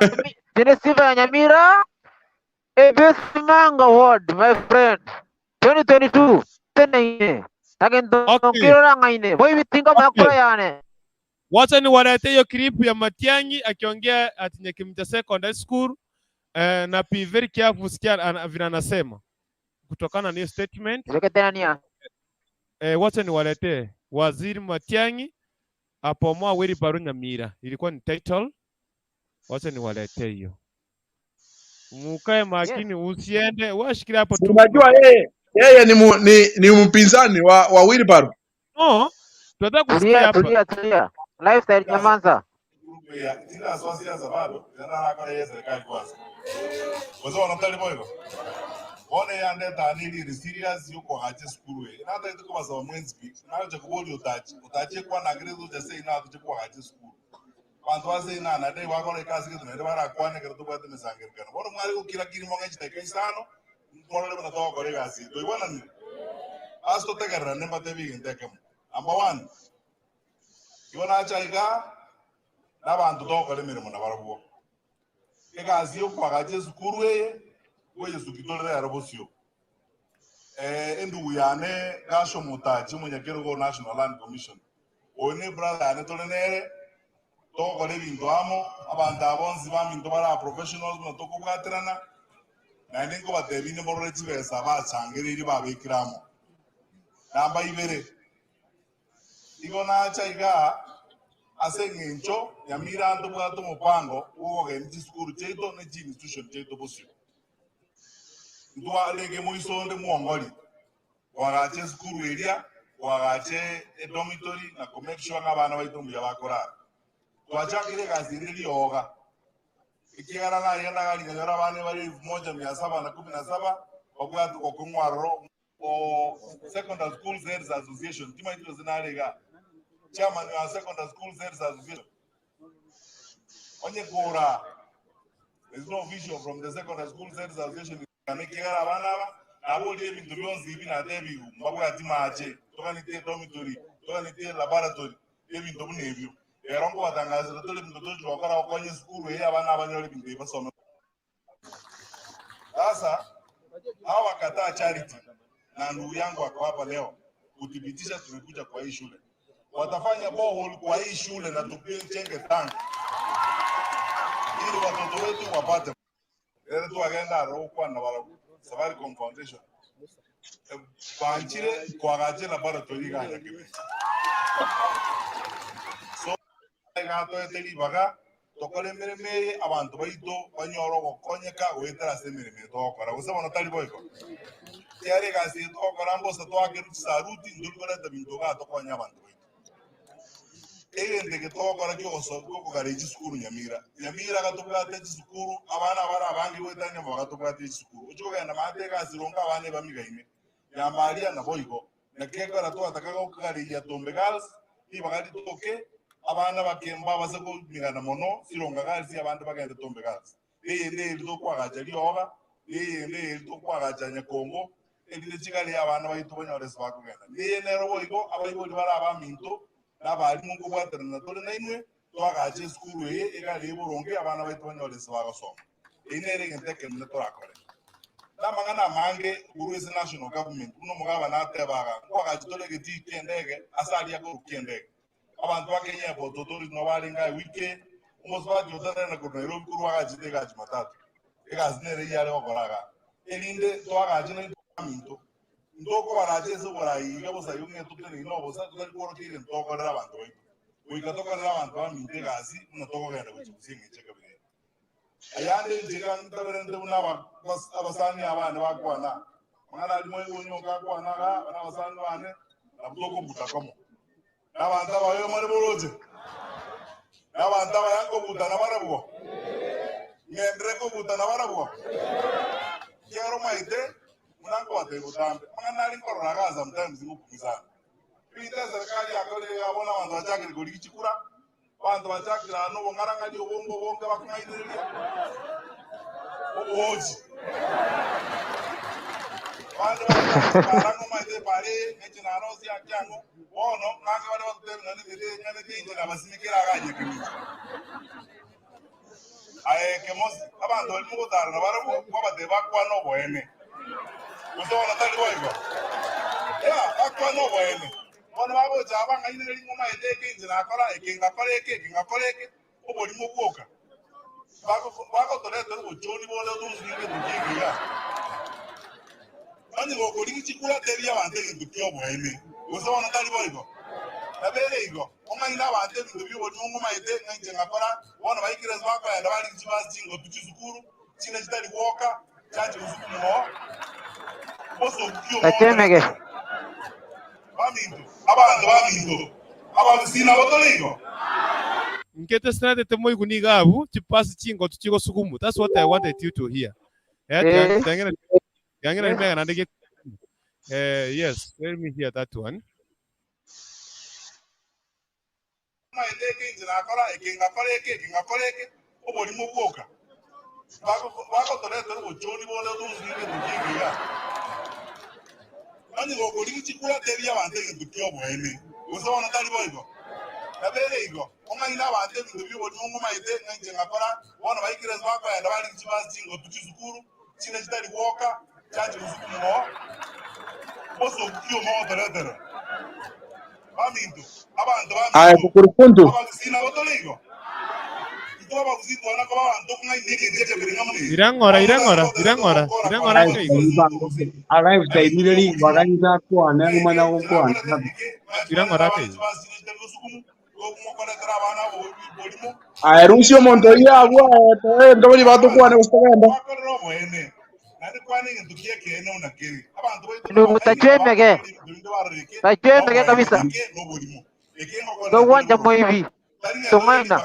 Jine Simba ya Nyamira. Ebesimanga ward my friend. 2022 tena ine. Tagendo Okay. kirora ngaine. Boy bitinga Okay. makura yane. Wacha niwaletee hiyo clip ya Matiang'i akiongea at Nyekimja Secondary School eh, na be very careful sikia ana, vile anasema kutokana na hiyo statement. Weke tena nia. Eh, wacha niwaletee Waziri Matiang'i apomoa Wilbaro Nyamira, ilikuwa ni title. Wacha niwaletee hiyo, mukae makini, usiende washikilia hapo tu. Unajua yeye yeye ni, mu, ni, ni mpinzani wa, wa Wilbaro. No, tunataka kusikia Tulia hapa. tulia tulia. Lifestyle nyamanza. Abana bake mbabase komigana mono Sironga Girls abande bagende Tombe Girls. Eyende eri tokwagacha rioga, na eyende eri tokwagacha Nyakongo, erinde chigari abana baito banyore ase bakogenda. Neye nero boigo abaibori bare abaminto na abalimu nkobwaterana tore nainwe, toagache esukuru eye egari eye boronge abana baito banyore ase bagosoma. Eyio nere egento ekenene torakore. Namang'ana amange korwa ase national government buna omogabana atebaga, nkoagacha tore egetii ki'endege ase aria akorwa ki'endege. Abanto ba Kenya Airport Authority nabo barenge aye wiki eye, omosubati otararenda korwa Nairobi korwa agachete egasi Jumatatu. Egasi nere eyio are gokora igaa. Erinde toagache naintwe abaminto. Ntokobaracha ase oborai iga bosa igo ng'a toteneine obosa totari kworokia egento togokorera abanto baito. Goika tokorere abanto baminto egasi buna tokogenda gochia gose eng'encho ekabira eye. Ayande inche iga ntaberente buna abasani abane bakwana. Amang'ana aria moigwe onyoka akwana iga, aba nabasani bane, nabwo tokobuta komo. Nabanto ababe more boroche, nabanto abaya nkobuta nabarabwo, ng'enderere kobuta nabarabwo, ekiagera omaete buna nkobatebia botambe. Amang'ana aria nkorora igaa sometimes ngokumia sana. Ebinto eserikari yakorire igaa bono abanto bachakire korigia chikura, abanto bachakire aa nobong'arang'ari obonge obonge bakong'ainereria, obohochi. Abande bagoteba chipara ng'a omaete epara eye, ng'a inche narosie ake ang'o, bono ng'ake baria bagototebia nonya nemete eye ng'anete inche nabasimekere iga nyakemicha. Aye ekemosi, abanto baria mogotara nabarabwo, kwabatebia bakwane oboene. Gose bono tari boigo? Yeah, bakwane oboene. Bono bagocha aba ng'ainereria ng'a omaete eke inche nakora, eke ngakora eke, eke ngakora eke, oborimo bwoka. Bagotoretera obochori bonde otorusie egento ki'eke iga. Onye gokorigia chikura tebia abanto egento ki'oboene, gose bono tari boigo? Nabo ere igo, ong'aine abanto ebinto bi'oborimo ng'omaete ng'a inche ngakora, bono baikire ase bakoenda barigie chibasi chingotu chi'esukuru, chinde chitari gwoka, chiachi gosukumwa oo, bosoku ki Gachemege. omogotoretera? Baminto, abanto baminto, abagusii nabo tore igo? Inche tesinatete moigwe nigo abwo chipasi chingotu chigosugumu that's what I wanted you to hear eh Eh. tiang'ina tiang'ina nimega naende ge eh yes let me hear that one Maete eke inche nakora, eke ngakora eke, eke ngakora eke, oborimo bwoka. Bagotoretera obochori bonde otorusie egento ki'eke iga. Onye gokorigia chikura tebia abanto egento ki'oboene, gose bono tari boigo? Nabo ere igo, ong'aine abanto ebinto bi'oborimo ng'omaete ng'a inche ngakora, bono baikire ase bakoenda barigie chibasi chingotu chi'esukuru, chinde chitari gwoka, chiachi gosukumwa oo, bosoku ki omogotoretera? Baminto, abanto Aye baminto, kukurukuntu. abagusii nabo tore igo? Intwe abagusii twana koba abanto okong'aina egento ekebere ng'a muna eye. Irang'ora, Bono irang'ora, tari irang'ora, gokora irang'ora kora ake igo. A lifestyle ire ribaga inchakwane ng'umanya gokwana. Irang'ora ake igo. Aye rusia omonto oyio abwo aye toe egento boria batokwane gose togende. Ndugu tachwemege. Tachwemege kabisa. Togwancha moibi. Tong'aina.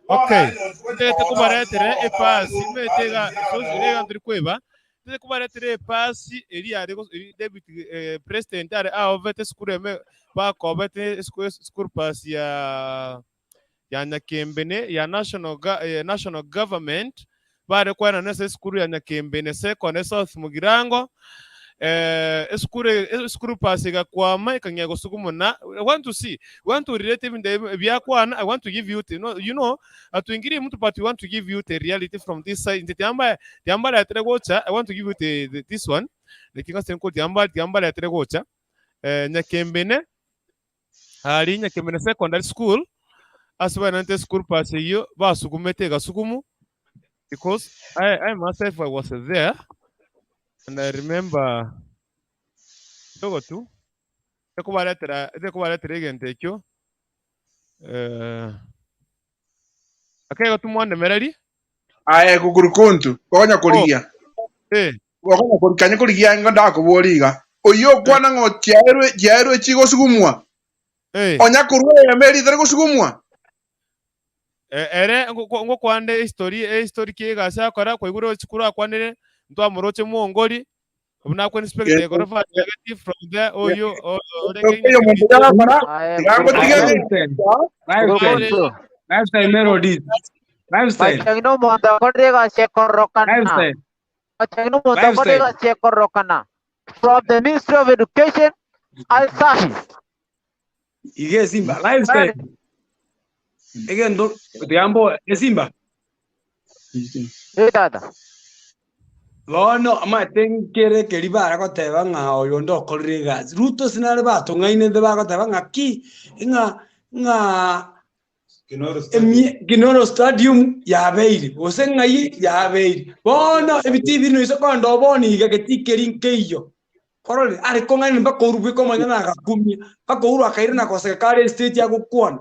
Okay, ntete kobaretera epasi mete iga iga ntiri kweba ntete kobaretera epasi eria yare eri deputy eh, president are aobete esukuru eme bakobete esukuru pasi ya ya Nyakembene ya national, eh, national government bare koenana ase esukuru ya Nyakembene Secondary South Mugirango eh, esukuru esukuru pasi egakwama ekang'ea gosugumuna I want to see we want to relate even the ebiakwana I want to give you the, no, you know atuingirie mtu but we want to give you the reality from this side nche tiamba tiambaretere gocha I want to give you the, the this one lakini ngase nko tiamba tiambaretere gocha eh, Nyakembene Aria Nyakemene Secondary School, ase baenanete eschool bus eyio basugumete egasugumu because I, I myself I was there and I remember kidogo tu, nkobaretera nkobaretera egento ekio. Eh, akego tumwanemereri. Aye kukurukuntu, konya Oh, korigia. eh, Gokonya kori- kanya korigia ingo ndakoboria iga. Oyio okwana ng'a chiaerwe chiaerwe chigosugumwa. eh. Onya korwa eyemo eria etari gosugumwa. Eh, ere ngokwande ehistory ehistory ki egasi akora kwaigure esukuru akwanire ntwamoroche mwongori buna akwa inspector egorofa achageti from there oyo orenge Oyo omonto yakora Aye, tiga ngotige Lifestyle. Lifestyle. Lifestyle melodies. Lifestyle. Matiang'i nomonto akorire egasi ekororokana. Lifestyle. Matiang'i nomonto akorire Lifestyle. egasi ekororokana. From the Ministry of Education and Service. Iga esimba lifestyle. Egento tigambo esimba. Eh tata. Bono omanyete nkere ekeri bare goteba ng'a oyo onde okorire egasi. Ruto ase nare batong'ainete bagoteba ng'a ki, ng'a ng'a emie Kinoro Stadium yabeire, gose ng'ai yabeire. Bono ebitii biri noiso kogenda obono iga getii keria nkeiyo. Korore, are kong'aina mpaka orubwe komanya nagakumia, mpaka ouru akairana na goseka kare estage agokwana.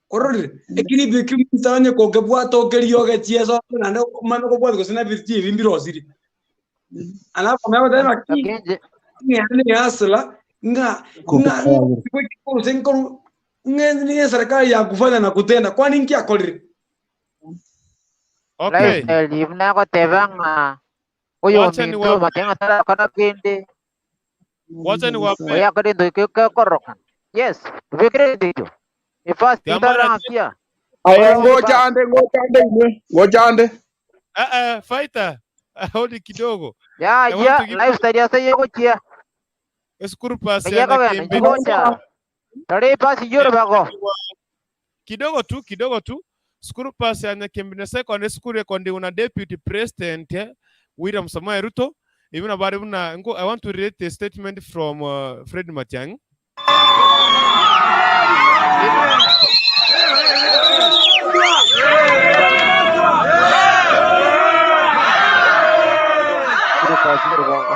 Kororire, ekiribu ekio minto onye kokebwata okerioge chieso naende omanye kobwati gose na ebiti ebi mbirosirie. Alafu omanye goteba ng'a ki, ng'a ere ne hustler, ng'a ng'a gose nkoru ng'a nigo eserikali ya kufanya na kutenda, kwani nki akorire? Okay. Lifestyle buna agoteba ng'a oyo Wacha ominto niwape Matiang'i atarakora kende wacha niwape oyo akore into ekio gekororokana. Yes, tobekere egento ekio. Efasi Tiambara tarang'akia. Aye Ore ngocha efasi. ande ngocha ande inwe ngocha ande. eh eh fighter hodi kidogo. Ya I want ya to give lifestyle ase yegochia. esukuru pass Eye ya kogenda Nyakimbi. nchigocha. Tore epasi y'orubago. Kidogo tu kidogo tu school pass ya Nyakimbi Secondary School ekondi una deputy president William Samoei Ruto ibuna bari buna ngo I want to read a statement from Fred Matiang'i. School pass y'orubago.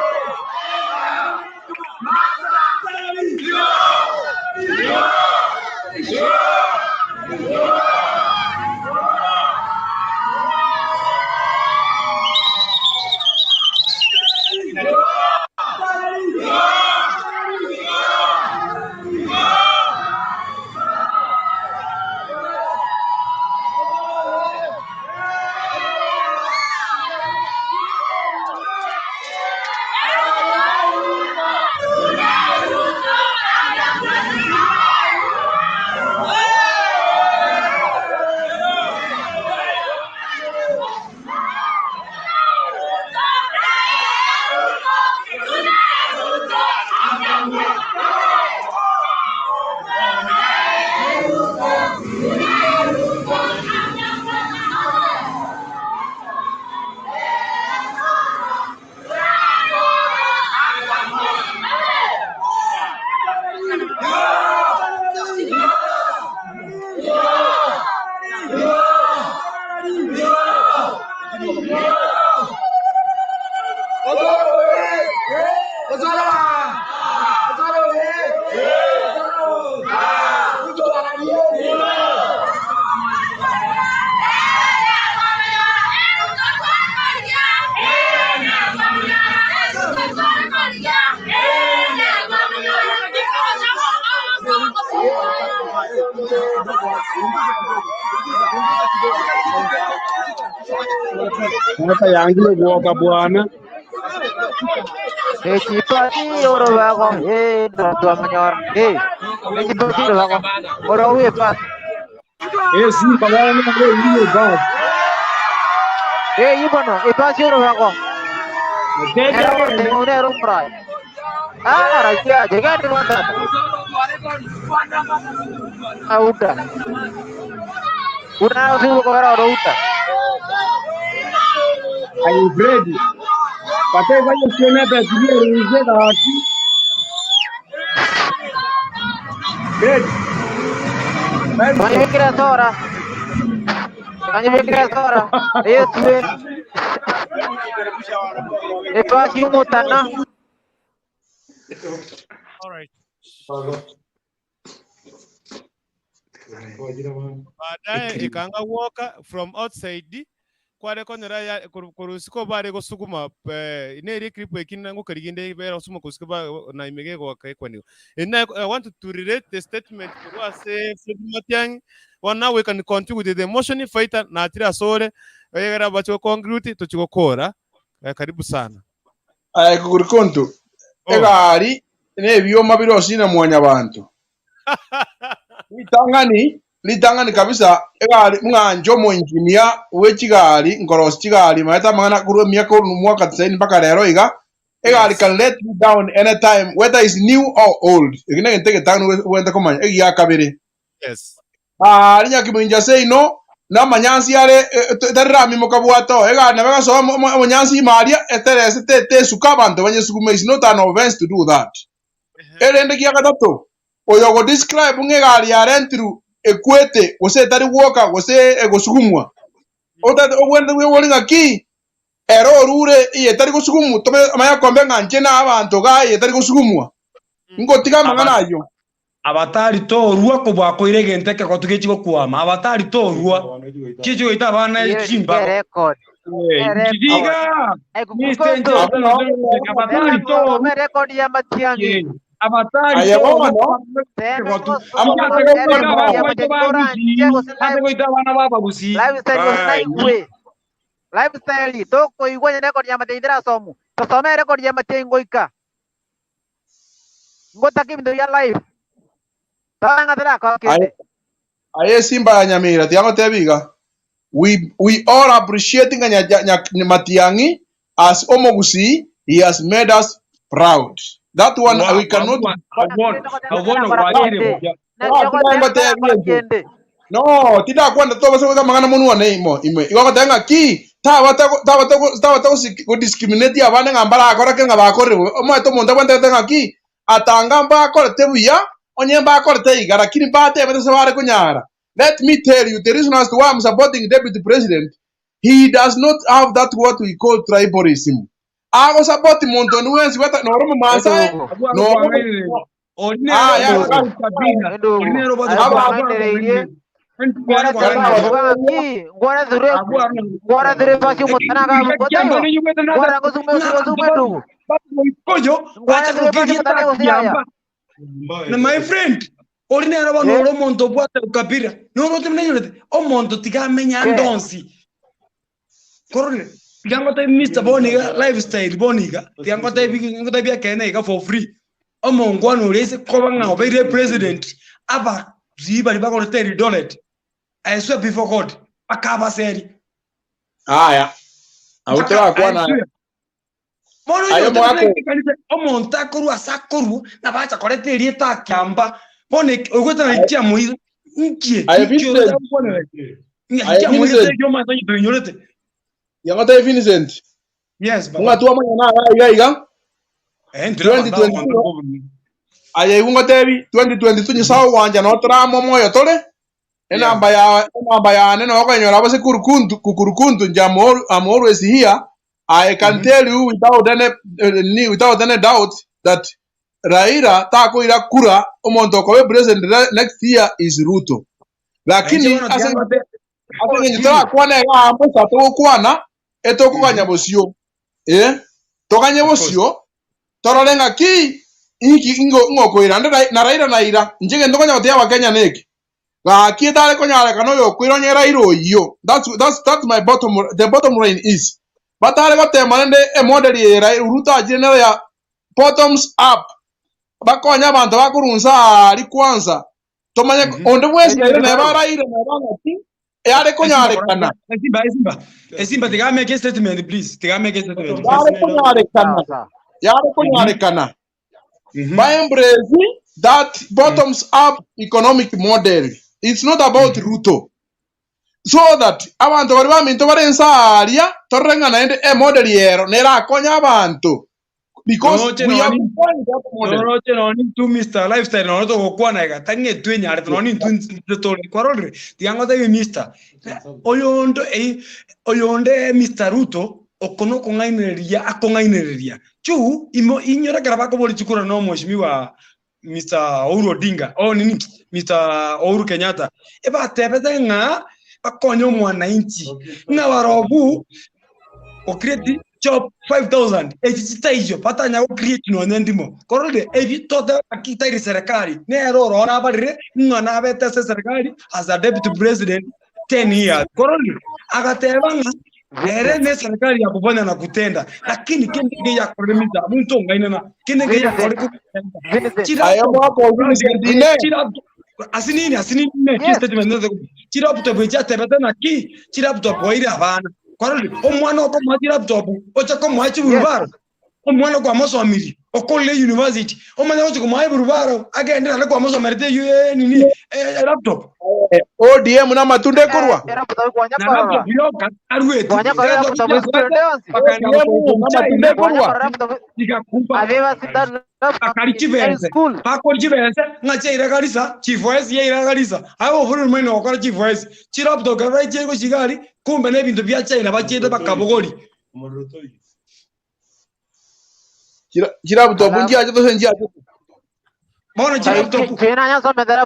Sasa yangile kuoga bwana. Echipati y'orubago. Eh, ndo twamanyora. Eh, echipati y'orubago. Oro uye pasi. Eh, simba bwana wewe hiyo basi. Eh, ibono, epasi y'orubago. Teja Nero bwana. nero murai. Ah, raia, jega ni mata. Auta. Una usiku kwa oro uta. Aye Fred. Pate vayo siona tatizo ruze gati. Fred. Kanya fikira sora. Kanya fikira sora. Eh, tuwe. Epasi y'umutana. All right. Baadaye ekanga gwoka from outside kware konyora ya koru koru isiko bare gosuguma eh, neri eclip eki nangokerigia inde bere gosuguma korwa isiko ba na ime gegoaka ekwaniwa. And I, I want to relate the statement korwa ase Fred Matiang'i bono now we can continue with the motion fighter nachire asore egere abache goconclude tochi gokora eh, karibu sana. Aye kugurikonto, Oh. egari na ebioma bire osina mwanyabanto. Ritang'ani, ritang'ani kabisa, egari ng'anche omoengineer bwe chigari, nkorosia chigari maete amang'ana korwa emiaka korwa omwaka tisaini mpaka rero iga, egari Yes. can let you down anytime whether is new or old. Eki negento egetang'ani obwenerete komanya. Egia kabere, Yes. Aria nyakimincha seino, na amanyansi are eh, tari rami mokabwata oo. Egari nabo egosoa omo- omo- omonyansi ime aria, eterese te- tesuka abanto banyesugume is not an offense to do that. Erende gia gatato, oyo ogodescribe ng'a egari ya rentiru ekwete gose etari gwoka gose egosugumwa, otagete obwenerete bwebori ng'aki ere orure eye etari gosugumwa, tome amanye kombe ng'a inche na abanto igaa eye etari gosugumwa. Ngotiga amang'ana ayio. Abatari torua kobua koira egento ekegotu gechie gokwama, abatari torua chichie goita abana Iyo ni chimbago. record. Eh, chiga Mr. Abwo nao abatari torua Some record ya Matiang'i. Eh, abatari Aye torua bono, ekegotu amang'ana ase goita agokwana abana nao. baito ba Gusii, ase goita abana ba Abagusii. Lifestyle gose Ai. naigwe. Lifestyle tokoigwa nyene record ya Matiang'i terasomu. Tosome record ya Matiang'i goika. Ngotaka ebinto bia life. Tara ng'a terakoa Aye kende. aye Simba ya Nyamira tiga ngotebi iga. We we all appreciate ng'a nya, nya, nya, Matiang'i as omogusii he has made us proud. That one Wa- we cannot wa- Awuono, awuono Terakora gwachire kende. buya. Naki Ah, ogoteba tiga ngotebi terakora enche. kende. No, tindakwana tobasa goika amang'ana monwa ne imo ime. Igo ogoteba ng'a ki tabata tabata tabata godiscriminate abande ng'a mbarakore ki ng'a bakorire bobe. Omanyete omonto abwenerete goteba ng'a ki atanga mbakorete buya onye mbakorete iga lakini mbatebete ase bare konyara. Let me tell you the reason as to why I'm supporting deputy president he does not have that what we call tribalism. Agosupport monto onde bwensi gweta noro omomaasai Endugu. Abwo noro agokwang'ainereria. Ori nere Ah, ya, obwate Endugu. ukabila. Ori Endugu. nere obwate Aye ukabila. Abwo kwang'ainereirie. agokwang'ainereria. Endugu are Ngwara kwang'ainereria. ng'i ngwara thire Abwo ngwara thire basi omotana Ekiya ga kiambo gotayo ninyugete nata ngwara ngosume n'abantu ngosume ndugu bakoyo ngwara bacha thire basi gokeria omotana gosiaya kiamba na my friend ori nere bono eh ore omonto obwate ukabila noro otemenyorete omonto tiga amenya ke ndonsi korore tiga ngotebi Mr. Boniga lifestyle Boniga tiga ngotebi ngotebi ekene iga for free omongwana oria ase koba ng'a obeire president aba bari bagorete Eldoret I swear before God bakabaseri Aya, abwo mpaka I torakwana swear bono aye onye omwako otenenerete ekanisa omonto akorwa ase akorwa nabacha koreta erieta akiamba bono ogwetana aye chiamoire nkie aye nkie Vincent orotakwanera ng'a aye chiamoirete Vincent ekio omanyete onye toinyorete yangotebi Vincent yes baba mung'atwa amang'ana aya iga iga eh ntire abanto 2022 abagondo kobuna aye igo ngotebi 2022 nyasaye ogwancha no torama omoyo tore yeah enamba ya enamba yane no okonyora abase kurukuntu kukurukuntu nje I'm, all, I'm always here I can tell you without any eh, ni- without any doubt that Raila takoira kura omonto okoba president next year is Ruto inche lakini bono ase tiangote ase eng'encho oji torakwana iga mbosa togokwana etokoganya bosio eh toganye of course bosio torore ng'aki inki ingo ng'okoira nde na Raila naira inche gento konya gotebia abakenya neki gaki etare konyarekana oyo okoira onye Raila oyio that's, that's, that's my bottom, the bottom line is batare gotema rende emodel eye Raila Ruto achire nero ya bottoms up bakonye abanto bakorunsa aria kwanza tomanye onde bwensi Esimba naira neba karo Raila neba ng'aki yare esimba konyarekana esimba esimba esimba tiga make a statement please tiga make a statement please yare konyarekana sawa sawa yare konyarekana ba embrace that bottoms up economic model it's not about Ruto so that abanto bari baminto bare ensaria torore ng'a naende emodel ero nerakonya abanto because Noroche we have noni defined that model noroche noni tu Mr. Lifestyle nono togokwana iga tang'etwe enyarete noni intwe intwe tore kwarorire tiga ngotebi Mr. Oyondo eh, oyonde Mr. Ruto oko nokong'ainereria akong'ainereria chu imo inyora ekero bakobori chikura na omweshimiwa Mr. Uhuru Odinga, oh nini Mr. Uhuru Kenyatta, ebatebete ng'a bakonye omwananchi, ng'a barobwo o create job 5000 echi chitaiyo batanya go create nonye ndimo. Korende ebi totebe ng'aki tairi serikali, nere oro nabarire ng'a nabete ase eserikali as a deputy president 10 years. Korende agateba ng'a ere ne serikali ya kufanya na kutenda, lakini kende ngeyakorire misa omonto ong'ainana, kende ngeyakorire kutenda. Aye omwaka o Vincent ine. Asinini asinini ne statement nete chilaptop echi atebete naki chilaptop oire abana kwarorire omwana okomoa chilaptop oche komoa chiburubaro omwana kwamosomirie okorire university omanye gochi komoa eburubaro agende naende kwamosomerete eywo nini elaptop ODM namatunda ekorwa. Na laptop yoka arueti ODM namatunda ekorwa. Igakumba akari chibense bakori chibense ng'a chiaira Garissa chivoice yaira Garissa aye oborori moino gokora chivoice chilaptop ekero baichire gochiga aria kumbe na ebinto bia China bachiete bakabogori. Chilaptop nchiachete gose nchiachete? Bono chilaptop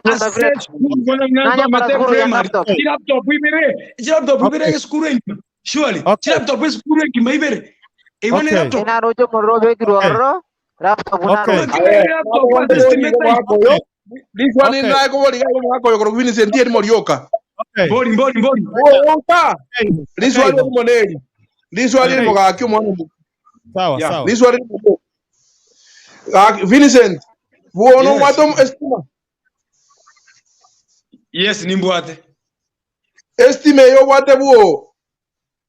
ase esukuru bono nasomete primary chilaptop ibere chilaptop ibere esukuru engima surely chilaptop esukuru engima ibere igo ne laptop Naroche omorero obekirwe ororo laptop naroche. This one okay. Naye kobori gai omwaka oyo korwa Vincent eri morioka. Mbori mbori mbori. Oka. Liswali eri moneri. Liswali eri mogaki omwana omo. Sawa sawa. Liswali eri moneri. Gaki Vincent, buono Yes. obwate estima. Yes, nimbwate. Estima eyo obwate buo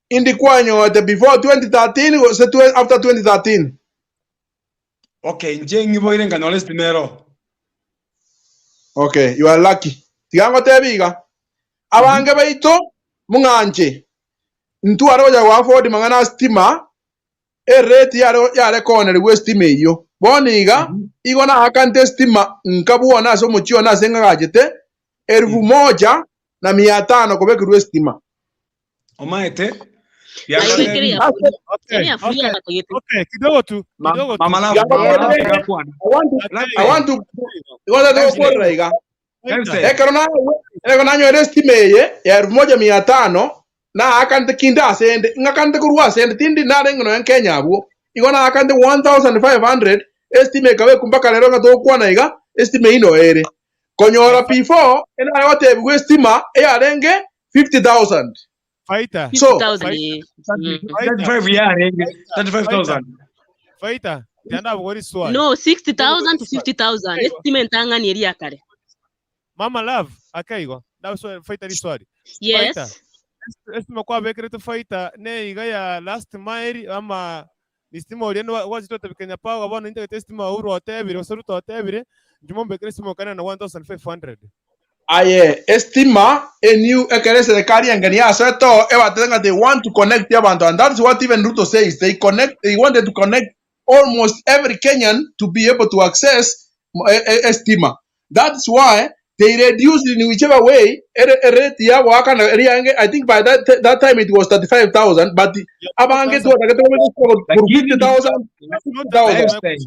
indi kwanyorete before 2013 gose after 2013? Okay, inche ng'iboire nkanyora estima ero. Okay, you are lucky. Tiga ngotebie iga, abange baito mong'anche, ntware gocha go afford mang'ana a stima, erate yare yare koonerigwa estima eyio. Bono iga, igo naakante estima nka bwona ase omochie one ase ng'agachete, elfu moja na mia tano kobekerwa estima. Omaete, Okay, okay, okay, kidogo tu, kidogo tu. Mama Love, Mama Love yakwana. I want to igo tata gokworera iga. Ekero na ekero nanywere estima eye ya elfu moja mia tano naakante kinde ase ende ng'akante korwa ase ende tindi narenge nonya Kenya abwo igo naakante 1500 estima ekabekwa mpaka rero ng'a togokwana iga estima eyio noyo ere konyora before enare gotebigwa estima eyarenge 50,000. Fighter. So, 50,000 eh. 35 yarenge 35000 Fighter. Tianda abogori swali. No, 60,000 to 50,000. Estima entang'ani eria ya kare. Mama love akaigo. Ndabe fighter riswali. Yes. Fighter. Estima kwabekerete fighter ne iga ya last mile ama estima oria gwachete otebe Kenya Power bono intagete estima Uhuru otebire gose Ruto otebire inche mombekere estima okane na 1500. Aye estima a new ekero eserekari engeni yasoete oo ebatebe ng'a they want to connect abanto and that's what even Ruto says they connect they wanted to connect almost every Kenyan to be able to access estima that's why they reduced in whichever way ere erate ya goakana eri yange I think by that, that time it was 35000 but abange twatagete korwa 50000 60000 Lifestyle.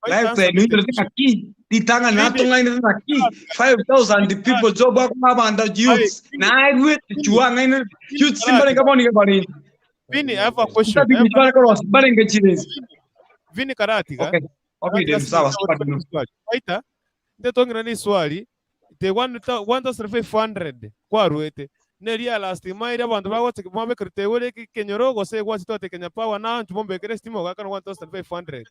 Lifestyle niinterete ng'aki ritang'ani natong'ainete ng'aki 5000 people job akoma abanto youths naigwete chua ng'ainete youths mbarenge bono iga barenge Vini, I have a question. I Ntabiki have a- bare korosia mbarenge chirezi Vini Karatiga. Okay. Okay, then, sawa, sawa, Dino. Waita, ntetongera ni swali te 1500 kwaruete neria last mile abanto bagocha mwabekere tegore ekenyoro gose gwachete ate Kenya Power na anchu mombekere estima ogakana 1500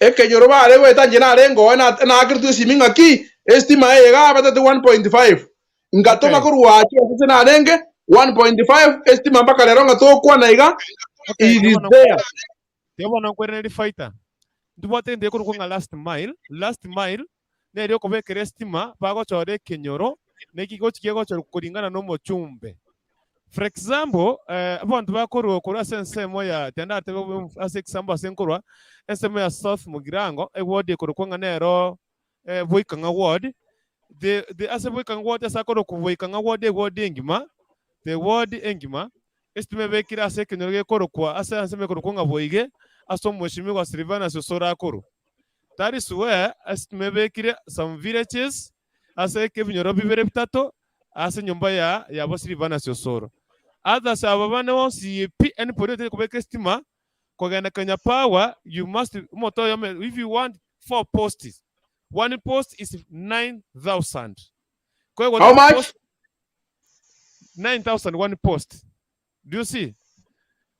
Ekenyoro bare goeta inche narenge oo naakeretwe esimi ng'aki estima eye iga abatete 1.5 ngatoma Okay. korwa aachio ase narenge 1.5 estima mpaka rero ng'a togokwana iga Okay, it is bono there. Tiga bono nkwerererie fighter. Ntobwate egento gekorokwa ng'a last mile, last mile neri okobekera estima bagochora ekenyoro neki gochi kegochorwa koringana na omochumbe. For example, eh, abanto bakorwa korwa ase ensemo ya tiga ndatebe ase example ase nkorwa, ensemo ya South Mugirango, eward ekorokwa ng'a nero eh, Boikang'a ward, the, the, ase Boikang'a ward ase akorokwa Boikang'a ward eward engima, the ward engima, Estima ebekire ase ekenyoro gekorokwa ase ensemo ekorokwa ng'a Boige, ase omweshimiwa Silvanus Osoro akorwa. That is where estima ebekire some villages ase ebinyoro bibere bitato ase enyomba ya yabo Silvanus Osoro. Others aba bane bonsi pi anybody otari kobeka estima kogenda Kenya Power you must omonto oyomo if you want four posts one post is 9000 Kwa How much? post 9000 one post. Do you see?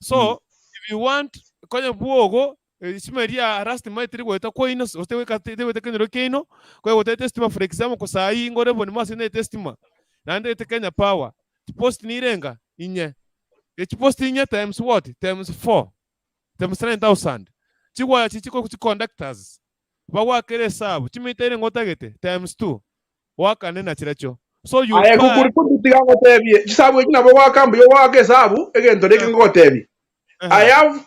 So if you want konya bwogo estima eria last mile teri goeta kwaino gose tegoika tegoeta kenyoro kiaino, konya gotete estima for example ko saa hii ngore bonimo ase naete estima, naende ete Kenya Power, chipost nirenga? Inye. Echipost inye times what? Times four, times 9000. Chigwaya chiria chikoroku chiconductors, bagoakera esabu, chimita ere ngotagete, times two, oakane na chirochio. So you Aye buy kukuri tiga ngotebie, chisabu echi nabo ogoaka mbuya ogoaka esabu, egento neke ngogotebia. I have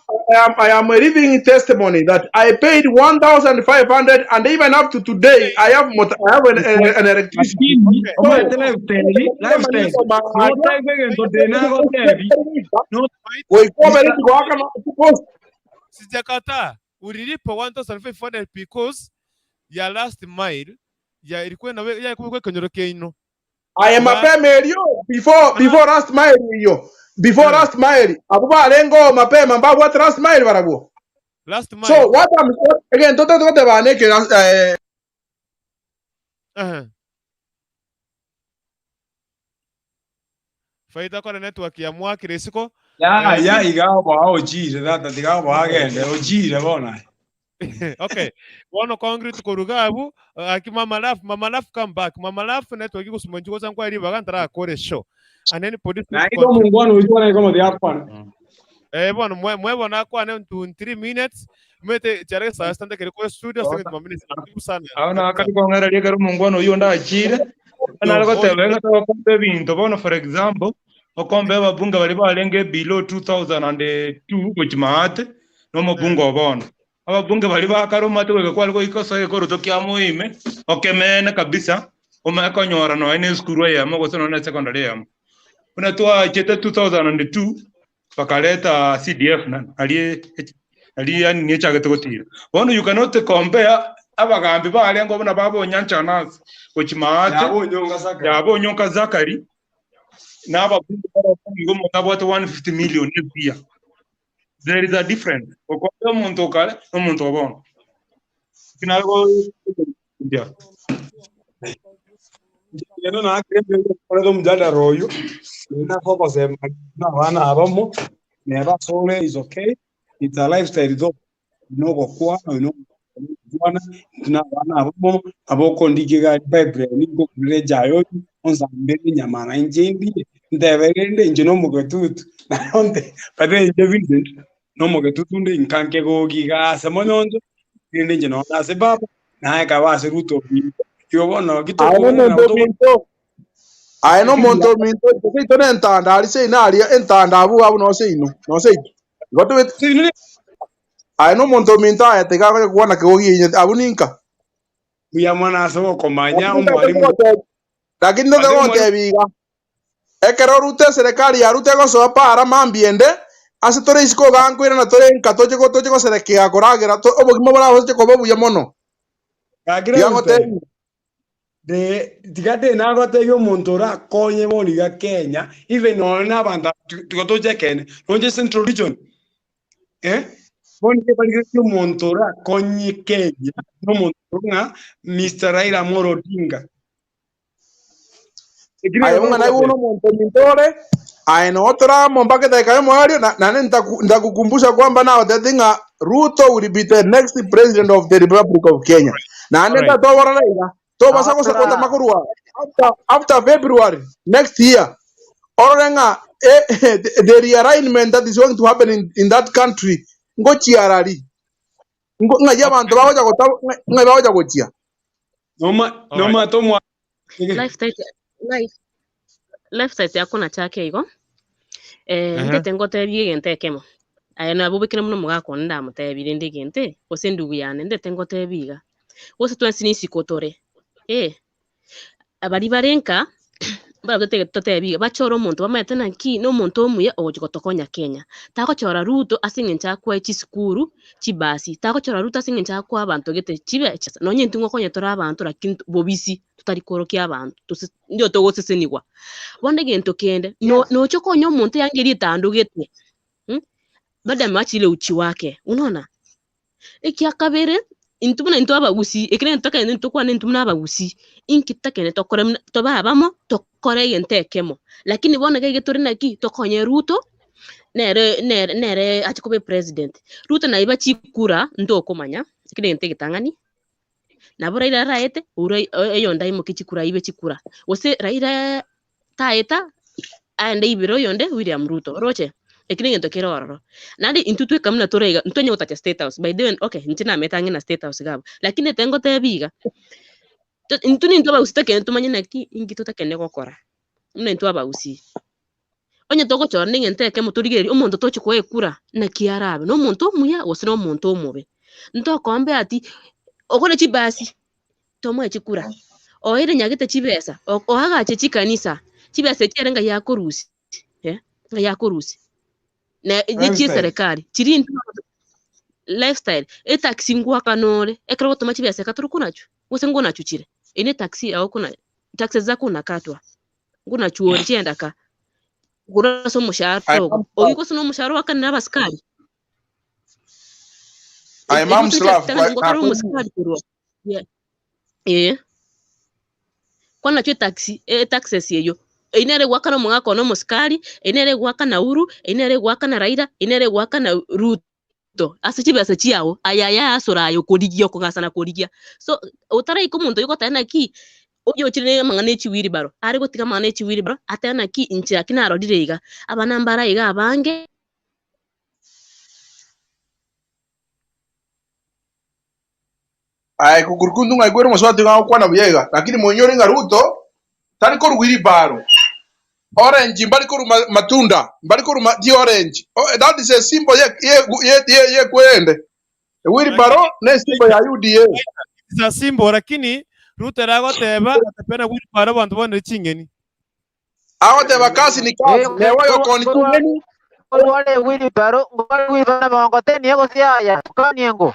I am a living testimony that I paid 1,500 and even up to today I have mot I have an electricity. Lakini So omanyete lifestyle, lifestyle. Notebe egento ndire nagotebi. No goika obere goaka na post. Sijakataa, ulilipa 1500 because ya last mile ya ilikuwa inawe ya kubikwa ekenyoro kiaino. Aye Ba mapema erio before last mile iyo before last mile abo barenge mapema mbabwate last mile barabwo. Last So mile. what I'm egento totogoteba neke Faida kore network ya mwakire isiko. Ya Eh, ya iga oboa ochire tata tiga oboa agende ochire bono. Okay. Bono concrete koruga abu aki mama love mama love come back mama love network igosuma nchugo sankwa ribaga ntarakore show and then police Na not igo control. omongwana oito na igo motiga akwane. Eh bono mwe mwebona akwane ntu 3 minutes mwete chare saa sita ndekere kore studio sasa tuma minutes karibu sana Aho karibu sana. nakari kong'ereria ekero omongwana oyio onde achire, Yo nare oyo goteba ng'a togokomba ebinto bono for example, okombe ababunge baria barenge below 2002 gochia maate, na omobunge o bono. Ababunge baria bakare omanyete goika kware goika osoe egekoroto kia moime, okemene kabisa, omanye konyora nonya na esukuru eyemo gose nonya na esecondary eyemo. Buna twachete 2002, bakareta CDF na naria naria yani nechagete gotira. Bono you cannot compare abagambi barenge buna baba Onyancha Anansi gochia maate Yabonyonga Zakari. yabonyonka Zakari na ababunge barabwo omonto abwate 150 million every year. There is a difference. Okombea omonto okare na omonto o bono. Kinarego Eno nakorete omujadala oyo nase ogosema na abana abamo neba asore is okay it's a lifestyle though nogokwana oyo nogokwana intwe na abana abamo abokondikia egari pipeline nkogurera echae oyo onsambere enyama na inche ndie ntebe rende inche na omogetutu naronte but inche Vincent na omogetutu nde inka nkegoki iga ase monyoncho rende inche nonye ase baba naye kaba ase Ruto ominto igo bono Aye gitokobera nomonto nabo togo ominto aye nomonto ominto gose ito nentanda aria seino aria entanda abwo abwo noo seino noo seito igo tobete aye nomonto ominto aye tiga akonya kogwana kegogi inye abwo ninka Mbuya mono ase ogokomanya lakini ntate omwalimu mogotebi lakini ntate ase omwalimu gotebi iga ekero Ruto eserekari ya Ruto egosoa para mambia ende ase tore isiko iga nkoirana tore nka toche go- toche goserekea koragera to- obogima boragoche koba obuya mono gakire tiga lifestyle ngotebi de tiga de nagotebia omonto orakonye bono iga Kenya even nonya na abanto aba tiga toche ekeene nonye central region eh bono iga barigeretie omonto orakonye Kenya na omonto ng'a Mr Raila Amolo Odinga. Ekio Aye nigo ng'a naigwe nagotebia. nomonto ominto ore, aye noo toramo mpaka edageka y'omoerio, na naende ntakukumbusha kwamba nagotebeti ng'a Ruto will be the next president of the Republic of Kenya. Naende Alright. ntatoborora iga, tobasa gose Aotra. gotama korwa after February next year, orore ng'a eh, the realignment that is going to happen in that country ngochiarari Ngo- ng'ai abanto bagocha gota ng'ai bagocha gochia Noma Alright. noma tomwa Lifestyle life lifestyle yakona chake igo eh Ehe. ntete ngotebie egento ekemo aye nabobekire mono omogaka one ndamotebie rende egento gose endugu yane ndete ngotebie iga gose twensi nisiko tore eh, abari bare nka Mbarabwo totege totebi iga, bachore omonto bamaete naki nomonto omuya ogochia gotokonya Kenya. Tagochora Ruto ase eng'encho akoe chisukuru, chibasi, tagochora Ruto ase eng'encho akoe abanto gete chibesa, nonye intwe ngokonya tore abanto lakini bobisi totari korokia abanto tose ndio togosesenigwa. Bono egento kende, no nocha okonye omonto eanga eria etandogete madam achire uchi wake, unaona? Ekia kabere, intwe buna intwe abagusii, ekero egento tokende ntokwane intwe buna abagusii, inki tokende tokore buna tobe abamo, tokore egento ekemo. Lakini bono iga iga tore naki, tokonye Ruto, nere nere nere ache koba epresident. Ruto naiba chikura ntokomanya, ekio negento egetang'ani, nabo Raila araete, oura oyonde aimokie chikura aibe chikura, gose Raila taeta aende ibere oyonde William Ruto, oroche? Eki negento kere ororo. Naende intwe tweka buna tore iga, ntonyare gotacha state house, by the way okay inche namanyete ang'e na state house iga abwo, lakini ekero ngotebia iga, to intwe nintwe abagusii tokende tomanye naki inki totakende gokora, buna intwe abagusii. Onye togochora na egento ekemo torigererie omonto tochi koa ekura naki arabe, na omonto omuya gose na omonto omobe. Ntokombea ati ogore chibasi. tomoe chikura, oire nyagete chibesa, oagache chikanisa, chibesa echi ere ng'ai akorusia eh, ng'ai akorusia ne ne Lifestyle. chieserekari chiria intwe lifestyle, etaxi ngoakana ore, ekero ogotoma chibesa eka tore konachwa, gose ngonachwa chire, eye ne etaxi yago kona taxes zako unakatwa, ngonachwa ore chienda ka, korwa ase omoshahara I ogo, am oywo gose na omoshahara oakanire abasikari. I am Slav. Ngokare omosikari korwa Yeah. Eh. Kwanachwa etaxi, etaxes eyio, eyio nere egoakana omogaka one omosikari, eyio nere egoakana Uhuru, eyio nere egoakana Raila, eyio nere egoakana Ruto, ase chibesa chiago, aya aya asore aye okorigia okong'asana korigia. So, otaraika omonto oyio ogoteba naki, oyio ochire na amang'ana ya chiwheelbarrow, are gotiga amang'ana ya chiwheelbarrow, atebe naki inche gaki narorire iga, abana mbare aiga abange. Aye kukurukuntu ng'a ikwere omosubati iga agokwana buya iga, lakini moinyore ng'a Ruto tari korwa wheelbarrow, orange mbari korwa ma- matunda, mbari korwa ma- chiorange. Oh, that is a symbol ye ye ye ye yekwende. Wheelbarrow ne symbol ya UDA. It's a symbol lakini Ruto ere agoteba atapena wheelbarrow abanto bonere ching'eni. Agoteba kasi ni kasi, newe oyokoni ching'eni. Ngore wheelbarrow, ngore wheelbarrow na mkokoteni gose yaya, tukanie ngo.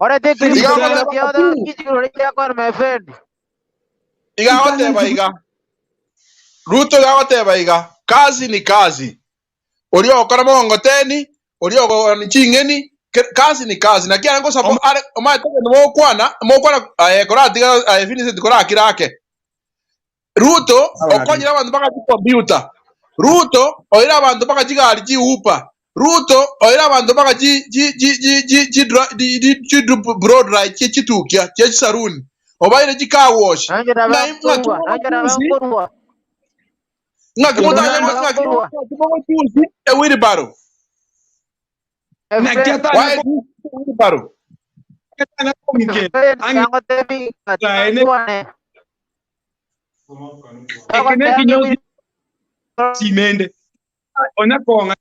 Orete Iga clip agoteba kiotha ng'a kichiguro kiakwana my friend. Iga agoteba iga, Ruto iga agoteba iga, kazi ni kazi. Oria ogokora mogongoteni, oria ogokora ching'eni, ke- kazi ni kazi. Naki are ngosapo are omanyete egento mogokwana, mogokwana aye koratiga aye Vincent korakira ake. Ruto okonyire abanto mpaka chicomputer. Ruto oire abanto mpaka chigari chiupa. Ruto oire abanto mpaka chi chi chi chi chi chi dra- di- di- chi dru- blow dry chie chitukia chie chisaruni. Obaire chi car wash. Nanche Ng'ai ng'aki nabankorwa, nanche mogochusi nabankorwa. ng'aki motanya Nanche ng'aki nabankorwa. ng'aki mogochusi e wheelbarrow. My Naki friend, atanya Why choose wheelbarrow? atanya kong'ikera friend ang'e yangotebi ene ng'atikwane. eke nekinyozi simende onya kong'a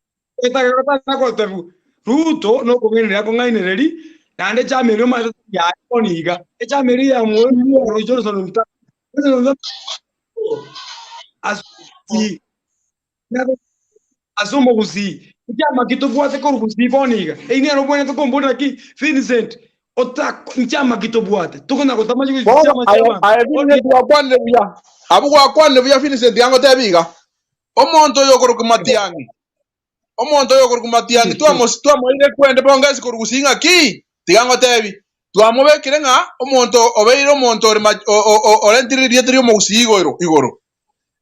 etagotebwa Ruto nokong'ainereria akong'ainereri naende echama eria omanyete yaye bono iga echama eria ya Mworo Johnson Ruto Johnson Ruto ase ase omogusii nchiama ki tobwate korwa gusii bono iga eyio nero obwenerete komboria naki Vincent ota nchiama ki tobwate tokonya gotama Bono chiama aye chiabanto aye bono Vincent gwakwanire buya. Abwo gwakwanire buya Vincent angotebi iga. Omonto oyo okorokwa Matiang'i, omonto oyo okorokwa Matiang'i twamos twamoire kwende pongesi korwa gusii ng'aki? Tiga ngotebi, twamobekire ng'a omonto obeire omonto ore ma- o- o- o- orentire erieta ri'omogusii igoro igoro.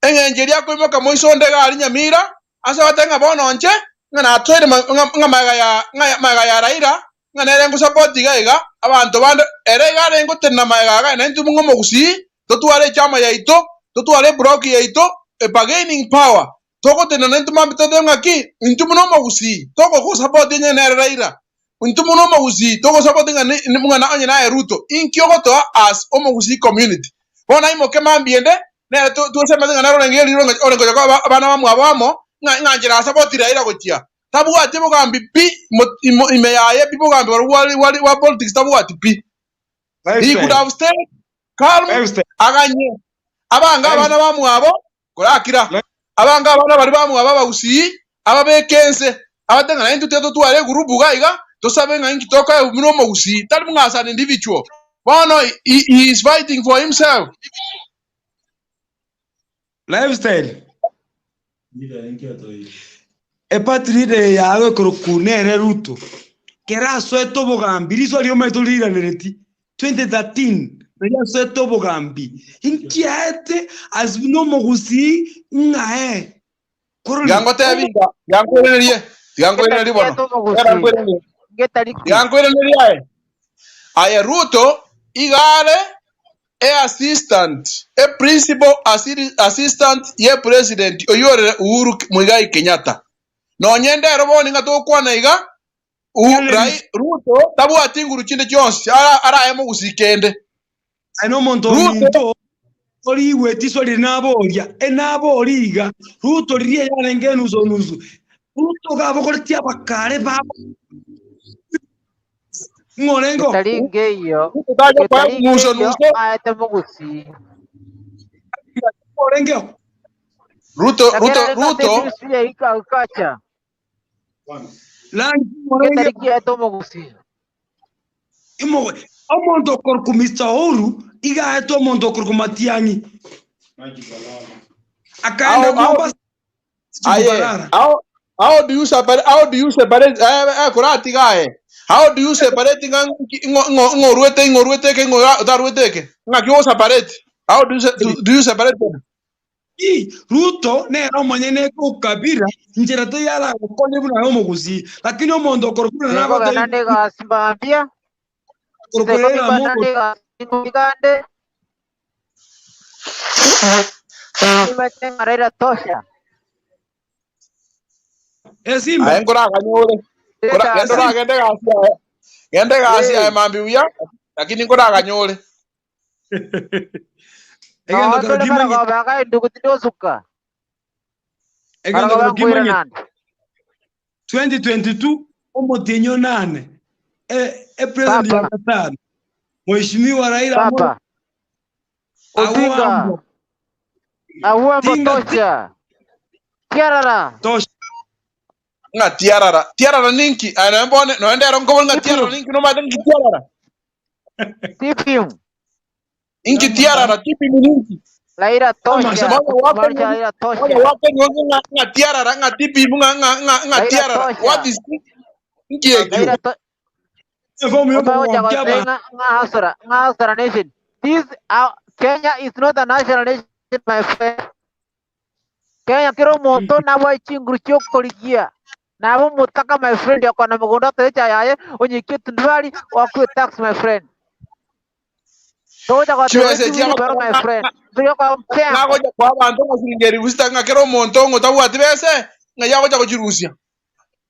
Eng'encho eria akoimoka moiso onde iga aria Nyamira, ase agoteeba ng'a bono inche, ng'a natoire ma- ng'a ng'a magega ya ng'a magega ya Raila, ng'a nere ngosapoti iga iga, abanto bande, ere iga arenge gotenena magega iga, naintwe ng'a omogusii, totware echama yaito, totware eblock yaito, e bargaining power, togotenena naintwe mambia totebe ng'a ki, intwe buna omogusii, togogosapoti onye nere Raila, intwe buna omogusii, togosapoti ng'a ni ng'a na onye naye Ruto, inki ogotoa as omogusii community? Bono aimoke mambia ende, nere twesemete ng'a nere orenge eriro orenge gocha koba abana bamwabo amo, ng'a ng'a nchera asaboti Raila gochia. Tabwati bogambi pi, imo ime yaye pi bogambi borobwo bwari bwari bwa politics tabwati pi. He could lifestyle have stayed calm, lifestyle aganye, abange abana bamwabo. Korakira, abange abana baria bamwabo abagusii, ababeke ense, abate ng'a naintwe tiga totware egurupu iga iga, tosabe ng'a inki tokoegwa buna omogusii, tari buna as an individual. Bono he, he is fighting for himself. Lifestyle. Eparty leader eye yago ekorokwa nere Ruto, kera asoete obogambi, risoa riomanyete oriranereti 2013 nario asoete obogambi, inki aete as buna omogusii ng'a ee korori Tiga ngotebi iga, tiga nkoiranerie, tiga nkoiranerie bono. Ngetariki Tiga omogusii, nkoiranerie. ngetariki. Tiga nkoiranerie aye. Aye Ruto iga are e assistant, e principal assistant ye president oyio ore Uhuru Muigai Kenyatta. Nonye ndero bono ng'a togokwana iga, Ruto tabwati nguru chinde chionsi arae mogusii kende. Aye nomonto ominto origwete iswa riria naboria, enaboria iga, Ruto riria yarenge enusu nusu, Ruto gabogoretie abakare babo ng'o orenge oo? Getari nkeiyo, Ruto tacha koa getari nusu nkeiyo nusu. aete mogusii. Ng'o orenge oo? Ruto, Lakini Ruto, arenge ase Ruto, ministry ya agriculture. Langi ng'o orenge Getari kiaete omogusii. Imo- Omonto okorokwa Mr. Ouru iga aete omonto okorokwa Matiang'i. Akaenda how, how, Mombasa aye, Barara. how, how do you separate, how do you separate, eh, eh, koratiga aye. How do you separate ng'a ng'o ng'o ng'oruete ng'oruete eke ng'o otaruete eke? Ng'aki o separate? How do you, se- do, do you separate them? Ki, Ruto nere omonyene okabira nchera teiyo aragokonye buna aye omogusii, lakini omonto okorokwa buna Nigo nagotebi genda ndigasi mambia, okorokwa Nigo Raila genda Amolo ndigasi ng'oigande. Nimanyete ng'a Raila tosha. Esimba Aye nkoraganyore. Kora genda Tata. oragende egasi yaye. Genda egasi yaye Hey. mambia buya, lakini nkoraganyore. Egento No, kero tore kimanyete marogoba iga endugu tindosuka. egento Marogoba kero nkoira kimanyete nande. 2022 omotienyi onane e, e president ya Papa, gatano Mheshimiwa Raila Amolo papa. Odinga. Awambo Awambo tinga ti tosha. Tiarara. tosha Ng'a tiarara. Tiarara ninki? Aye noe mbone, noe ndero nkobora ng'a tiarara Tipim. ninki nomanyete nki tiarara? Tipim. Inki tiarara tipim ninki? Raila tosha. Bono Kumaanisha gwakenywa Raila bono tosha. gwakenywa ng'a ng'a tiarara ng'a tipim ng'a ng'a ng'a ng'a Raila tiarara. What tosha. is inki ekio? Raila to efomu Obagocha yokogokia gose abanto ng'a ng'a hasara ng'a hasara nation. This Kenya is not a national nation my friend. Kenya kera omonto nabwae chinguru chiokorigia naba omotaka my friend okona mogondo atoe echae yaye onyekie etundubari oakwe tax my friend. Togocha goteba Chibesa echi echi wheelbarrow agoteba my ng'a friend. Turi okoa mchengo. ng'agocha koa abanto ng'a siringi elifu sita ng'a kera omonto ng'a otabwati bese ng'ai agocha gochirusia.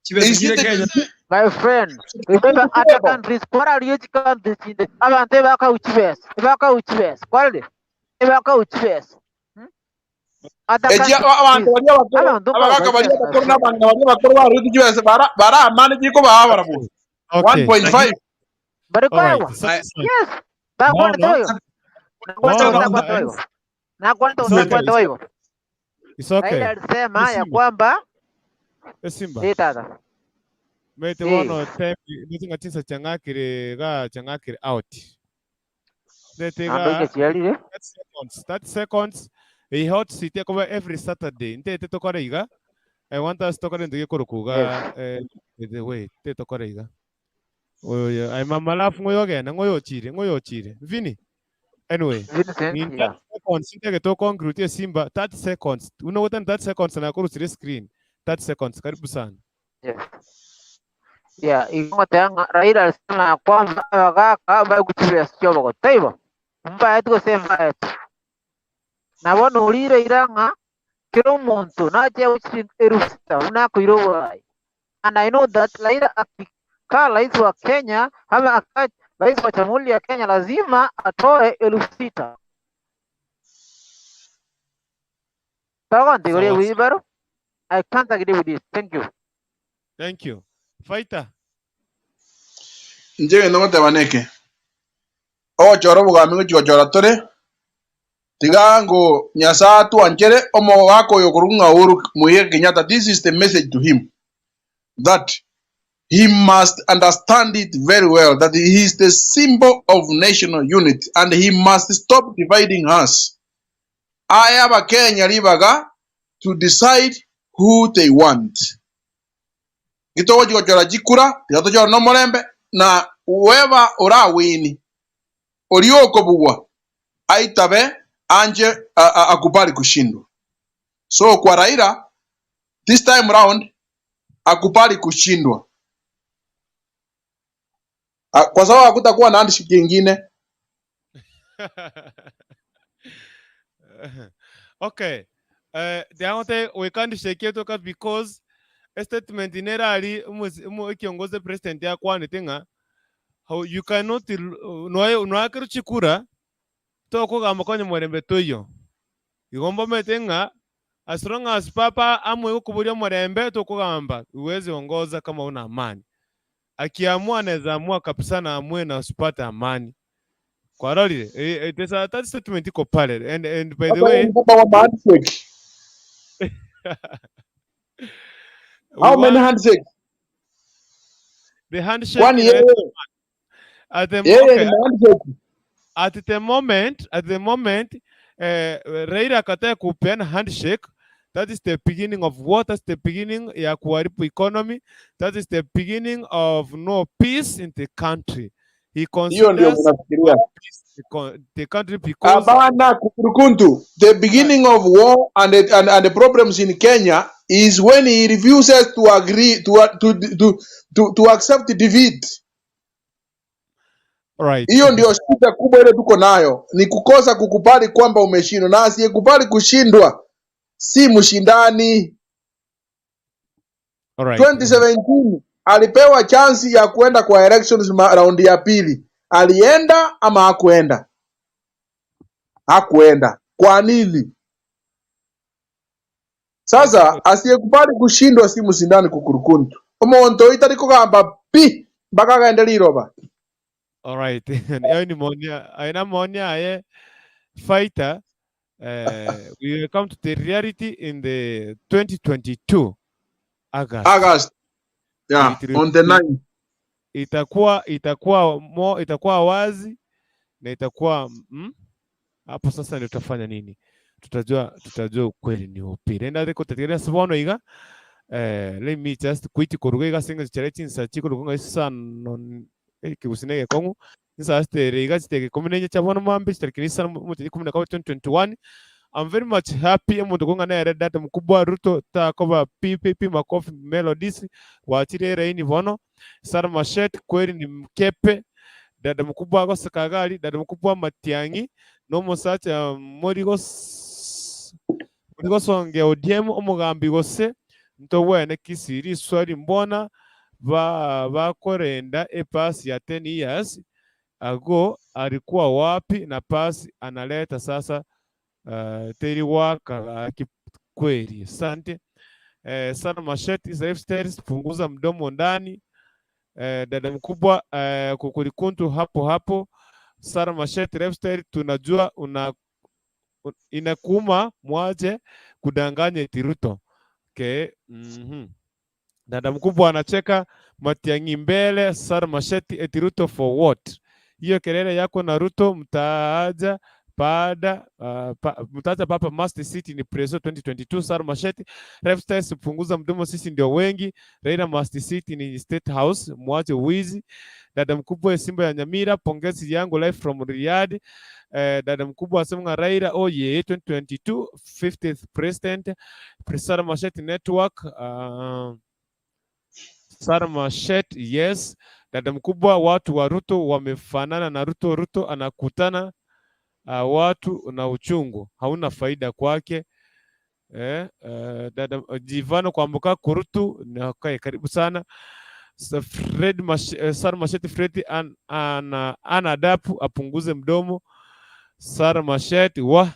chibesa Is chire it Kenya My friend, remember other feasible? countries kwarariyo chicountries chinde abanto ebakau chibesa ebakau chibesa kwarire ebakau chibesa Hmm? Other Echi abanto countries baria abakoro abanto abagaka nkau baria chibesa my abakoro na friend. abang'ina baria abakoro baruete chibesa bara bara amani chikobaa barabwo. Okay. 1.5 Bari All right. koegwa Sawa sawa. yes bakwanete Bono oyo nakwanete bono nakwanete oyo nakwanete It's okay. nakwanete oyo It's okay. Raila alisema ya Esimba. kwamba Esimba. eh tata Mete eh bono time nitinga chinsa chang'akire ga chang'akire out. Ndete ando iga inche chiarire 30 seconds 30 seconds a hot seat ekoba every Saturday ntete tokore iga I want us tokore into gekoroku iga yes eh, the way te tokore iga oyo ay mama laugh ng'oyo ogenda ng'oyo ochire ng'oyo ochire Vini anyway Vincent in 30 yeah seconds ntege to conclude esimba 30 seconds unogotani 30 seconds nakorusire screen 30 seconds karibu sana yes yeah igoteba ng'a Raila alisema ya kwamba abagaka baigwe chibesa chi'obogotu ibo mbaeti gose mbaeti nabo norire ira ng'a kera omonto nache gochiringa erusa buna akoira oborai And I know that Raila akikaa rais wa Kenya ama akikaa rais wa Jamhuri ya Kenya lazima atoe 6,000. Togontigoria Sawa. wheelbarrow. I can't agree with this. Thank you. Thank you. Fighter. Inche egento ngoteba neke, ogochora obogambi ngochi gochora tore. Tiga ngo Nyasae atwanchere omogaka oyo okorokwa ng'a Uhuru Muigai Kenyatta, this is the message to him that he must understand it very well that he is the symbol of national unity and he must stop dividing us. Aye abakenya ribaga to decide who they want. Gitogochi gochora chikura, tiga tochore nomorembe na whoever orawini oria okobugwa aitabe anche akubali kushindwa. So kwa Raila this time round akubali kushindwa kwa sababu hakutakuwa na handshake ingine. Okay. Eh, ndiagote gwika handshake etoka because estatement nere aria omosi omo ekiongozi president akwanete ng'a how you cannot noe noakerwe chikura tokogamba konya morembe toiyo. Igo mbomete ng'a as long as papa amwe gokoboria omorembe tokogamba huwezi ongoza kama huna amani. Akiamua anaweza amua kabisa na amue na usipate amani. Kwarorire? Eh, eh, there's a, that statement iko pale and, and by the Sasa yeye way ni baba wa handshake. we How many want handshake? the handshake Kwani inaleta yeye at the yeye okay ni handshake? at the moment at the moment eh, Raila akatae kupeana handshake that is the beginning of what that's the beginning ya kuharibu economy that is the beginning of no peace in the country he Hiyo ndio considers mnafikiria. peace the, co- the country because Abana Kurukuntu, the beginning of war and the, and the problems in Kenya is when he refuses to agree to to to, to accept defeat. right Hiyo ndio shida kubwa ile tuko nayo, ni kukosa kukubali kwamba umeshindwa, na asiyekubali kushindwa si mshindani. all right 2017 alipewa chansi ya kuenda kwa elections raundi ya pili, alienda ama hakuenda? Hakuenda. Kwa nini? Sasa asiyekubali kushindwa si mshindani kukurukuntu omonto itari kugamba pi mpaka agende riroba all right hiyo ni maoni aina maoni aye fighter eh, we will come to the reality in the 2022 August August yeah, It will on the be- 9th. itakuwa itakuwa mo, itakuwa wazi na itakuwa hapo sasa ndio tutafanya nini tutajua tutajua ukweli ni upi renda riko tegerea sibono iga eh, let me just quit koruga iga singa chichere chinsa chikoruga nga isano ekegusina egekong'u insa chitere iga chitege ikumi na inye chia bono mambi chitariki na isano omotienyi ikumi na kabere 2021 I'm very much happy omonto okong'a nere dada mkubwa Ruto takoba PPP makofi melodies gwachire eraini bono Sarah Mashet kweri ni mkepe dada mkubwa agoseka iga aria dada mkubwa Matiang'i na omosacha mori gos mori gosongea ODM omogambi gose ntobwene Kisii riswali mbona ba bakorenda epasi ya 10 years ago alikuwa wapi na pasi analeta sasa uh, teri waka gaki kweli asante eh, sana masheti lifestyles punguza mdomo ndani eh, dada mkubwa eh, kukulikuntu hapo hapo Sara Masheti lifestyle tunajua una inakuuma mwache kudanganya eti Ruto. Okay. Dada mkubwa anacheka Matiang'i mbele Sara Masheti eti Ruto for what? Hiyo kelele yako na Ruto mtaaja baada pa, mtaaja papa must sit ni preso 2022 Sara Masheti lifestyle punguza mdomo, sisi ndio wengi. Raila must sit ni State House, mwache wizi. Dada mkubwa Simba ya Nyamira, pongezi yangu live from Riyadh. Eh, dada mkubwa asema Raila oye 2022 50th president Sara Masheti network Sara Masheti yes. Dada mkubwa, watu wa Ruto wamefanana na Ruto. Ruto anakutana watu na uchungu, hauna faida kwake. Eh, dada Jivano kwambuka kurutu na okay, karibu sana Fred Mash, Sara Masheti Fred an, ana, ana adapu apunguze mdomo. Sara Masheti wa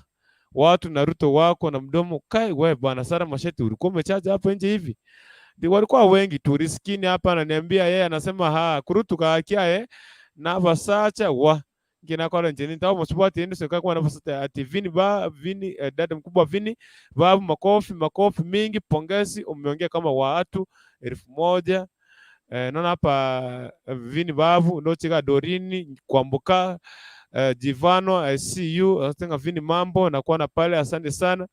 watu na Ruto wako na mdomo kai we bwana Sara Masheti ulikuwa umechaja hapo nje hivi. Ndi walikuwa wengi tu riskini hapa ananiambia yeye anasema ha kurutu kaakia eh na basacha wa Nki nakora inche nintaba omosubati rende soka kwana bosa ati Vini ba Vini eh, dada mkubwa Vini babu makofi makofi mingi pongezi umeongea kama watu 1000 eh, naona hapa Vini babu ndochiga Dorini kwambuka eh, Jivano I see you atenga Vini mambo nakuona pale asante sana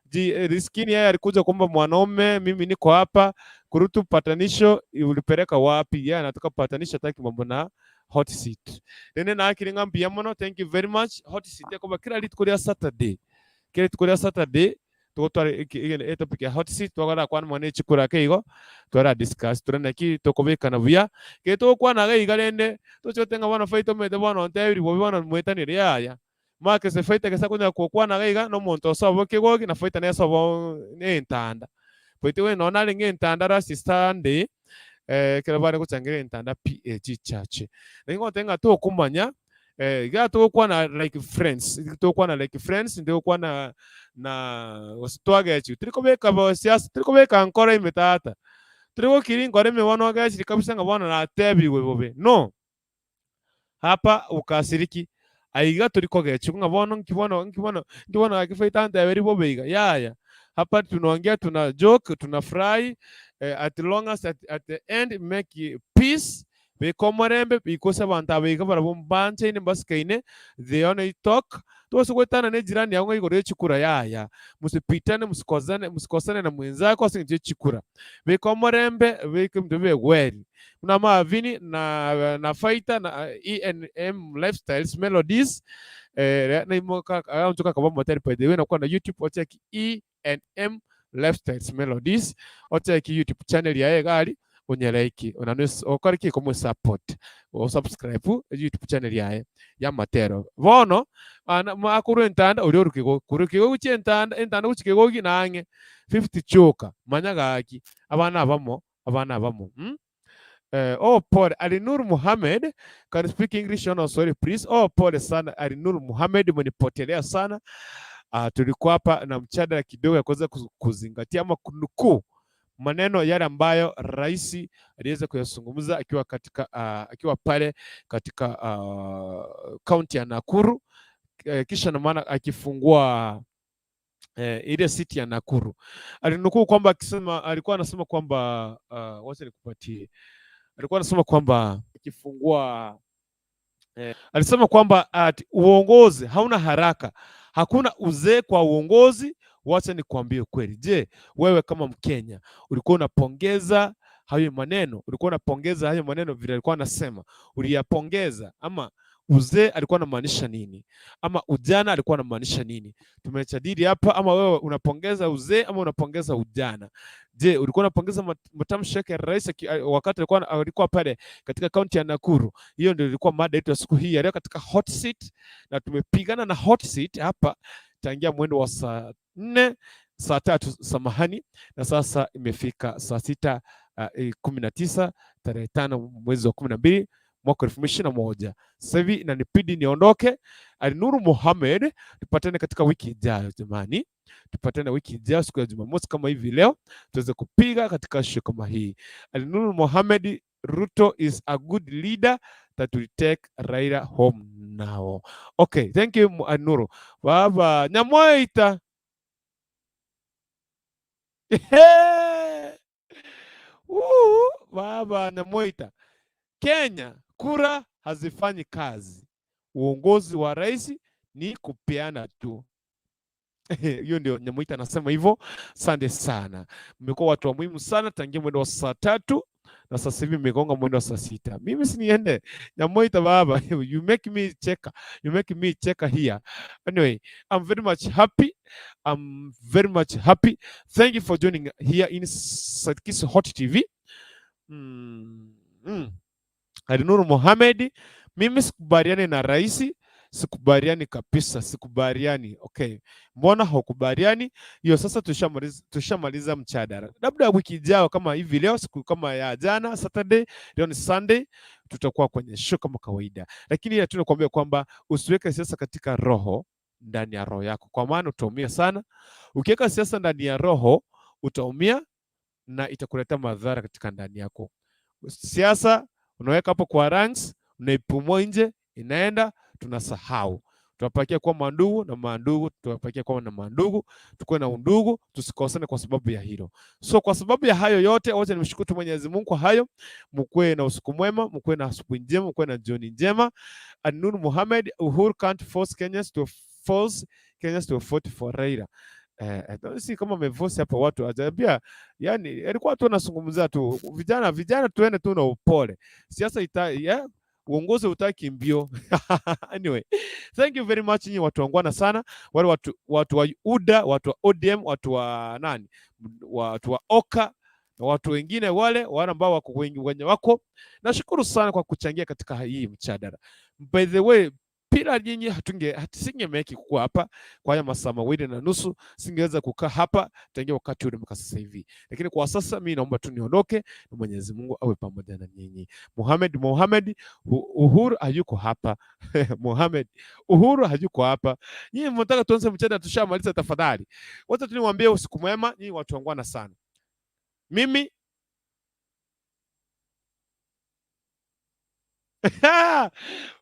Ji, eh, riskini yeye alikuja kuomba mwanaume, mimi niko hapa kurutu patanisho ulipeleka wapi? Yeye anataka patanisho, hataki mambo na hot seat. Rende nakire ng'a mbuya mono, thank you very much. Hot seat ekoba kera rituko ria Saturday, kera rituko ria Saturday togotwara eke egene etopic ya hot seat twagora kwana mwana echikura ake igo twara discuss tore naki tokobekana buya. Kere togokwana iga iga rende toche goteba ng'a bono fight omanyete bono ontebirie bobe bono moetanire yaya. Mark ase fight gese akonyara gokwana iga iga na omonto osobo kegogi na fight nere sobo entanda. Fight we nonya narenge entanda last Sunday eh, ekero bare gochangera entanda PAG church. Naki ngoteba ng'a tokomanya eh, iga togokwana like friends, togokwana like friends, ntogokwana na gose twagechigwa, tiri kobeka bo siasa, tiri kobeka nkoro ime tata, tiri gokiri nkoro ime bono ogechire kabisa ng'a bono natebigwe bobe, no. Hapa ukasiriki, aiga tori kogechigwa ng'a bono nki bono nki bono nki bono gaki faita anteberie bobe iga, yaya. Hapa tunaongea tuna joke tunafurahi eh, at long as at, at the end make peace beka omorembe because abanto aba iga barabwo mbanchaine mbasikaine they only talk tobasa goetana ne jirani yago ng'a igoro ye chikura yaya msipitane msikozane msikosane na mwenzako ase eng'encho ye chikura beka omorembe beka ebinto bibe gweri Buna Mavini na na Fighter na ENM Lifestyles Melodies eh, naimoka agaonchoka akaba omoteri by the way nakwana na YouTube ocheki ENM Lifestyles Melodies ocheki YouTube channel yaye iga aria onyelike onanwe okore ki komosupport osubscribe YouTube channel yaye ya amatero bono ana akorwa entanda oria orwa kegogi korwa kegogi gochia entanda entanda gochia kegogi na ang'e 50 chioka manya gaki abana abamo abana abamo mm? Eh, oh pole Alinur Muhammad can speak English or no sorry please. Oh pole sana Alinur Muhammad, umenipotelea sana. Uh, tulikuwa hapa na mjadala kidogo ya kuweza kuzingatia ama kunukuu maneno yale ambayo rais aliweza kuyazungumza akiwa katika uh, akiwa pale katika kaunti ya Nakuru eh, kisha na maana akifungua eh, ile city ya Nakuru alinukuu kwamba akisema, alikuwa anasema kwamba uh, wacha nikupatie, alikuwa anasema kwamba akifungua eh, alisema kwamba ati uongozi hauna haraka, hakuna uzee kwa uongozi. Wacha nikwambie ukweli. Je, wewe kama Mkenya ulikuwa unapongeza hayo maneno? Ulikuwa unapongeza hayo maneno vile alikuwa anasema, uliyapongeza ama uzee alikuwa anamaanisha nini, ama ujana alikuwa anamaanisha nini? Tumejadili hapa, ama wewe unapongeza uzee ama unapongeza ujana? Je, ulikuwa unapongeza matamshi yake ya rais wakati alikuwa alikuwa pale katika kaunti ya Nakuru? Hiyo ndio ilikuwa mada yetu ya siku hii ya leo katika hot seat, na tumepigana na hot seat hapa tangia mwendo wa saa 4 saa 3 samahani, na sasa imefika saa 6 19 tarehe 5 mwezi wa 12 mwaka 2021. Sasa hivi inanibidi niondoke. Alinuru Mohamed, tupatane katika wiki ijayo jamani, tupatane wiki ijayo siku ya Jumamosi kama hivi leo, tuweze kupiga katika show kama hii. Alinuru Mohamed, Ruto is a good leader that will take Raila home now. Okay, thank you Alinuru. Baba Nyamoita. Woo, Baba Nyamoita. Kenya kura hazifanyi kazi. Uongozi wa rais ni kupeana tu. Hiyo ndio Nyamoita anasema hivyo. Asante sana, mmekuwa watu wa muhimu sana tangia mwendo wa saa 3 na sasa hivi mmegonga mwendo wa saa 6. Mimi si niende Nyamoita baba, you make me cheka, you make me cheka here. Anyway, I'm very much happy. I'm very much happy. Thank you for joining here in Kiss Hot TV. Alinuru Mohamed, mimi sikubaliani na rais, sikubaliani kabisa, sikubaliani. Okay, mbona hukubaliani? Hiyo sasa tushamaliza, tushamaliza mjadala. Labda wiki ijayo kama hivi leo, siku kama ya jana Saturday, leo ni Sunday, tutakuwa kwenye show kama kawaida. Lakini ila tunakuambia kwamba usiweke siasa katika roho, ndani ya roho yako, kwa maana utaumia sana. Ukiweka siasa ndani ya roho utaumia na itakuletea madhara katika ndani yako. Siasa unaweka hapo kwa ranks, unaipumua nje, inaenda. Tunasahau tunapakia kuwa mandugu na mandugu, tunapakia kuwa na mandugu, tukuwe na undugu, tusikosane kwa sababu ya hilo. So kwa sababu ya hayo yote, wacha nimshukuru tu Mwenyezi Mungu kwa hayo. Mkuwe na usiku mwema, mkuwe na asubuhi njema, mkuwe na jioni njema. Anur Mohamed, Uhuru can't force Kenyans to force Kenyans to vote for Raila. Eh, si kama amevosi hapa watu ajaambia, yani alikuwa tu anazungumzia tu vijana, vijana tuende tu na upole. Siasa ita yeah, uongozi utaki mbio. Anyway, thank you very much nyinyi watu wangwana sana, wale watu, watu wa UDA, watu wa ODM, watu wa nani, watu wa OKA na watu wengine wale wale ambao wako wengi wenye wako. Nashukuru sana kwa kuchangia katika hii mjadala. By the way, bila nyinyi hatunge hatusingemeki kuwa hapa kwa haya masaa 2.5, singeweza kukaa hapa tangia wakati ule mpaka sasa hivi. Lakini kwa sasa mimi naomba tu niondoke na Mwenyezi Mungu awe pamoja na nyinyi. Mohamed Mohamed Uhuru hayuko hapa. Mohamed Uhuru hayuko hapa. Nyinyi mnataka tuanze mchana, tushamaliza tafadhali. Wacha tu niwaambie usiku mwema, nyinyi watu wangwana sana. Mimi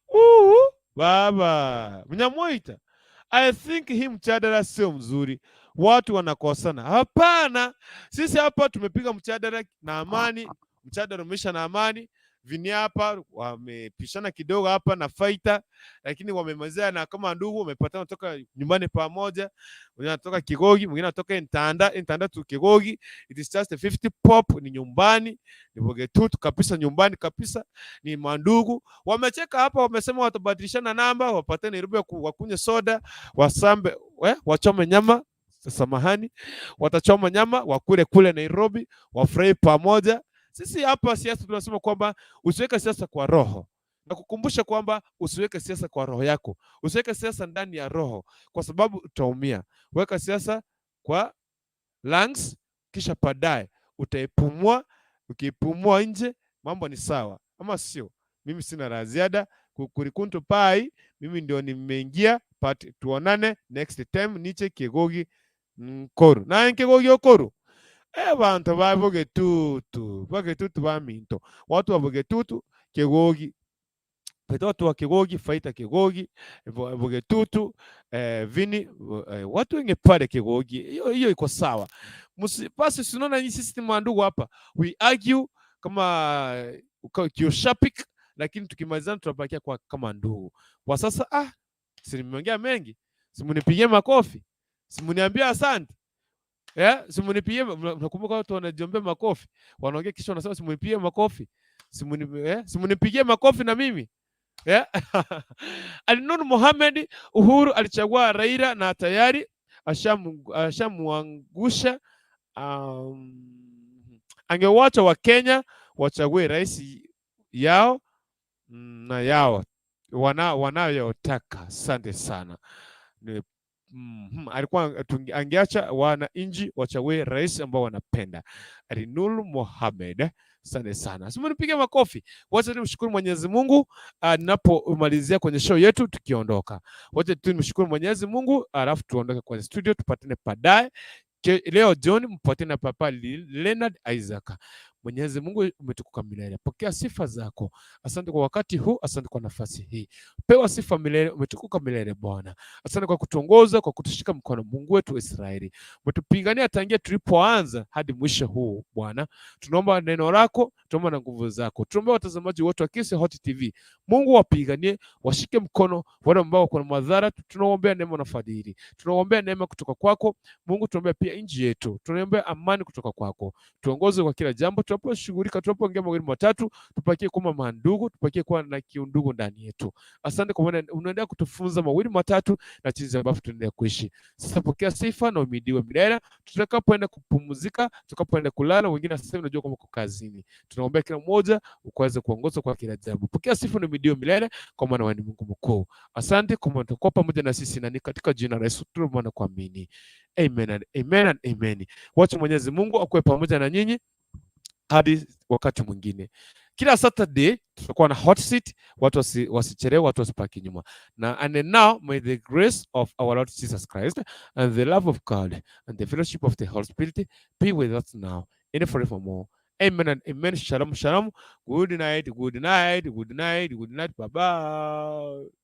Uhu, baba Mnyamoita, I think hii mjadala sio mzuri, watu wanakosana. Hapana, sisi hapa tumepiga mjadala na amani, mjadala umeisha na amani. Vini hapa wamepishana kidogo hapa na fighter, lakini wamemalizia na kama ndugu, wamepatana kutoka nyumbani pamoja. Mwingine anatoka Kigogi, mwingine anatoka Ntanda, Ntanda tu Kigogi. It is just a 50 pop, ni nyumbani, ni Bogetutu kabisa, nyumbani kabisa, ni mandugu. Wamecheka hapa, wamesema watabadilishana namba, wapate Nairobi wakunywe soda, wasambe, wachome nyama, samahani, watachoma nyama, wakule kule Nairobi, wafurahi pamoja. Sisi hapa siasa tunasema kwamba usiweke siasa kwa roho. Na kukumbusha kwamba usiweke siasa kwa roho yako, usiweke siasa ndani ya roho, kwa sababu utaumia. Weka siasa kwa lungs, kisha baadaye utaipumua. Ukiipumua nje, mambo ni sawa, ama sio? Mimi sina la ziada. Kukurikuntu pai, mimi ndio nimeingia, but tuonane next time. Niche Kigogi Nkoru naye Kigogi Okoru. Bantu ba Bogetutu, Bogetutu ba minto, watu wa Bogetutu Kigogi, watu wa Kigogi, Faita Kigogi, Bogetutu, Vini, watu wengi pale Kigogi. Hiyo hiyo iko sawa. Basi sinaona nyinyi sisi ni mandugu hapa. We argue kama kiushapik, lakini tukimalizana tunabakia kwa kama ndugu. Kwa sasa si nimeongea mengi, simunipigie makofi, simuniambie asante. Simunipigie, mnakumbuka watu wanajiombea makofi, wanaongea kisha wanasema simunipigie makofi, simunipigie makofi na mimi. Alinur Mohamed, Uhuru alichagua Raila na tayari ashamuangusha. Angewacha wa Kenya wachague rais yao na yao wanayotaka. Asante sana. Alikuwa angeacha wananchi wachague rais ambao wanapenda. Alinur Mohamed, asante sana. Simu nipige makofi. Wacha nimshukuru Mwenyezi Mungu ninapomalizia kwenye show yetu tukiondoka. Wacha tu nimshukuru Mwenyezi Mungu alafu tuondoke kwenye studio, tupatane baadaye. Leo John mpatane na Papa Leonard Isaac. Mwenyezi Mungu umetukuka milele. Pokea sifa zako. Asante kwa wakati huu, asante kwa nafasi hii. Pewa sifa milele, umetukuka milele Bwana. Asante kwa kutuongoza, kwa kutushika mkono Mungu wetu Israeli. Umetupigania tangia tulipoanza hadi mwisho huu Bwana. Tunaomba neno lako, tunaomba na nguvu zako. Tunaomba watazamaji wote wa Kisii Hot TV. Mungu wapiganie, washike mkono wale ambao wako na madhara, tunaombea neema na fadhili. Tunaombea neema kutoka kwako. Mungu, tunaombea pia nchi yetu. Tunaombea amani kutoka kwako. Tuongoze kwa kila jambo tunaposhughulika, tunapoongea mawili matatu, tupakie kuwa mandugu, tupakie kuwa na kiundugu ndani yetu. Asante kwa maana unaendelea kutufunza mawili matatu na jinsi ambavyo tunaendelea kuishi. Sasa pokea sifa na uhimidiwe milele. Tutakapoenda kupumzika, tutakapoenda kulala, wengine sasa hivi unajua kwamba uko kazini. Tunaombea kila mmoja ukaweze kuongozwa kwa kila jambo. Pokea sifa na uhimidiwe milele kwa maana wewe ni Mungu mkuu. Asante kwa maana utakuwa pamoja na sisi, na ni katika jina la Yesu tunaomba na kuamini. Amen and amen and amen. Wacha Mwenyezi Mungu akuwe pamoja na nyinyi hadi wakati mwingine. Kila Saturday tutakuwa na hot seat, watu wasichelewe, watu wasipaki nyuma. Na and now may the grace of our Lord Jesus Christ and the love of God and the fellowship of the Holy Spirit be with us now and forevermore. Amen and amen. Shalom, shalom. Good night, good night, good night, good night. Bye bye.